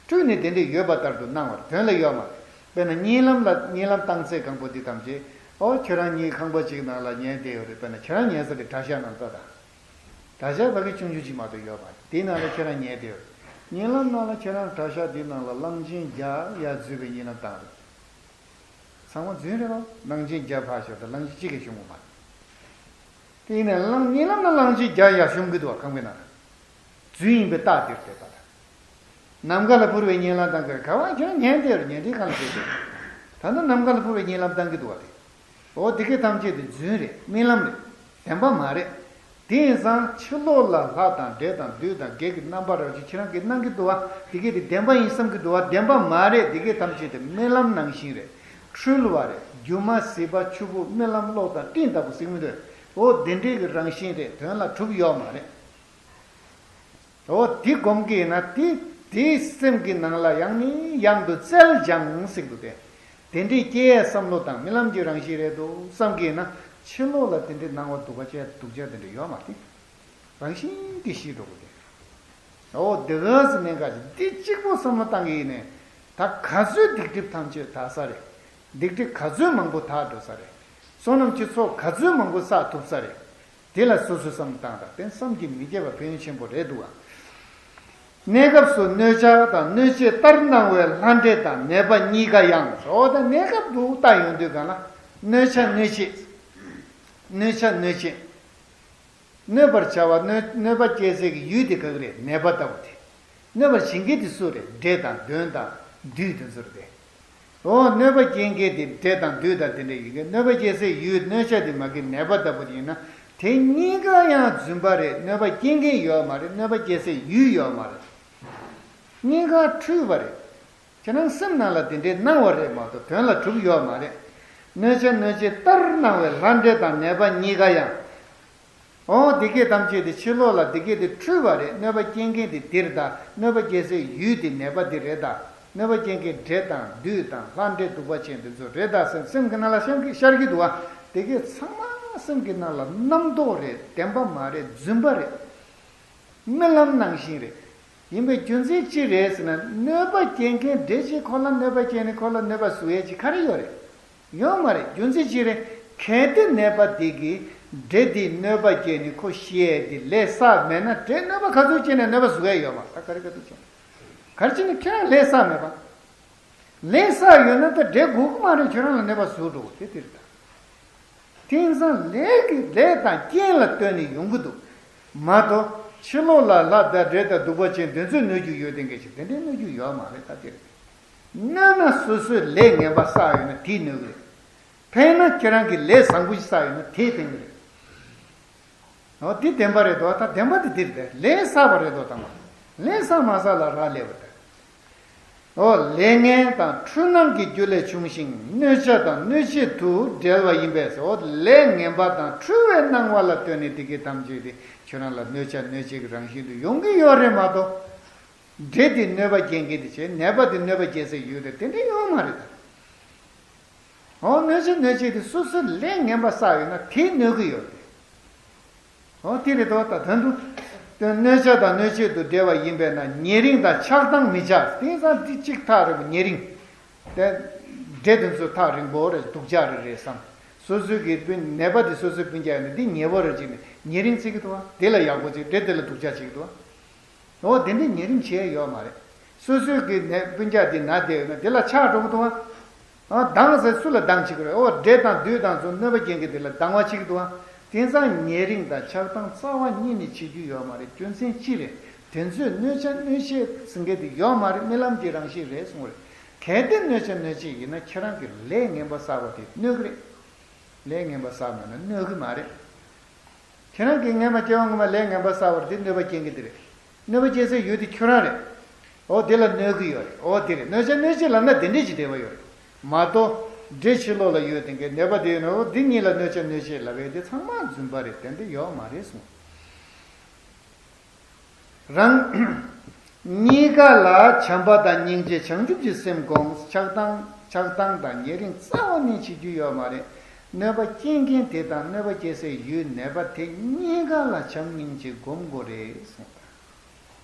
སྤྲུལ་ནས་དེ་འདྲས་ཡོད་པ་ལྟར་དུ་སྣང་བར་དོན་ལ་ཡོད་མ་རེད། དཔེར་ན་གཉིད་ལམ་ལ་གཉིད་ལམ་བཏང་ཚེ་གང་པོ་འདི་ཐམས་ཅད། ཨོ་ཁྱོད་རང་གཉིད་ཁང་པ་གཅིག་ནང་ལ་ཉལ་བསྡད་ཡོད་རེད། དཔེར་ན་ཁྱོད་རང་ཉལ་ས་དེ་གྲྭ་ཤག་ནང་ལྟ་དང་། གྲྭ་ཤག་ཕ་གི་ཆུང་ཆུང་གཅིག་མ་གཏོགས་ཡོད་མ་རེད། དེའི་ནང་ལ་ཁྱོད་རང་ཉལ་བསྡད་ཡོད་རེད། གཉིད་ལམ་ནང་ལ་ཁྱོད་རང་གྲྭ་ཤག་འདིའི་ནང་ལ་གླང་ཆེན་བརྒྱ་ཡར་འཛུལ་བའི་གཉིད་ལམ་བཏང་རེད། ཚང་མ་རྫུན་རེད་བ། གླང་ཆེན་བརྒྱ་ཕར་ཤོར་དང་གླང་ཆེན་གཅིག་གིས་ཤོང་གི་མ་རེད། དེ་ཡིན་ནའི་གླང་གཉིད་ལམ་ན་གླང་ཆེན་བརྒྱ་ཡར་ཤོང་གི་འདུག་བ། ཁང་པའི་ནང་ལ། རྫུན་ཡིན་པའི་རྟགས་དེར་བལྟས་པ་ལ། ནམ་མཁའ་ལ་འཕུར་བའི་གཉིད་ལམ་བཏང་གི་རེད། ག་བ་ཁྱོད་ཉལ་བསྡད་རེད། ཉལ་ཁྲིའི་སྒང་ལ་བསྡད་དེ། ད་ནི་ནམ་མཁའ་ལ་འཕུར་བའི་གཉིད་ལམ་བཏང་གི་འདུག་བ་དེ། འོ་དེ་སྐད་ཐམས་ཅད་དེ་རྫུན་རེད། རྨི་ལམ་རེད། བདེན་པ་མ་རེད། དེ་ཡིན་ཙང་ཕྱི་ལོགས་ལ་ལྷ་དང་འདྲེ་དང་བདུད་དང་བགེགས་ཀྱི་རྣམ་པ་རབ་ཅིག་ཁྱེད་རང་གིས་སྣང་གི་འདུག་བ། དེ་སྐད་དེ་བདེན་པ་ཡིན་བསམ་གི་འདུག་བ། བདེན་པ་མ་རེད། དེ་སྐད་ཐམས་ཅད་དེ་རྨི་ལམ་ནང་བཞིན་རེད། འཁྲུལ་བ་རེད། སྒྱུ་མ་ཟིལ་པ་ཆུ་བུར་རྨི་ལམ་གློག་དང་སྤྲིན་ལྟ་བུ་ཟེར་མི་འདུག་འོ་དེ་འདྲའི་གི་རང་བཞིན་རེད། དོན་ལ་གྲུབ་ཡོད་མ་རེད། འོ་དེ་སྒོམ་གྱི་ཡིན་ན་དེ་དེའི་སེམས་ཀྱི་ནང་ལ་ཡང་ནས་ཡང་དུ་བཙལ་ཀྱང་ཟེར་འདུག་སྟེ། དེ་འདྲའི་སྐྱེ་ཡས་བསམ་བློ་དང་རྨི་ལམ་གྱི་རང་བཞིན་རེད་འདུག་བསམ་གྱི་ཡིན་ན། ཕྱི་ལོགས་ལ་དེ་འདྲའི་སྣང་བ་སྡུག་པ་བྱས་སྡུག་ཅག་དེ་འདྲ་ཡོད་མ་རེད། རང་བཞིན་གྱིས་ཞི་འགྲོ་གི་རེད། འོ་དེ་ག་ཟེར་ནས་ག་ཅིག་འདི་གཅིག་པོ་བསམ་བློ་བཏང་གི་ཡིན་ནས། ད་ག་ཚོད་སྡིག་སྒྲིབ་ཐམས་ཅད་དག་ས་རེད། སྡིག་སྒྲིབ་ག་ཚོད་མང་པོ་དག་འགྲོ་ས་རེད། བསོད་ནམས་ཀྱི་ཚོགས་ག་ཚོད་མང་པོ་བསགས་ཐུབ་ས་རེད། དེ་ལ་སོ་སོས་བསམ་བཏང་དང་། དེ་བསམ་གྱིས་མི་ཁྱབ་པ་ཕན་ཡོན་ཆེན་པོ་རེད་འདུག་བ། གནས་སྐབས་སུ་གནོད་བྱ་དང་གནོད་བྱེད་ལྟར་སྣང་བའི་ལྷ་འདྲེ་དང་ནད་པ་གཉིས་ཀ་ཡང་། འོ་ད་གནས་སྐབས་འདུག་ལྟ་ཡོང་དུས་གང་ལ་གནོད་བྱ་གནོད་བྱེད། གནོད་བྱ་གནོད་བྱེད། གནོད་པར་བྱ་བ་གནོད་གནོད་པ་སྐྱེལ་སའི་གི་ཡུལ་དེ་ག་གི་རེད། ནད་པ་ལྟ་བུ་དེ། གནོད་པར་བྱེད་མཁན་དེ་སུ་རེད། འདྲེ་དང་གདོན་དང་བདུད་དེ་ཚོ་རེད། འོ་གནོད་པ་སྐྱེལ་མཁན་དེ་འདྲེ་དང་བདུད་དང་དེ་འདྲ་ཡིན་མཁན། གནོད་པ་སྐྱེལ་སའི་ཡུལ་གནོད་བྱ་དེ་མ་གི་ནད་པ་ལྟ་བུ་དེ་ཡིན་ན། དེ་གཉིས་ཀ་ཡང་རྫུན་པ་རེད། གནོད་པ་སྐྱེལ་མཁན་ཡོད་མ་རེད། གནོད་པ་སྐྱེལ་སའི་ཡུལ་ཡོད་མ་རེད། གཉིས་ཀ་འཁྲུལ་པ་རེད། ཁྱེད་རང་སེམས་ནང་ལ་དེ་འདྲའི་སྣང་བ་རེད་མ་གཏོགས་དོན་ལ་གྲུབ་ཡོད་མ་རེད། གནོད་བྱ་གནོད་བྱེད་ལྟར་སྣང་བའི་ལྷ་འདྲེ་དང་ནད་པ་གཉིས་ཀ་ཡང་། འོ་དེ་སྐད་ཐམས་ཅད་དེ་ཕྱི་ལོགས་ལ་དེ་སྐད་དེ་འཁྲུལ་བ་རེད། གནོད་པ་སྐྱེལ་མཁན་དེ་འདིར་གདའ། གནོད་པ་སྐྱེལ་སའི་ཡུལ་དེ་ནད་པ་འདི་རེད་གདའ། གནོད་པ་སྐྱེལ་མཁན་འདྲེ་དང་བདུད་དང་ལྷ་འདྲེ་གདུག་པ་ཅན་དེ་ཚོ་རེད་གདའ་ཟེར་སེམས་ཀྱི་ནང་ལ་ཤར་གི་ཤར་གི་འདུག་བ། དེ་སྐད་ཚང་མ་སེམས་ཀྱི་ནང་ལ་རྣམ་རྟོག་རེད། བདེན་པ་མ་རེད། རྫུན་པ་རེད། རྨི་ལམ་ནང་བཞིན་རེད། ཡིན་པའི་རྒྱུ་མཚན་ཅི་རེད་ཟེར་ན། གནོད་པ་སྐྱེལ་མཁན་འདྲེ་ཅིག་ཁོ་ལ་གནོད་པ་སྐྱེལ་ནས་ཁོ་ལ་གནོད་པ་བཟོ་ཡས་ཅིག་ག་རེ་ཡོད་རེད། ཡོད་མ་རེད། རྒྱུ་མཚན་ཅི་རེད། གལ་ཏེ་ནད་པ་དེ་གིས་འདྲེ་དེས་གནོད་པ་སྐྱེལ་ནས་ཁོ་ཤི་ཡས་དེ་ལས་བསགས་མེད་ན། འདྲེས་གནོད་པ་ག་ཚོད་སྐྱེལ་ནས་གནོད་པ་བཟོ་ཡས་ཡོད་མ་རེད། ད་ག་རེ་ག་ཚོད་བྱས་ན། ག་རེ་བྱས་ནས་ཁྱོད་རང་ལས་བསགས་མེད་པ། ལས་བསགས་ཡོད་ན་ད་འདྲེ་དགོས་ཀྱི་མ་རེད། ཁྱོད་རང་ལ་གནོད་པ་བཟོ་འགྲོ་གི་དེ་དེ་རེད་ད། དེང་སང་ལས་ཀྱི་ལས་དང་རྐྱེན་ལ་ལྟོས་ནས་ཡོང་གི་འདུག་མ་གཏོགས། ཕྱི་ལོགས་ལ་ལྷ་དང་འདྲེ་དང་གདུག་པ་ཅན་དེ་ཚོས་གནོད་རྒྱུ་ཡོད་དེ་འགའ་ཞིག་དེ་འདྲའི་གནོད་རྒྱུ་ཡོད་མ་རེད། ད་དེ་རེད། གནོད་ན་སོ་སོས་ལས་ངན་པ་བསགས་ཡོད་ན་དེས་གནོད་གི་རེད། ཕན་ན་ཁྱེད་རང་གིས་ལས་བཟང་པོ་ཞིག་བསགས་ཡོད་ན་དེས་ཕན་གི་རེད། འོ་དེ་བདེན་པ་རེད་དོ། ད་བདེན་པ་དེ་འདིར་བསྡད། ལས་བསགས་པ་རེད་དོ། དང་པོ་ལས་བསགས་མ་བསགས་ལ་རག་ལས་པ་དང་། འོ་ལས་ངན་དང་འཁྲུལ་སྣང་གི་རྒྱུ་ལས་བྱུང་ཞིང་གནོད་བྱ་དང་གནོད་བྱེད་དུ་འབྲེལ་བ་ཡིན་པས། འོ་ལས་ངན་པ་དང་འཁྲུལ་བའི་སྣང་བ་ལ་ལྟོས་ནས་དེ་སྐད་ཐམས་ཅད་དེ་ཁྱོད་རང་ལ་གནོད་བྱ་གནོད་བྱེད་ཀྱི་རང་བཞིན་དུ་ཡོང་གི་ཡོད་རེད་མ་གཏོགས། འདྲེ་དེ་གནོད་པ་སྐྱེལ་མཁན་དེ་བྱས། ནད་པ་དེ་གནོད་པ་སྐྱེལ་སའི་ཡུལ་དེ་དེ་འདྲ་ཡོད་མ་རེད་ད། འོ་གནོད་བྱ་གནོད་བྱེད་དེ་སོ་སོས་ལས་ངན་པ་བསགས་ཡོད་ན་དེས་གནོད་ཀྱི་ཡོད་རེད། འོ་དེ་རེད་དོ། ད་དོན་དུ། དོན་གནོད་བྱ་དང་གནོད་བྱེད་དུ་འབྲེལ་བ་ཡིན་པས་ན་ཉེ་རིང་དང་ཆགས་སྡང་མི་བྱ། དེང་སང་འདི་གཅིག་ཐག་རིང་པོ་ཉེ་རིང་། དེ་འདྲེ་དེ་ཚོ་ཐག་རིང་པོ་རེད། སྡུག་ཅག་རེ་རེད་བསམ། སོ་སོའི་གི་སྤུན་ནད་པ་དེ་སོ་སོའི་སྤུན་ཀྱག་ཡིན་ན་འདི་ཉེ་བོ་རེད་ཅེས་ནས་ཉེ་རིང་བརྩི་གི་འདུག་བ། དེ་ལ་ཡག་པོ་བྱེད། འདྲེ་དེ་ལ་སྡུག་ཅག་བྱེད་ཀྱི་འདུག་བ། འོ་དེ་འདྲའི་ཉེ་རིང་བྱས་ཡོད་མ་རེད། སོ་སོའི་གི་ནད་སྤུན་ཀྱག་དེ་ན་བསྡད་ཡོད་ན་དེ་ལ་ཆགས་འགྲོ་གི་འདུག་བ། ཨ་སྡང་ཟེར་སུ་ལ་སྡང་བྱེད་ཀྱི་རེད། ཨོ་འདྲེ་དང་བདུད་དང་ཚོ་གནོད་པ་སྐྱེལ་མཁན་དེ་ལ་སྡང་བ་བྱེད་ཀྱི་འདུག་ཨ། དེང་སང་ཉེ་རིང་དང་ཆགས་སྡང་རྩ་བ་ཉིད་ནས་བྱེད་རྒྱུ་ཡོད་མ་རེད། རྒྱུ་མཚན་ཅི་རེད། དེ་ཚོས་གནོད་བྱ་གནོད་བྱེད་ཟེར་མཁན་དེ་ཡོད་མ་རེད། རྨི་ལམ་གྱི་རང་བཞིན་རེད་གསུངས་རེད། གལ་ཏེ་གནོད་བྱ་གནོད་བྱེད་ཡིན་ན་ཁྱེད་རང་གི་ལས་ངན་པ་བསགས་པ་དེ་གནོད་ཀྱི་རེད། ལས་ངན་པ་བསགས་མེད་ན་གནོད་ཀྱི་མ་རེད། ཁྱེད་རང་གིས་སྔན་མ་སྐྱེ་བ་སྔོན་མ་ལས་ངན་པ་བསགས་པར་དེ་གནོད་པ་སྐྱེལ་གྱི་དེ་རེད། གནོད་པ་སྐྱེལ་སའི་ཡུལ་དེ་ཁྱོད་རང་རེད། འོ་དེ་ལ་གནོད་ཀྱི་ཡོད་རེད། འོ་དེ་རེད། གནོད་བྱ་གནོད་བྱེད་ལབ་ན་དེ་འདྲས་ཀྱི་འབྲེལ་བ་ཡོད་རེད། མ་གཏོགས་འདྲེ་ཕྱི་ལོགས་ལ་ཡོད་དེ་འགའི་ནད་པ་དེ་ཡོད་ན་འོ་དེ་གཉིས་ལ་གནོད་བྱ་གནོད་བྱེད་ལབ་པའི་དེ་ཚང་མ་རྫུན་པ་རེད། དེ་འདྲ་ཡོད་མ་རེད་གསུངས། རང་གཉིས་ཀ་ལ་བྱམས་པ་དང་སྙིང་རྗེ་བྱང་ཆུབ་ཀྱི་སེམས་སྒོམ། ཆགས་སྡང་ཆགས་སྡང་དང་ཉེ་རིང་རྩ་བ་ནས་བྱེད་རྒྱུ་ཡོད་མ་རེད། གནོད་པ་སྐྱེལ་མཁན་དེ་དང་གནོད་པ་སྐྱེལ་སའི་ཡུལ་ནད་པ་དེ་གཉིས་ཀ་ལ་བྱམས་སྙིང་རྗེ་སྒོམ་དགོས་རེད་གསུངས།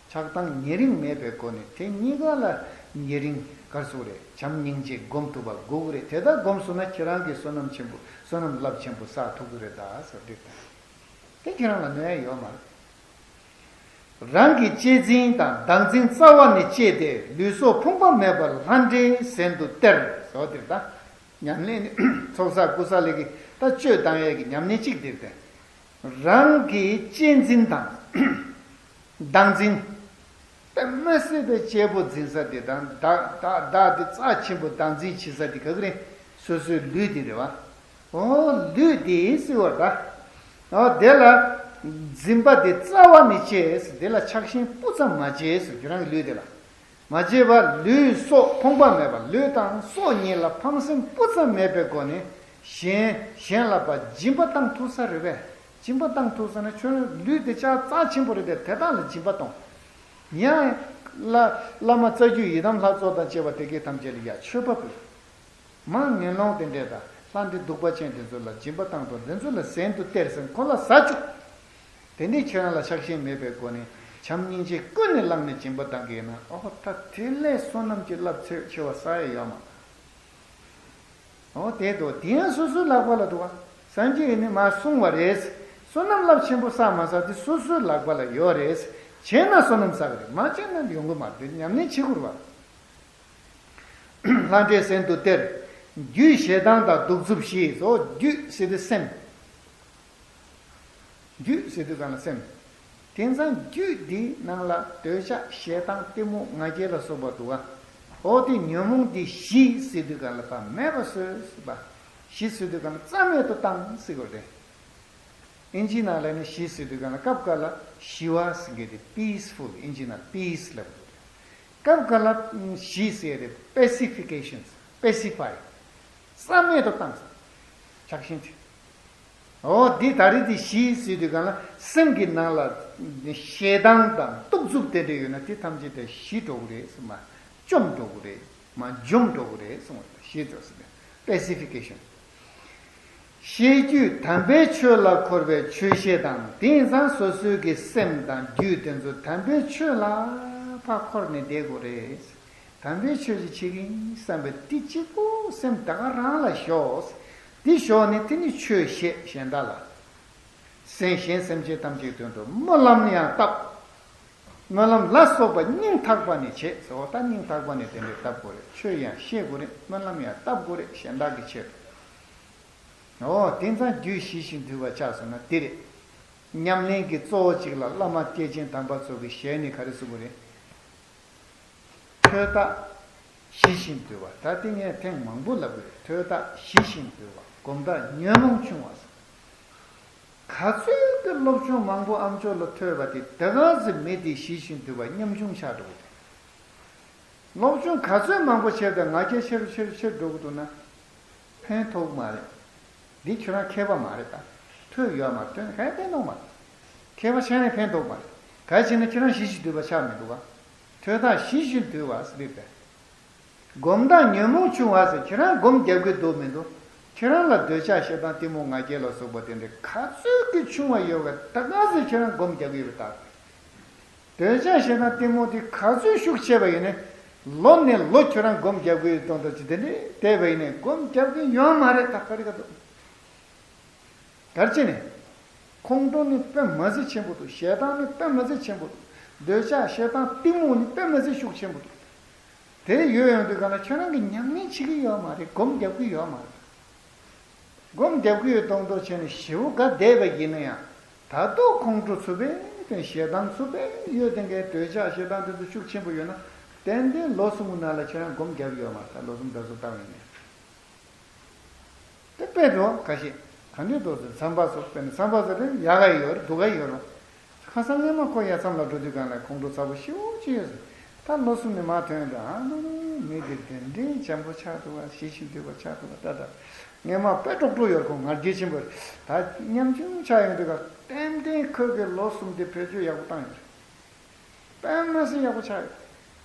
ཆགས་སྡང་ཉེ་རིང་མེད་པའི་སྒོ་ནས་དེ་གཉིས་ཀ་ལ་ཉེ་རིང་གར་སོང་རེད། བྱམས་སྙིང་རྗེ་སྒོམ་ཐུབ་པ་དགོས་ཀྱི་རེད། དེ་ལྟར་སྒོམ་སོང་ན་ཁྱེད་རང་གིས་བསོད་ནམས་ཆེན་པོ་བསོད་ནམས་རླབས་ཆེན་པོ་བསགས་ཐུབ་ཀྱི་རེད་ད་ཟེར་འདྲི་དང་། དེ་ཁྱེད་རང་ལ་གནོད་ཡ་ཡོད་མ་རེད། རང་གི་གཅེས་འཛིན་དང་བདག་འཛིན་རྩ་བ་ནས་བཅད་དེ་ལུས་སྲོག་ཕོངས་པ་མེད་པར་ལྷ་འདྲེའི་གཟན་དུ་སྟེར་ཟེར་བ་དེར་ད། ཉམས་ལེན་ཚོགས་བསགས་ཀུ་ས་ལི་གི་ད་བཅོས་བཏང་ཡས་ཀྱི་ཉམས་ལེན་གཅིག་དེར་ཏེ། རང་གི་གཅེས་འཛིན་དང་བདག་འཛིན། དེ་མ་སྲིད་པའི་གཅེས་པོ་འཛིན་ས་དེ་དང་བདག་བདག་བདག་དེ་རྩ་ཆེན་པོ་བདག་འཛིན་བྱེད་ས་དེ་ག་གི་རེད། སོ་སོའི་ལུས་དེ་རེད་བ། འོ་ལུས་དེ་སྲིད་བར་ད། འོ་དེ་ལ་འཛིན་པ་དེ་རྩ་བ་ནས་བཅད། དེ་ལ་ཆགས་ཞེན་སྤུ་ཙམ་མ་བྱེད་ཟེར། ཁྱོད་རང་གི་ལུས་དེ་ལ་མ་བྱེད་པར་ལུས་སྲོག་ཕོངས་པ་མེད་པར། ལུས་དང་སྲོག་གཉིས་ལ་ཕངས་སེམས་སྤུ་ཙམ་མེད་པའི་སྒོ་ནས་གཞན་གཞན་ལ་ཕར་སྦྱིན་པ་བཏང་ཐུབ་ས་རེད་པས། སྦྱིན་པ་བཏང་ཐུབ་ས་ན་ཁྱོད་རང་ལུས་དེ་ཅག་རྩ་ཆེན་པོ་རེད་དེ། དེ་དག་ལ་སྦྱིན་པ་གཏོང་། ཡང་བླ་བླ་མ་རྩ་བརྒྱུད་ཡི་དམ་ལྷ་ཚོགས་དང་བཅས་པ་དེ་སྐད་ཐམས་ཅད་ལ་ཡ་མཆོད་པ་ཕུལ། མར་ངན་སློང་དེ་འདྲས་དང་ལྷ་འདྲེ་གདུག་པ་ཅན་དེ་ཚོ་ལ་སྦྱིན་པ་བཏང་དང་དེ་ཚོ་ལ་གཟན་དུ་སྟེར་ཟེར། ཁོ་ལ་ཟ་བཅུག། དེ་འདྲས་ཁྱེད་རང་ལ་ཆགས་ཞེན་མེད་པའི་སྒོ་ནས་བྱམས་སྙིང་རྗེ་ཀུན་ནས་བསླངས་ནས་སྦྱིན་པ་བཏང་གི་ཡིན་ན། ཨོ་ད་དེ་ལས་བསོད་ནམས་ཀྱི་རླབས་ཆེ་ཆེ་བ་བསགས་ཡ་ཡོད་མ། འོ་དེ་འདུག། དེ་ཡང་སོ་སོའི་ལག་པ་ལ་འདུག་བ། སངས་རྒྱས་ཀྱིས་ནི་མར་གསུངས་པ་རེད། བསོད་ནམས་རླབས་ཆེན་པོ་བསགས་མ་བསགས་དེ་སོ་སོའི་ལག་པ་ལ་ཡོད་རེད། བྱས་ན་བསོད་ནམས་བསགས་ཀྱི་རེད། མ་བྱས་ན་ཡོང་གི་མ་རེད། དེ་ཉམས་ལེན་བྱེད་དགོས་རེད་བ། ལྷ་འདྲེའི་གཟན་དུ་སྟེར། རྒྱུད་ཞེ་སྡང་དང་གདུག་རྩུབ་ཞི་ཟེར། རྒྱུད་ཟེར་དུས་སེམས། རྒྱུད་ཟེར་དུས་གང་ལ་སེམས། དེང་སང་རྒྱུད་འདིའི་ནང་ལ་འདོད་ཆགས་ཞེ་སྡང་གཏི་མུག་ང་རྒྱལ་ལ་སོགས་པ་འདུག་ག་འོ་དེ་ཉོན་མོངས་འདི་ཞི་ཟེར་དུས་གང་ལ་ཕར་མེད་པ་བཟོས་ཟེར་བ། ཞི་ཟེར་དུས་གང་ལ་རྩ་མེད་དུ་བཏང་ཟེར་དགོས་རེད། ཨིན་ཇི་ནང་ལ་ནི་ཞི་ཟེར་དུས་གང་ལ་སྐབས་འགའ་ལ་ཞི་བ་ཟེར་མཁན་དེ་པིས་ཕུལ། ཨིན་ཇི་ནང་པིས་ལབ་དགོས་རེད། སྐབས་འགའ་ལ་ཞི་ཟེར་རེད། པེ་སི་ཕི་ཀེ་ཤན། པེ་སི་ཕའི། རྩ་མེད་དུ་བཏང་ཟེར། ཆགས་ཞེན་དེ། འོ་འདི་ད་རེས་འདི་ཞི་ཟེར་དུས་གང་ལ་སེམས་ཀྱི་ནང་ལ་ཞེ་སྡང་དང་གདུག་རྩུབ་དེ་འདྲ་ཡོད་ན་དེ་ཐམས་ཅད་དེ་ཞི་འགྲོ་གི་རེད་ཟེར། མར་བཅོམ་འགྲོ་གི་རེད། མར་འཇོམས་འགྲོ་གི་རེད་གསུངས་པ་རེད། ཞི་འགྲོ་ཟེར་ནས་པེ་སི་ཕི་ཀེ་ཤན། ཤེས་རྒྱུད་དམ་པའི་ཆོས་ལ་འཁོར་བའི་ཆོས་ཤེས་དང་། དེང་སང་སོ་སོའི་གི་སེམས་དང་རྒྱུད་དེ་ཚོ་དམ་པའི་ཆོས་ལ་ཕར་འཁོར་ནས་བསྡད་དགོས་རེད། དམ་པའི་ཆོས་ཅིག་བྱེད་ཀྱི་ཡིན་བསམ་པའི་དེ་གཅིག་པུ་སེམས་ད་ག་རང་ལ་ཞོག། དེ་ཞོག་ནས་དེ་ནི་ཆོས་བཤད་གཞན་དག་ལ། སེམས་གཞན་སེམས་ཅན་ཐམས་ཅད་དོན་དུ་སྨོན་ལམ་ཡང་བཏབ། སྨོན་ལམ་ལ་སོགས་པ་སྙིང་ཐག་པ་ནས་བྱེད་ཟེར་བ། ད་སྙིང་ཐག་པ་ནས་དེ་འདྲས་བཏབ་དགོས་རེད། ཆོས་ཡང་བཤད་དགོས་རེད། སྨོན་ལམ་ཡང་བཏབ་དགོས་རེད། གཞན་དག་གི་ཆེད་དུ། འོ་དེང་སང་རྒྱུད་ཞི་ཞིང་དུལ་བ་ཆགས་སོང་ན་དེ་རེད། ཉམས་ལེན་གྱི་གཙོ་བོ་གཅིག་ལ་བླ་མ་སྐྱེས་ཆེན་དམ་པ་ཚོ་གི་ཞལ་ནས་ག་རེ་གསུང་གི་རེད། ཐོས་རྟགས་ཞི་ཞིང་དུལ་བ། ད་དེ་ངས་ཐེངས་མང་པོ་ལབ་གི་རེད། ཐོས་རྟགས་ཞི་ཞིང་དུལ་བ། སྒོམ་རྟགས་ཉོན་མོངས་ཆུང་བ་ཟེར། ག་ཚོད་ཀྱི་སློབ་སྦྱོང་མང་པོ་ཨ་མཆོག་ལ་ཐོས་པ་དེ་དེ་ག་ཚོད་མི་དེ་ཞི་ཞིང་དུལ་བ་ཉམ་ཆུང་ཆགས་འགྲོ་གི་རེད། སློབ་སྦྱོང་ག་ཚོད་མང་པོ་བྱས་ཏེ་ང་རྒྱལ་ཆེ་རུ་ཆེ་རུ་ཆེ་རུ་འགྲོ་གི་འདུག་ན། ཕན་ཐོགས་མ་རེད། འདི་ཁྱོད་རང་མཁས་པ་མ་རེད་ད། ཐོས་ཡོད་མ་རེད། ཐོས་ན་གང་ཡང་ཕན་ཐོགས་མ་རེད། མཁས་པ་ཆགས་ནས་ཕན་ཐོགས་མ་རེད། ག་རེ་བྱས་ན་ཁྱེད་རང་ཞི་ཞིང་དུལ་བ་ཆགས་མི་འདུག་ག་ཐོས་རྟགས་ཞི་ཞིང་དུལ་བ་ཟེར་དུས་པས། སྒོམ་རྟགས་ཉོན་མོངས་ཆུང་བ་ཟེར། ཁྱེད་རང་སྒོམ་རྒྱག་གི་འདུག་མི་འདུག་ཁྱེད་རང་ལ་འདོད་ཆགས་ཞེ་སྡང་གཏི་མུག་ང་རྒྱལ་ལ་སོགས་པ་དེ་འདྲ་ག་ཚོད་ཀྱི་ཆུང་བ་ཡོད་ག་ད་ག་ཚོད་ཁྱེད་རང་སྒོམ་རྒྱག་གི་ཡོད་པ་ལྟར། འདོད་ཆགས་ཞེ་སྡང་གཏི་མུག་དེ་ག་ཚོད་ཤུགས་ཆེ་བ་ཡིན་ནའི་ལོ་ནས་ལོ་ཁྱོད་རང་སྒོམ་རྒྱབ་ཀྱི་ཡོད་གཏོང་ཐབས་ཀྱི་དེ་འདྲས་བསྡད་པ་ཡིན་ནའི་སྒོམ་རྒྱབ་ཀྱི་ཡོད་མ་རེད། ད་ག་རེ་ག་འདུག་གར་བྱས་ནས། ཁོང་ཁྲོ་ནི་དཔེ་མ་སྲིད་ཆེན་པོ་འདུག་ཞེ་སྡང་ནི་དཔེ་མ་སྲིད་ཆེན་པོ་འདུག་འདོད་ཆགས་ཞེ་སྡང་གཏི་མུག་ནི་དཔེ་མ་སྲིད་ཤུགས་ཆེན་པོ་འདུག་དེ་ཡོད་ཡོང་དུས་གང་ལ་ཁྱོད་རང་གིས་ཉམས་ལེན་བྱེད་ཀྱི་ཡོད་མ་རེད། སྒོམ་རྒྱབ་ཀྱི་ཡོད་མ་རེད། སྒོམ་རྒྱབ་ཀྱི་ཡོད་མདོག་མདོག་བྱས་ནས་ཞེ་པོ་དགའ་བསྡད་པ་ཡིན་ན་ཡང་། ད་དུང་ཁོང་ཁྲོ་ཚུར་པས་དེ་ཞེ་སྡང་ཚུར་པས་ཡོད་དེ་འགའི་འདོད་ཆགས་ཞེ་སྡང་དེ་ཚོ་ཤུགས་ཆེན་པོ་ཡོད་ན། ཏན་ཏན་ལོ་གསུམ་གྱི་ནང་ལ་ཁྱོད་རང་སྒོམ་རྒྱབ་ཡོད་མ་རེད། ད་ལོ་གསུམ་ད་གཟོད་བཏང་ཡིན་ནས། དེ་དཔེ་འགྲོ་ཁ་ཤས་ག་འདྲས་འགྲོ་ཟེར། མཚམས་པ་ཚོ་དཔེར་ན་མཚམས་པ་ཚོ་དེ་ཡག་ག་ཡོད་རེད་སྡུག་ག་ཡོད་རེད། ཁ་སང་སྔས་མ་ཁོ་ཡ་མཚམས་ལ་འགྲོ་དུས་སྒང་ལ་ཁོང་ཁྲོ་ཚ་པོ་ཞེ་པོ་ཅིག་ཡོད་ཟེར། ད་ལོ་གསུམ་ནས་མར་ཐོན་ཡོང་དུས་ཨ་ནི་མི་དེ་དེ་འདྲའི་འཇམ་པོ་ཆགས་འདུག་བ། ཞི་ཞིང་དུལ་བ་ཆགས་འདུག་བ། ད་ད་སྔས་མ་དཔེ་ཀྲོག་ཀྲོག་ཡོད་རེད། ཁོ་ང་རྒྱལ་ཆེན་པོ་རེད། ད་ཉམ་ཆུང་ཆགས་ཡོང་དུས་སྒང་ཏན་ཏན་ཁོས་ཀྱི་ལོ་གསུམ་དེ་བེད་སྤྱོད་ཡག་པོ་བཏང་ཡོད་རེད། དཔེ་མ་སྲིད་ཡག་པོ་ཆགས་ཡོད།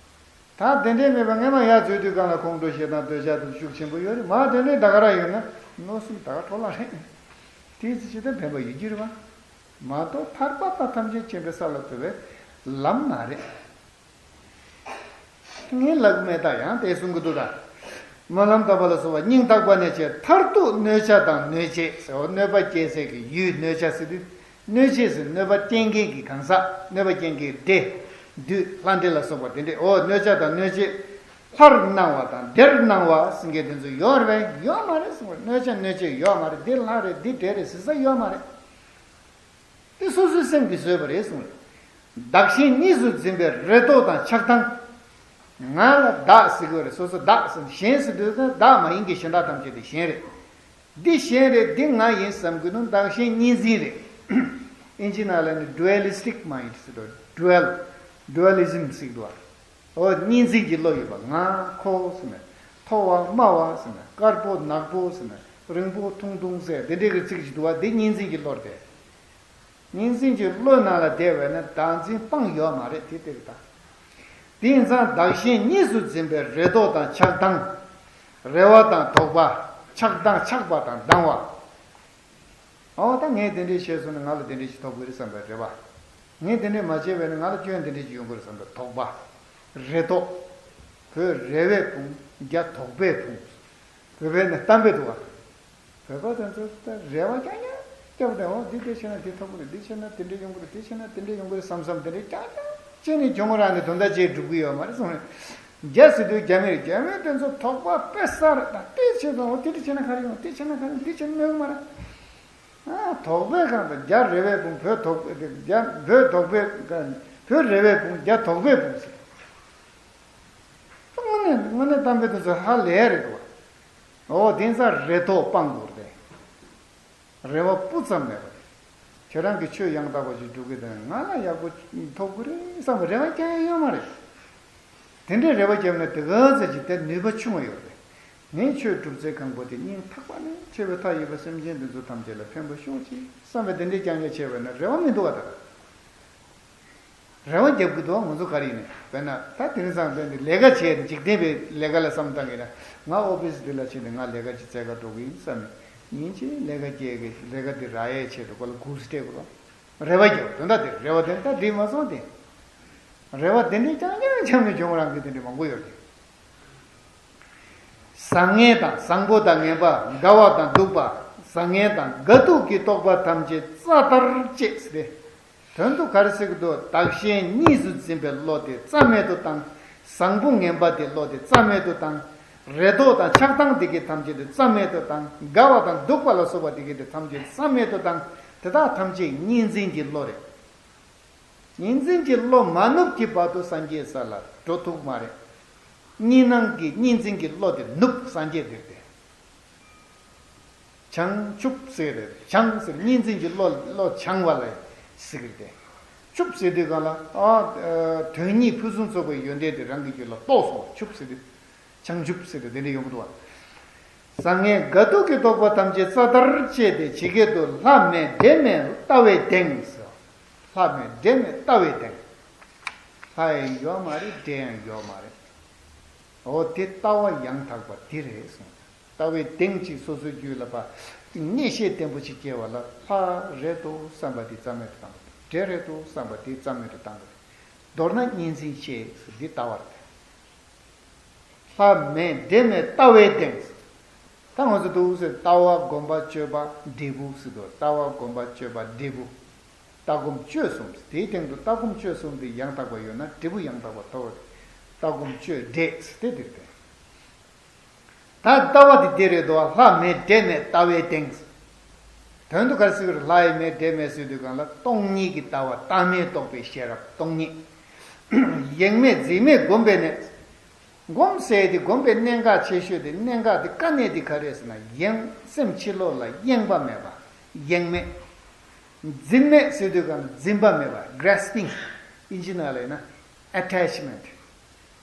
ད་དེ་འདྲས་མེད་པ་སྔས་མ་ཡར་འཛུལ་དུས་སྒང་ལ་ཁོང་ཁྲོ་ཞེ་སྡང་འདོད་ཆགས་དེ་ཤུགས་ཆེན་པོ་ཡོད་རེད། མར་དེ་འདྲས་ད་ག་རང་ཡོད་ན་ལོ་གསུམ་ད་ག་འཕྲོ་བརླག་རེད། དེའི་ཚེ་ཇི་ལྟར་ཕན་པ་ཡོད་ཀྱི་རེད་བ། མ་གཏོགས་ཐར་པ་དང་ཐམས་ཅད་མཁྱེན་པའི་ས་ལ་འགོད་པའི་ལམ་མ་རེད། ངས་ལབ་མེད་ད་ཡང་དེ་གསུང་གི་འདུག་ད། སྨོན་ལམ་བཏབ་པ་ལ་སོགས་པ་སྙིང་ཐག་པ་ནས་བྱས་མཐར་ཐུག་གནོད་བྱ་དང་གནོད་བྱེད་ཟེར་བ། གནོད་པ་སྐྱེལ་སའི་གི་ཡུལ། གནོད་བྱ་ཟེར་དུས་གནོད་བྱེད་ཟེར་གནོད་པ་སྐྱེལ་མཁན་གྱི་གང་ཟག་གནོད་པ་སྐྱེལ་མཁན་འདྲེ། བདུད་ལྷ་འདྲེ་ལ་སོགས་པ་དེ་འདྲས། འོ་གནོད་བྱ་དང་གནོད་བྱེད། ལྷར་སྣང་བ་དང་བདེར་སྣང་བ་ཟེར་མཁན་དེ་ཚོ་ཡོད་རེད་པས། ཡོད་མ་རེད་གསུངས་པ་རེད། གནོད་བྱ་གནོད་བྱེད་ཡོད་མ་རེད། འདི་ལྷ་རེད་འདི་འདྲེ་རེད་ཟེར་ས་ཡོད་མ་རེད། དེ་སོ་སོའི་སེམས་ཀྱིས་བཟོས་པ་རེད་གསུངས། བདག་གཞན་གཉིས་སུ་འཛིན་པའི་རེ་དོགས་དང་ཆགས་སྡང་། ང་ལ་བདག་ཟེར་གྱི་ཡོད་རེད། སོ་སོ་བདག་ཟེར། གཞན་ཟེར་དུས་ཙང་བདག་མ་ཡིན་གྱི་གཞན་དག་ཐམས་ཅད་དེ་གཞན་རེད། འདི་གཞན་རེད། འདི་ང་ཡིན་བསམ་གྱི་འདུག་བདག་གཞན་གཉིས་འཛིན་རེད། ཨིན་ཇི་ནང་ལ་ནི་ཌུ་ཨ་ལི་སི་ཊིག་མའིན་ཌི་ཟེར་དོ། ཌུ་ཨལ། ཌུ་ཨ་ལི་ཛིམ་ཟེར་གྱི་འདུག་བ། འོ་གཉིས་འཛིན་གྱི་བློ་ཡོད་པ། ང་ཁོ་ཟེར་ནས། མཐོ་བ་དམའ་བ་ཟེར་ནས། དཀར་པོ་ནག་པོ་ཟེར་ནས། རིང་པོ་ཐུང་ཐུང་ཟེར། དེ་འདྲའི་གི་ཚིག་ཅིག་འདུག་བ། དེ་གཉིས་འཛིན་གྱི་བློ་རེད། གཉིས་འཛིན་གྱི་བློ་ནང་ལ་བསྡད་པས་ན་བདག་འཛིན་སྤང་ཡོད་མ་རེད། དེ་ལྟར་ད། དེ་ཡིན་ཙང་བདག་གཞན་གཉིས་སུ་འཛིན་པའི་རེ་དོགས་དང་ཆགས་སྡང་། རེ་བ་དང་དོགས་པ། ཆགས་སྡང་ཆགས་པ་དང་སྡང་བ། ཨོ་ད་ངས་དེ་འདྲས་བྱས་སོང་ན་ང་ལ་དེ་འདྲས་ཅིག་ཐོབ་ཀྱི་རེད་བསམ་པའི་རེ་བ། ངས་དེ་འདྲས་མ་བྱས་པས་ན་ང་ལ་སྐྱོན་དེ་འདྲས་ཅིག་ཡོང་གི་རེད་བསམ་པའི་དོགས་པ། རེ་དོགས། བོད་རེ་བས་ཕུང་། རྒྱ་དོགས་པས་ཕུང་། བོད་པའི་ནི་གཏམ་དཔེ་འདུག་བ། བོད་པ་དེ་ཚོ་ད་རེ་བ་རྐྱང་རྐྱང་རྒྱབ་བསྡད། འོ་འདི་འདྲས་བྱས་ན་འདི་ཐོབ་ཀྱི་རེད། འདི་བྱས་ན་དེ་འདྲས་ཡོང་གི་རེད། དེ་བྱས་ན་དེ་འདྲས་ཡོང་གི་རེད་བསམ་བསམ་དེ་འདྲས་རྐྱང་རྐྱང་བྱས་ནས་གྱོང་རག་ནས་དོན་དག་ཅིག་འགྲུབ་ཀྱི་ཡོད་མ་རེད་གསུངས་རེད། རྒྱ་ཟེར་དུས་རྒྱ་མི་རེད། རྒྱ་མི་དེ་ཚོ་དོགས་པ་དཔེ་ས་རེད། ད་དེ་བྱས་སོང་། འོ་དེ་འདྲས་བྱས་ན་ག་རེ་ཡོང་། དེ་བྱས་ན་ག་རེ་ཡོང་། དེ་བྱས་ན་གནོད་གི་མ་རེད། ཨ་དོགས་པའི་སྒང་དུ་རྒྱ་རེ་བས་ཕུང་། བོད་དོགས་པའི་རྒྱ་བོད་དོགས་པའི་སྒང་། བོད་རེ་བས་ཕུང་། རྒྱ་དོགས་པས་ཕུང་ཟེར། དངོས་གནས་དངོས་གནས་གཏམ་དཔེ་དེ་ཚོ་ཧ་ལས་རེད་འདུག་བ། འོ་དེང་སང་རེ་དོགས་སྤང་དགོས་རེད། རེ་བ་སྤུ་ཙམ་མེད་པ་རེད། ཁྱེད་རང་གིས་ཆོས་ཡང་དག་པ་ཞིག་སྒྲུབ་ཀྱི་དང་ང་ལ་ཡག་པོ་ཐོབ་ཀྱི་རེད་བསམ་པའི་རེ་བ་རྐྱང་ཡང་ཡོད་མ་རེད། དེ་འདྲའི་རེ་བ་བརྒྱབ་ན་དེ་ག་ཚོད་ཅིག་དེ་ནུས་པ་ཆུང་བ་ཡོད་རེད། ངས་ཆོས་སྒྲུབ་ཚེ་གང་པོ་དེ་སྙིང་ཐག་པ་ནས་ཆེ་བའི་མཐའ་ཡས་པ་སེམས་ཅན་འདི་ཚོ་ཐམས་ཅད་ལ་ཕན་པ་ཤོག་ཅིག་བསམ་པའི་དེ་འདྲའི་རྐྱང་རྐྱང་བྱས་པ་ན་རེ་བ་མི་འདུག་བ་ད། རེ་བ་རྒྱབ་ཀྱི་འདུག་ང་ཚོ་ག་རེ་ཡིན་ནའི་དཔེར་ན་ད་དེང་སང་དཔེར་ན་ལས་ཀ་བྱས་ནས་འཇིག་རྟེན་པའི་ལས་ཀ་ལ་བསམ་བཏང་གི་ན་ང་ཨོ་ཕི་སི་འདི་ལ་ཕྱིན་ནས་ང་ལས་ཀ་ཅིག་བཙལ་ག་འགྲོ་གི་ཡིན་བསམ་ནས་ཉིན་གཅིག་ལས་ཀ་སྐྱེལ་གི་ལས་ཀ་འདི་རག་ཡས་ཆེད་དུ་ཁོ་ལ་གུག་སྤྲད་དགོས་རོགས། རེ་བ་རྒྱབ་དོན་དག་དེ་རེ་བ་དེ་ད་འགྲིག་མ་སོང་དེ། རེ་བ་དེ་འདྲའི་རྐྱང་རྐྱང་བྱས་ནས་གྱོང་རག་གི་དེ་འདྲ་མང་པོ་ཡོད་རེད། བཟང་ངན་དང་བཟང་པོ་དང་ངན་པ། དགའ་བ་དང་སྡུག་པ། བཟང་ངན་དང་དགའ་སྡུག་གི་རྟོག་པ་ཐམས་ཅད་རྩ་ལྟར་བཅད་ཟེར་ཏེ། དོན་དུ་ག་རེ་ཟེར་གྱི་འདུག་བདག་གཞན་གཉིས་སུ་འཛིན་པའི་བློ་དེ་རྩ་མེད་དུ་བཏང་། བཟང་པོ་ངན་པ་དེ་བློ་དེ་རྩ་མེད་དུ་བཏང་། རེ་དོགས་དང་ཆགས་སྡང་དེ་གའི་ཐམས་ཅད་དེ་རྩ་མེད་དུ་བཏང་། དགའ་བ་དང་སྡུག་པ་ལ་སོགས་པ་དེ་གའི་དེ་ཐམས་ཅད་རྩ་མེད་དུ་བཏང་། དེ་དག་ཐམས་ཅད་གཉིས་འཛིན་གྱི་བློ་རེད། གཉིས་འཛིན་གྱི་བློ་མ་ནུབ་ཀྱི་བར་དུ་སངས་རྒྱས་ས་ལ་འགྲོ་ཐུབ་མ་རེད། གཉིས་སྣང་གི་གཉིས་འཛིན་གྱི་བློ་དེ་ནུབ་སངས་རྒྱས་དེར་ཏེ། བྱང་ཆུབ་ཟེར་རེད། བྱང་ཟེར་གཉིས་འཛིན་གྱི་བློ་བློ་བྱང་བ་ལ་ཟེར་གི་རེད་དེ། ཆུབ་ཟེར་དུས་གང་ལ་ཨ་དོན་གཉིས་ཕུན་སུམ་ཚོགས་པའི་ཡོན་ཏན་དེ་རང་གི་རྒྱུད་ལ་རྟོགས་སོང་། ཆུབ་ཟེར་དུས། བྱང་ཆུབ་ཟེར་དུས་དེ་འདྲ་ཡོང་གི་འདུག་བ། བཟང་ངན་དགའ་སྡུག་གི་རྟོག་པ་ཐམས་ཅད་རྩ་ལྟར་བཅད་དེ་ཇི་སྐད་དུ་ལྷ་མེད་འདྲེ་མེད་ལྟ་བའི་གདེང་ཟེར། ལྷ་མེད་འདྲེ་མེད་ལྟ་བའི་གདེང་། ལྷ་ཡང་ཡོད་མ་རེད། འདྲེ་ཡང་ཡོད་མ་རེད། འོ་དེ་ལྟ་བ་ཡང་དག་པ་འདི་རེད་གསུངས། ལྟ་བའི་གདེང་གཅིག་སོ་སོའི་རྒྱུད་ལ་ཕར་མངོན་ཤེས་བརྟན་པོ་ཅིག་སྐྱེ་བ་ལ་ལྷ་རེད་དོ་བསམ་པ་དེ་རྩ་མེད་དུ་བཏང་དགོས། འདྲེ་རེད་དོ་བསམ་པ་དེ་རྩ་མེད་དུ་བཏང་དགོས། མདོར་ན་གཉིས་འཛིན་ཤེས་ཟེར་འདི་ལྟ་བ་རེད། ལྷ་མེད་འདྲེ་མེད་ལྟ་བའི་སྟེང་། ད་ང་ཚོ་འདུག་ཟེར། ལྟ་བ་སྒོམ་པ་སྤྱོད་པ་འབྲས་བུ་ཟེར་དུས། ལྟ་བ་སྒོམ་པ་སྤྱོད་པ་འབྲས་བུ། ལྟ་སྒོམ་སྤྱོད་གསུམ། དེའི་སྟེང་དུ་ལྟ་སྒོམ་སྤྱོད་གསུམ་དེ་ཡང་དག་པ་ཡོད་ན་འབྲས་བུ་ཡང་དག་པ་ཐོབ། ལྟ་སྒོམ་སྤྱོད་འབྲས་ཟེར་དེ་འདིར་བསྟན། ད་ལྟ་བ་དེ་འདི་རེད་དོ། ལྷ་མེད་འདྲེ་མེད་ལྟ་བའི་སྟེང་། དོན་དུ་ག་རེ་ཟེར་གི་རེད། ལྷ་ཡི་མེད་འདྲེ་མེད་ཟེར་དུས་གང་ལ་སྟོང་ཉིད་ཀྱི་ལྟ་བ། བརྟགས་མིན་རྟོག་པའི་ཤེས་རབ་སྟོང་ཉིད། ཡེངས་མེད་འཛིན་མེད་སྒོམ་པའི་གནས། སྒོམ་ཟེར་དེ་སྒོམ་པའི་གནད་འགག་ཆེ་ཤོས་དེ། གནད་འགག་དེ་དཀའ་གནད་དེ་ག་རེ་རེད་ཟེར་ན། ཡེངས། སེམས་ཕྱི་ལོགས་ལ་གཡེང་བ་མེད་པ། ཡེངས་མེད། འཛིན་མེད་ཟེར་དུས་གང་ལ་འཛིན་པ་མེད་པ། grasping། ཨིན་ཇི་ནང་ལ་ཡིན་ན་attachment།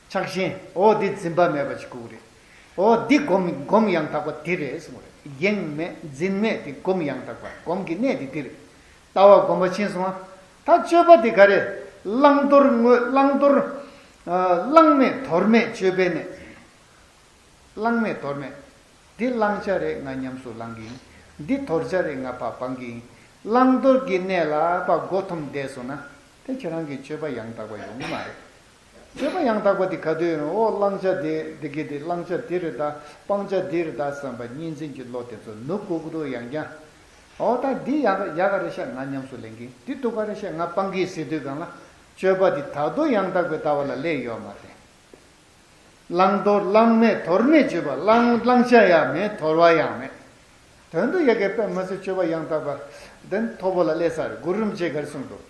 ཆགས་ཞེན། འོ་འདི་འཛིན་པ་མེད་པ་ཅིག་དགོས་ཀྱི་རེད། འོ་འདི་སྒོམ་སྒོམ་ཡང་དག་པ་འདི་རེད་གསུངས་པ་རེད། ཡེངས་མེད་འཛིན་མེད་དེ་སྒོམ་ཡང་དག་པ། སྒོམ་གྱི་གནད་དེ་འདི་རེད། ལྟ་བ་སྒོམ་པ་ཕྱིན་སོང་ང་། ད་སྤྱོད་པ་དེ་ག་རེ། བླང་དོར་དངོས། བླང་དོར། ཨ། བླང་མེད་དོར་མེད་སྤྱོད་པའི་གནས། བླང་མེད་དོར་མེད། འདི་བླང་བྱ་རེད། ང་ཉམས་སུ་བླང་གི་ཡིན། འདི་དོར་བྱ་རེད། ང་ཕར་སྤང་གི་ཡིན། བླང་དོར་གྱི་གནས་ལ་ཕར་མགོ་འཐོམས་བསྡད་སོང་ན། དེ་ཁྱེད་རང་གི་སྤྱོད་པ་ཡང་དག་པ་ཡོང་གི་མ་རེད། སྤྱོད་པ་ཡང་དག་པ་དེ་ག་དུས་ཡོང་། འོ་བླང་བྱ་དེ་འདི་གི་དེ་བླང་བྱ་འདི་རེད་ད། སྤང་བྱ་འདི་རེད་ད་བསམ་པ་གཉིས་འཛིན་གྱི་བློ་དེ་ཚོ་ནུབ་དགོས་ཀྱི་འདུག་ཡང་ཀྱང་། འོ་ད་འདི་ཡག་ཡག་ག་རེད་ཤག་ང་ཉམས་སུ་ལེན་གི་ཡིན། འདི་སྡུག་ག་རེད་ཤག་ང་སྤང་གི་ཡིན་ཟེར་དུས་གང་ལ། སྤྱོད་པ་འདི་ད་དུང་ཡང་དག་པའི་ལྟ་བ་ལ་སླེབས་ཡོད་མ་རེད། བླང་དོར། བླང་མེད་དོར་མེད་སྤྱོད་པ། བླང་བླང་བྱ་ཡང་མེད། དོར་བ་ཡང་མེད། དོན་དུ་ཡ་གི་དཔེ་མི་སྲིད་སྤྱོད་པ་ཡང་དག་པ་དེ་མཐོ་པོ་ལ་སླེབས་ས་རེད། གུ་རུ་རིན་པོ་ཆེས་ག་རེ་གསུངས་འདུག་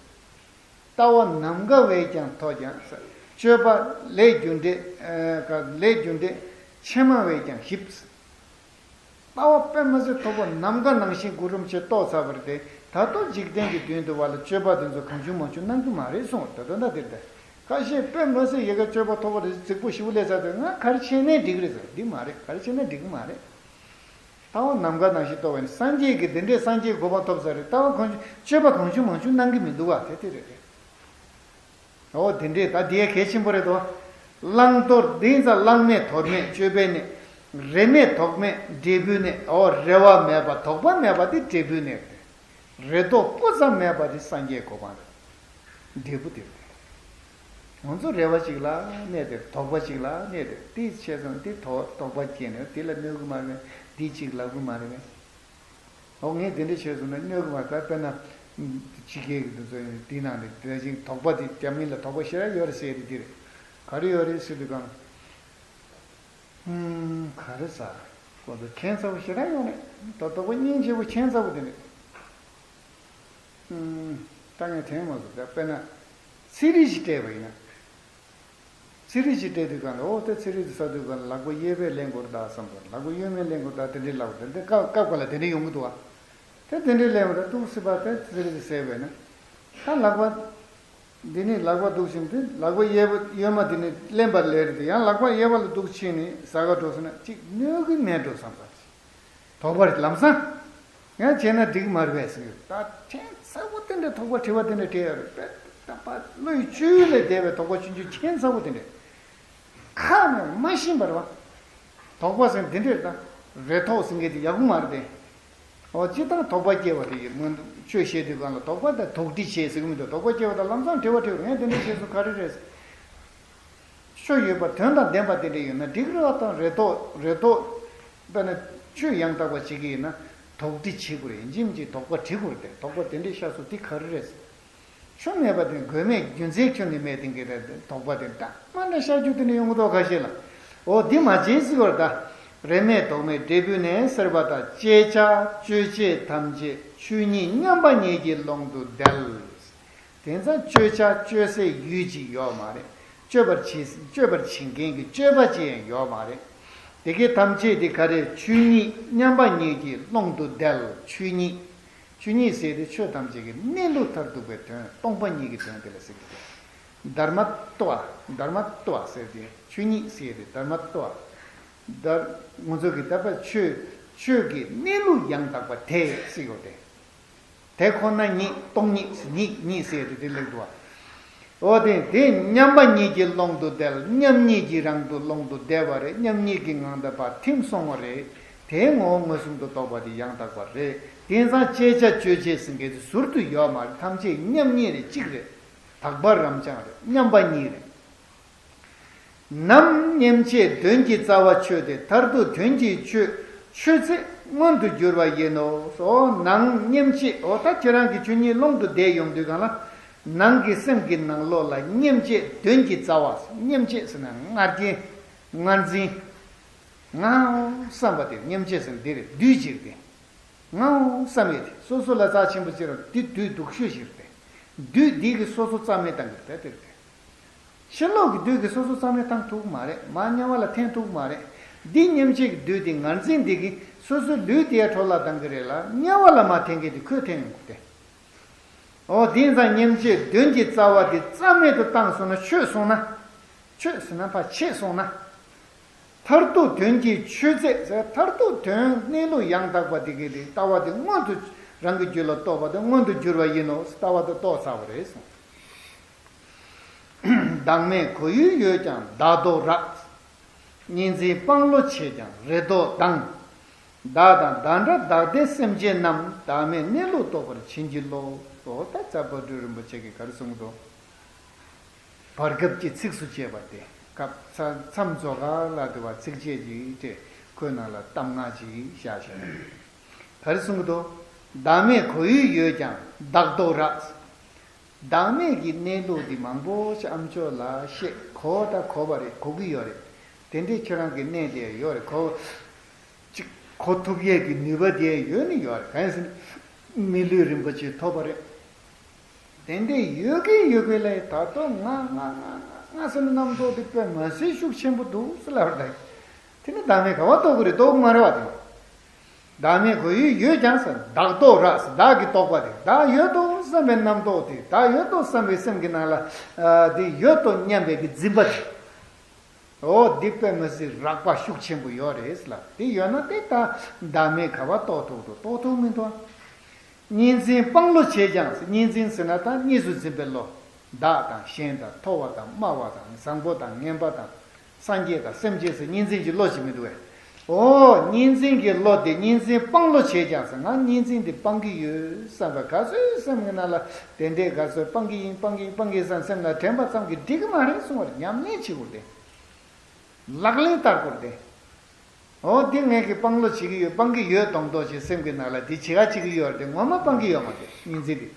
ལྟ་བ་ནམ་མཁའ་བས་ཀྱང་མཐོ་ཀྱང་། སྤྱོད་པ་ལས་རྒྱུ་འབྲས། ཨ། ལས་རྒྱུ་འབྲས་ཕྱེ་མ་བས་ཀྱང་ཞིབ། ལྟ་བ་དཔེ་མི་སྲིད་མཐོ་པོ་ནམ་མཁའ་ནང་བཞིན་གུ་རུ་རིན་པོ་ཆེས་རྟོགས་ཚར་བ་རེད་དེ། ད་དུང་འཇིག་རྟེན་གྱི་མདུན་དུ་བ་ལ་སྤྱོད་པ་དེ་ཚོ་གང་བྱུང་མང་བྱུང་གནང་གི་མ་རེད་གསུངས། ད་དོན་དག་དེ་རེད་དེ། ཁ་ཤས་དཔེ་མི་སྲིད་ཡ་གི་སྤྱོད་པ་མཐོ་པོ་རེད། རྫིག་པོ་ཞེ་པོ་སླེབས་ཚར་དུས་ང་ག་རེ་བྱས་ནའི་འགྲིག་གི་རེད་ཟེར། འདི་མ་རེད། ག་རེ་བྱས་ནའི་འགྲིག་གི་མ་རེད། ལྟ་བ་ནམ་མཁའ་ནང་བཞིན་རྟོགས་པ་ཡིན། སངས་རྒྱས་ཀྱིས་འདི་འདྲའི་སངས་རྒྱས་གོ་འཕང་ཐོབ་ས་རེད། ལྟ་བ་གང་བྱུང་སྤྱོད་པ་གང་བྱུང་མང་བྱུང་གནང་གི་མི་འདུག་བ། དེ་དེ་རེད་དེ། འོ་དེ་འདྲས་ད་འདི་ཡ་གལ་ཆེན་པོ་རེད་དོ། བླང་དོར་དེ་ཡིན་ཙང་བླང་མེད་དོར་མེད་སྤྱོད་པའི་གནས། རེ་མེད་དོགས་མེད་འབྲས་བུའི་གནས། འོ་རེ་བ་མེད་པ་དོགས་པ་མེད་པ་དེ་འབྲས་བུའི་གནས་རེད། རེ་དོགས་སྤུ་ཙམ་མེད་པ་དེ་སངས་རྒྱས་གོ་འཕང་རེད། འབྲས་བུ་དེ་རེད། ང་ཚོ་རེ་བ་གཅིག་ལ་གནས་དེ། དོགས་པ་གཅིག་ལ་གནས་དེ། དེ་བྱས་སོང་དེ་དོགས་དོགས་པ་སྐྱེས་ནས་དེ་ལ་གནོད་གི་མ་རེད། དེ་གཅིག་ལབ་གི་མ་རེད། འོ་ངས་དེ་འདྲ་བྱས་སོང་ན་གནོད་གི་མ་རེད། ད་དཔེར་ན་ཕྱི་རྒྱལ་གྱི་དེ་ཚོ་དེའི་ནང་ནས་དེ་བཞིན་དོགས་པ་དེ་རྒྱ་མི་ལ་དོགས་པ་ཞེ་དྲག་ཡོད་རེད་ཟེར་དེ་དེ་རེད། ག་རེ་ཡོད་རེད་ཟེར་དུས་གང་། ཧུམ། ག་རེ་ཟ། ཁོ་ཚོ་ཁྱད་མཚར་པོ་ཞེ་དྲག་ཡོད་རེད། ད་དོགས་པ་སྙིང་རྗེ་པོ་ཁྱད་མཚར་པོ་དེ་རེད། ཧུམ། ད་ངས་དྲན་མ་སོང་། ད་དཔེར་ན་ཚིག་རིས་ཤིག་སྤྲད་པ་ཡིན་ན། ཚིག་རིས་ཤིག་སྤྲད་དུས་གང་ལ། འོ་དེ་ཚིག་རིས་དེ་ཟ་དུས་གང་ལ་ལག་པ་གཡས་པས་ལེན་དགོས་རེད་ད་བསམ་པ། ལག་པ་གཡོན་མས་ལེན་དགོས་རེད་ད། དེ་འདྲའི་ལབ་དེ་འདྲའི་སྐབས་སྐབས་ག་ལ་དེ་འདྲའི་ཡོང་གི་འདུག་བ། དེ་དེ་འདྲའི་ལེན་པ་ད་འདུག་སྲིད་པ། དེ་ཚིག་རིས་དེ་ཟས་པས་ན། ད་ལག་པ་འདི་ནས་ལག་པ་འདུག་ཕྱིན་དུས་ལག་པ་གཡས་པ་གཡོན་མ་འདི་ནས་ལེན་པ་ལས་རེད་དེ། ཡང་ལག་པ་གཡས་པ་ལ་འདུག་ཕྱིན་ནས་ཟ་ག་འགྲོ་སོང་ན་ཅིག་གནོད་གི་མེད་འགྲོ་བསམ་པ། དོགས་པ་རེད་ལམ་སང་། ཡང་བྱས་ན་འགྲིག་མ་རེད་པས་ཟེར་གྱི་ཡོད། ད་ཁྱད་མཚར་པོ་དེ་འདྲའི་དོགས་པ་དྲི་བ་དེ་འདྲ་དྲིས་ཡོད་རེད་པས། ད་པ་བློ་ཡི་བཅུད་ལས་འདས་པའི་དོགས་པ་ཆུང་ཆུང་ཁྱད་མཚར་པོ་དེ་འདྲ། ཁ་ནས་མ་ཤེས་པ་རེད་པ། དོགས་པ་ཟེར་འདི་འདྲ་རེད། ད་རེ་དོགས་ཟེར་མཁན་དེ་ཡག་པོ་མ་རེད་དེ། འོ་སྤྱིར་བཏང་དོགས་པ་སྐྱེ་བ་དེ་ཡིན། ཆོས་བཤད་དུས་གང་ལ་དོགས་པ་དང་དོགས་འདྲི་བྱེད་ཟེར་གྱི་མི་འདུག་དོགས་པ་སྐྱེ་བ་དང་ལམ་སང་དྲི་བ་དྲིས་པ། ངས་དེ་འདྲ་བྱས་སོང་ག་རེ་རེད། ཆོས་ཡོད་པ་དོན་དང་ལྡན་པ་དེ་འདྲ་ཡོད་ན་འགྲིག་རེད་པ། དང་རེ་དོགས་རེ་དོགས། དཔེར་ན་ཆོས་ཡང་དག་པ་བྱེད་ཀྱི་ཡིན་ན་དོགས་འདྲི་བྱེད་དགོས་རེད། ཡིན་གཅིག་མིན་གཅིག་དོགས་པ་དྲི་དགོས་རེད་དེ། དོགས་པ་དེ་འདྲ་ཤར་སོང་དེ་ག་རེ་རེད། ཆོས་མེད་པ་དེ་དགོས་མེད་རྒྱུ་མཚན་ཁྱོན་ནས་མེད་དེ་འགལ་ཟླ་དེ། དོགས་པ་དེ་འདྲ་མ་འདྲ་ཤར་རྒྱུ་དེ་འདྲ་ཡོང་གི་འདུག་ཁ་ཤས་ལ། འོ་འདི་མ་བྱེད་ཟེར་བར་ད། རེ་མེད་དོགས་མེད་འབྲས་བུའི་གནས་ཟེར་བ་ད། བཅད་བྱ་གཅོད་བྱེད་ཐམས་ཅད་ཆོས་ཉིད་མཉམ་པ་ཉིད་ཀྱི་ཀློང་དུ་བསྡད། དེང་སང་གཅོད་བྱ་གཅོད་སའི་ཡུལ་ཅིག་ཡོད་མ་རེད། གཅོད་པར་བྱེད། གཅོད་པར་བྱེད་མཁན་གྱི་གཅོད་པ་ཅིག་ཡང་ཡོད་མ་རེད། དེ་གའི་ཐམས་ཅད་དེ་ག་རེ། ཆོས་ཉིད་མཉམ་པ་ཉིད་ཀྱི་ཀློང་དུ་བསྡད། ཆོས་ཉིད། ཆོས་ཉིད་ཟེར་དེ་ཆོས་ཐམས་ཅད་ཀྱི་གནས་ལུགས་མཐར་ཐུག་པའི་དོན། སྟོང་པ་ཉིད་ཀྱི་དོན་དེ་ལ་ཟེར་གྱི་རེད། དྷརྨ་ཏྭ། དྷརྨ་ཏྭ་ཟེར་དེ་ཆོས་ཉིད་ཟེར་དེ་དྷརྨ་ཏྭ། དྷརྨ། ང་ཚོ་གི་ད་ལྟ་ཆོས། ཆོས་ཀྱི་གནས་ལུགས་ཡང་དག་པ་དེ་ཟེར་གྱི་རེད། དེ་ཁོ་ན་ཉིད། སྟོང་ཉིད། ཉིད། ཉིད་ཟེར་དེ་དེ་ལེགས་འདུག་བ། འོ་དེ་དེ་མཉམ་པ་ཉིད་ཀྱི་ཀློང་དུ་བསྡད། མཉམ་ཉིད་ཀྱི་རང་དུ་ཀློང་དུ་བསྡད་པ་རེད། མཉམ་ཉིད་ཀྱི་ངང་དུ་ཕར་ཐིམ་སོང་བ་རེད། དེའི་ངོ་བོ་མངོན་སུམ་དུ་རྟོགས་པ་དེ་ཡང་དག་པ་རེད། དེང་སང་བཅད་བྱ་གཅོད་བྱེད་ཟེར་མཁན་དེ་ཟུར་དུ་ཡོད་མ་རེད། ཐམས་ཅད་མཉམ་ཉིད་རེད། གཅིག་རེད། དག་པ་རབ་འབྱམས་རེད། མཉམ་པ་ཉིད་རེད། ནམ་སྙེམས་བྱེད་དོན་གྱི་རྩ་བ་ཆོས་ཏེ། མཐར་ཐུག་དོན་གྱི་ཆོས་ཆོས་ཚད་མངོན་དུ་གྱུར་པ་ཡིན་ནོ། སོ་ནང་སྙེམས་བྱེད། འོ་ད་ཁྱེད་རང་གི་ཆོས་ཉིད་ཀློང་དུ་བསྡད་ཡོང་དུས་གང་ལ། ནང་གི་སེམས་ཀྱི་ནང་ལོགས་ལ་སྙེམས་བྱེད་དོན་གྱི་རྩ་བ། སྙེམས་བྱེད་ཟེར་ན་ང་རྒྱལ། ངར་འཛིན། ངའོ་བསམ་པ་དེ་སྙེམས་བྱེད་ཟེར་ན་འདི་རེད། བདུད་ཅིག་སྟེ། ངའོ་བསམ་ཡས་དེ་སོ་སོ་ལ་རྩ་ཆེན་པོ་ཅིག་རེད། དེ་བདུད་སྡུག་ཤོས་ཤིག་རེད། བདུད་འདི་གིས་སོ་སོ་རྩ་མེད་བཏང་གི་རེད། དེ་རེད། ཕྱི་ལོགས་ཀྱི་བདུད་ཀྱིས་སོ་སོ་རྩ་མེད་བཏང་ཐུབ་ཀྱི་མ་རེད། མར་དམྱལ་བ་ལ་འཐེན་ཐུབ་ཀྱི་མ་རེད། འདི་སྙེམས་བྱེད་ཀྱི་བདུད་དེ་ངར་འཛིན་འདི་གིས་སོ་སོའི་ལུས་དེ་འཕྲོ་བརླག་བཏང་གི་རེད་ལ། དམྱལ་བ་ལ་མར་འཐེན་མཁན་དེ་ཁོས་འཐེན་ཡོང་གི་རེད། འོ་དེ་ཙང་སྙེམས་བྱེད་དོན་གྱི་རྩ་བ་དེ་རྩ་མེད་དུ་བཏང་སོང་ན། ཆོད་སོང་ན། ཆོད་ཟེར་ན་ཕར་ཆད་སོང་ན། མཐར་ཐུག་དོན་གྱི་ཆོས་ཚད་ཟེར། མཐར་ཐུག་དོན་གནས་ལུགས་ཡང་དག་པ་དེ་གི་དེ་ལྟ་བ་དེ་མངོན་དུ་རང་གི་རྒྱུད་ལ་རྟོགས་པ་དེ་མངོན་དུ་གྱུར་པ་ཡིན་ནོ། ལྟ་བ་དེ་རྟོགས་ཚར་བ་རེད་གསུངས། བདག་མེད་གོ་ཡུལ་ཡོད་ཀྱང་བདག་ལྡོག་རགས། གཉིས་འཛིན་སྤང་བློ་བྱེད་ཀྱང་རེ་དོགས་ལྡང་། བདག་དང་བདག་འདྲ་བདག་ལྡན་སེམས་ཅན་རྣམས། བདག་མེད་གནས་ལུགས་རྟོགས་པར་བྱིན་གྱིས་རློབས། འོ་ད་རྩ་བ་སྤྲུལ་རིན་པོ་ཆེ་གིས་ག་རེ་གསུངས་འདུག་བར་སྐབས་ཀྱི་ཚིགས་སུ་བཅད་པ་སྟེ། སྐབས་མཚམས་མཚམས་རྫོགས་ཁ་ལ་དེ་བ་ཚིགས་བཅད་ཅིག་སྤྲད། ཁོའི་ནང་ལ་གདམས་ངག་ཅིག་བཞག་བཞག་ན། ག་རེ་གསུང་གི་འདུག་བདག་མེད་གོ་ཡུལ་ཡོད་ཀྱང་བདག་ལྡོག་རགས། བདག་མེད་ཀྱི་གནས་ལུགས་འདི་མང་པོ་ཞིག་ཨ་མཆོག་ལ་བཤད། གོ་ད་གོ་བ་རེད། གོ་གི་ཡོད་རེད། དེ་འདྲའི་ཁྱེད་རང་གི་གནས་དེ་ཡོད་རེད། གོ་ཅིག་གོ་ཐུབ་ཡས་ཀྱི་ནུས་པ་དེ་ཡོད་ནི་ཡོད་རེད། གང་ཡིན་ཟེར་ན་མི་ལུས་རིན་པོ་ཆེ་ཐོབ་པ་རེད། དེ་འདྲའི་ཡོད་ཀྱི་ཡོད་ཀྱི་ལས་ད་དུང་ང་ང་ང་ང་ང་ཟེར་ནས་རྣམ་རྟོག་དེ་དཔེ་མི་སྲིད་ཤུགས་ཆེན་པོ་འདུག་ཟེར་ལབ་རེད། དེ་ནི་བདག་མེད་ག་བ་རྟོགས་ཀྱི་རེད། རྟོགས་ཀྱི་མ་རེད་བ་དེ། བདག་མེད་གོ་ཡུལ་ཡོད་ཀྱང་ཟེར། བདག་ལྡོག་རགས་ཟེར། བདག་གི་རྟོག་པ་དེ། བདག་ཡོད་དོ་བསམ་པའི་རྣམ་རྟོག་དེ། བདག་ཡོད་དོ་བསམ་པའི་སེམས་ཀྱི་ནང་ལ་ཨ་དེ་ཡོད་དོ་སྙམ་པའི་གི་འཛིན་པ་དེ། འོ་འདི་དཔེ་མི་སྲིད་རགས་པ་ཤུགས་ཆེན་པོ་ཡོད་རེད་ལ། དེ་ཡོད་ན་དེ་ད་བདག་མེད་ག་བ་རྟོགས་ཐུབ་འདུག་རྟོགས་ཐུབ་མི་འདུག་གཉིས་འཛིན་སྤང་བློ་བྱེད་ཀྱང་། གཉིས་འཛིན་ཟེར་ན་ད་གཉིས་སུ་འཛིན་པའི་བློ། བདག་དང་གཞན་དང་། མཐོ་བ་དང་དམའ་བ་དང་། བཟང་པོ་དང་ངན་པ་དང་། སངས་རྒྱས་དང་སེམས་ཅན་ཟེར། གཉིས་འཛིན་གྱི་བློ་ཞིག་མི་འདུག་གས། འོ་གཉིས་འཛིན་གྱི་བློ་དེ། གཉིས་འཛིན་སྤང་བློ་བྱེད་ཀྱང་ཟེར། ང་གཉིས་འཛིན་འདི་སྤང་གི་ཡོད་བསམ་པ་ག་ཚོད་སེམས་ཀྱི་ནང་ལ་དེ་འདྲས་ག་ཚོད་སྤང་གི་ཡིན། སྤང་གི་ཡིན། སྤང་གི་ཡིན་བསམ་སེམས་ལ་དྲན་པ་ཙམ་གྱིས་འགྲིག་གི་མ་རེད་གསུང་བར་ཉམས་ལེན་བྱེད་དགོས་ཏེ། ལག་ལེན་བསྟར་དགོས་ཏེ། འོ་འདི་ངས་ཀྱི་སྤང་བློ་བྱེད་ཀྱི་ཡོད། སྤང་གི་ཡོད་མདོག་མདོག་བྱེད། སེམས་ཀྱི་ནང་ལ་འདི་བྱེད་ག་བྱེད་ཀྱི་ཡོད་རེད། ངོ་མ་སྤང་གི་ཡོད་མ་རེད། གཉིས་འཛིན་འདི།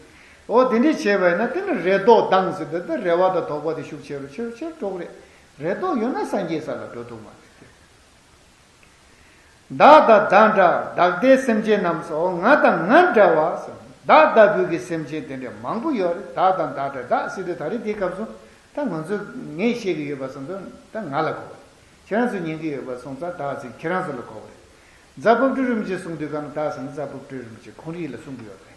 འོ་དེ་འདྲས་བྱས་པ་ཡིན་ན་དེ་ནི་རེ་དོགས་ལྡང་ཟེར་དུས་དེ་རེ་བ་དང་དོགས་པ་དེ་ཤུགས་ཆེ་རུ་ཆེ་རུ་ཆེ་རུ་འགྲོ་གི་རེད། རེ་དོགས་ཡོད་ན་སངས་རྒྱས་ས་ལ་འགྲོ་ཐུབ་མ་རེད། བདག་དང་བདག་འདྲ་བདག་ལྡན་སེམས་ཅན་རྣམས་སོ། ང་དང་ང་འདྲ་བ་སོ། བདག་ལྟ་བུའི་གི་སེམས་ཅན་དེ་འདྲ་མང་པོ་ཡོད་རེད། བདག་དང་བདག་འདྲ། བདག་ཟེར་དུས་ད་རེས་དེའི་སྐབས་སུ་ད་ང་ཚོས་ངས་བཤད་ཀྱི་ཡོད་པ་སོང་ཙང་ད་ང་ལ་གོ་བ་རེད། ཁྱེད་རང་ཚོས་ཉན་གྱི་ཡོད་པ་སོང་ཙང་བདག་ཟེར་ཁྱེད་རང་ཚོ་ལ་གོ་བ་རེད། རྫ་དཔལ་སྤྲུལ་རིན་པོ་ཆེ་གསུང་དུས་གང་ལ་བདག་ཟེར་ན་རྫ་དཔལ་སྤྲུལ་རིན་པོ་ཆེ་ཁོང་རང་ལ་གསུང་གི་ཡོད་རེད།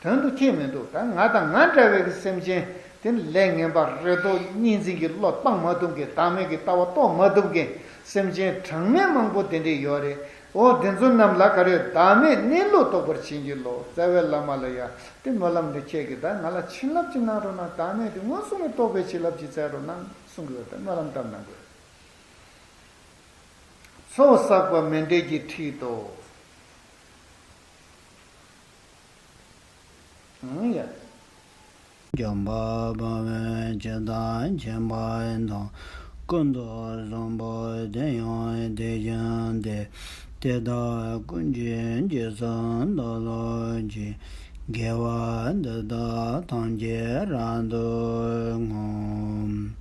དོན་དུ་ཁྱད་མི་འདུག་ད་ང་དང་ང་འདྲ་བའི་གི་སེམས་ཅན་དེ་ནི་ལས་ངན་པ་རེ་དོགས་གཉིས་འཛིན་གྱི་བློ་སྤང་མ་ཐུབ་མཁན། བདག་མེད་ཀྱི་ལྟ་བ་རྟོགས་མ་ཐུབ་མཁན་སེམས་ཅན་གྲངས་མེད་མང་པོ་དེ་འདྲས་ཡོད་རེད། འོ་དེ་ཚོ་རྣམས་ལ་ག་རེ། བདག་མེད་གནས་ལུགས་རྟོགས་པར་བྱིན་གྱིས་རློབས། རྩ་བའི་བླ་མ་ལ་ཡ་དེ་སྨོན་ལམ་འདི་ཁྱེད་ཀྱིས་ད་ང་ལ་བྱིན་རླབས་ཅིག་གནང་རོགས་གནང་། བདག་མེད་དེ་མངོན་སུམ་ནས་རྟོགས་པའི་བྱིན་རླབས་ཅིག་སྩལ་རོགས་གནང་གསུང་གི་ཡོད། ད་སྨོན་ལམ་བཏབ་གནང་དགོས། ཚོགས་བསགས་པ་མཎྜལ་གྱི་ཁྲིད་དོ། ཨང་ཡ། འཇམ་དཔལ་དཔའ་བོས་ཇི་ལྟར་མཁྱེན་པ་དང་། ཀུན་ཏུ་བཟང་པོ་དེ་ཡང་དེ་བཞིན་ཏེ། དེ་དག་ཀུན་གྱི་རྗེས་སུ་བདག་སློབ་ཅིང་། དགེ་བ་འདི་དག་ཐམས་ཅད་རབ་ཏུ་བསྔོ།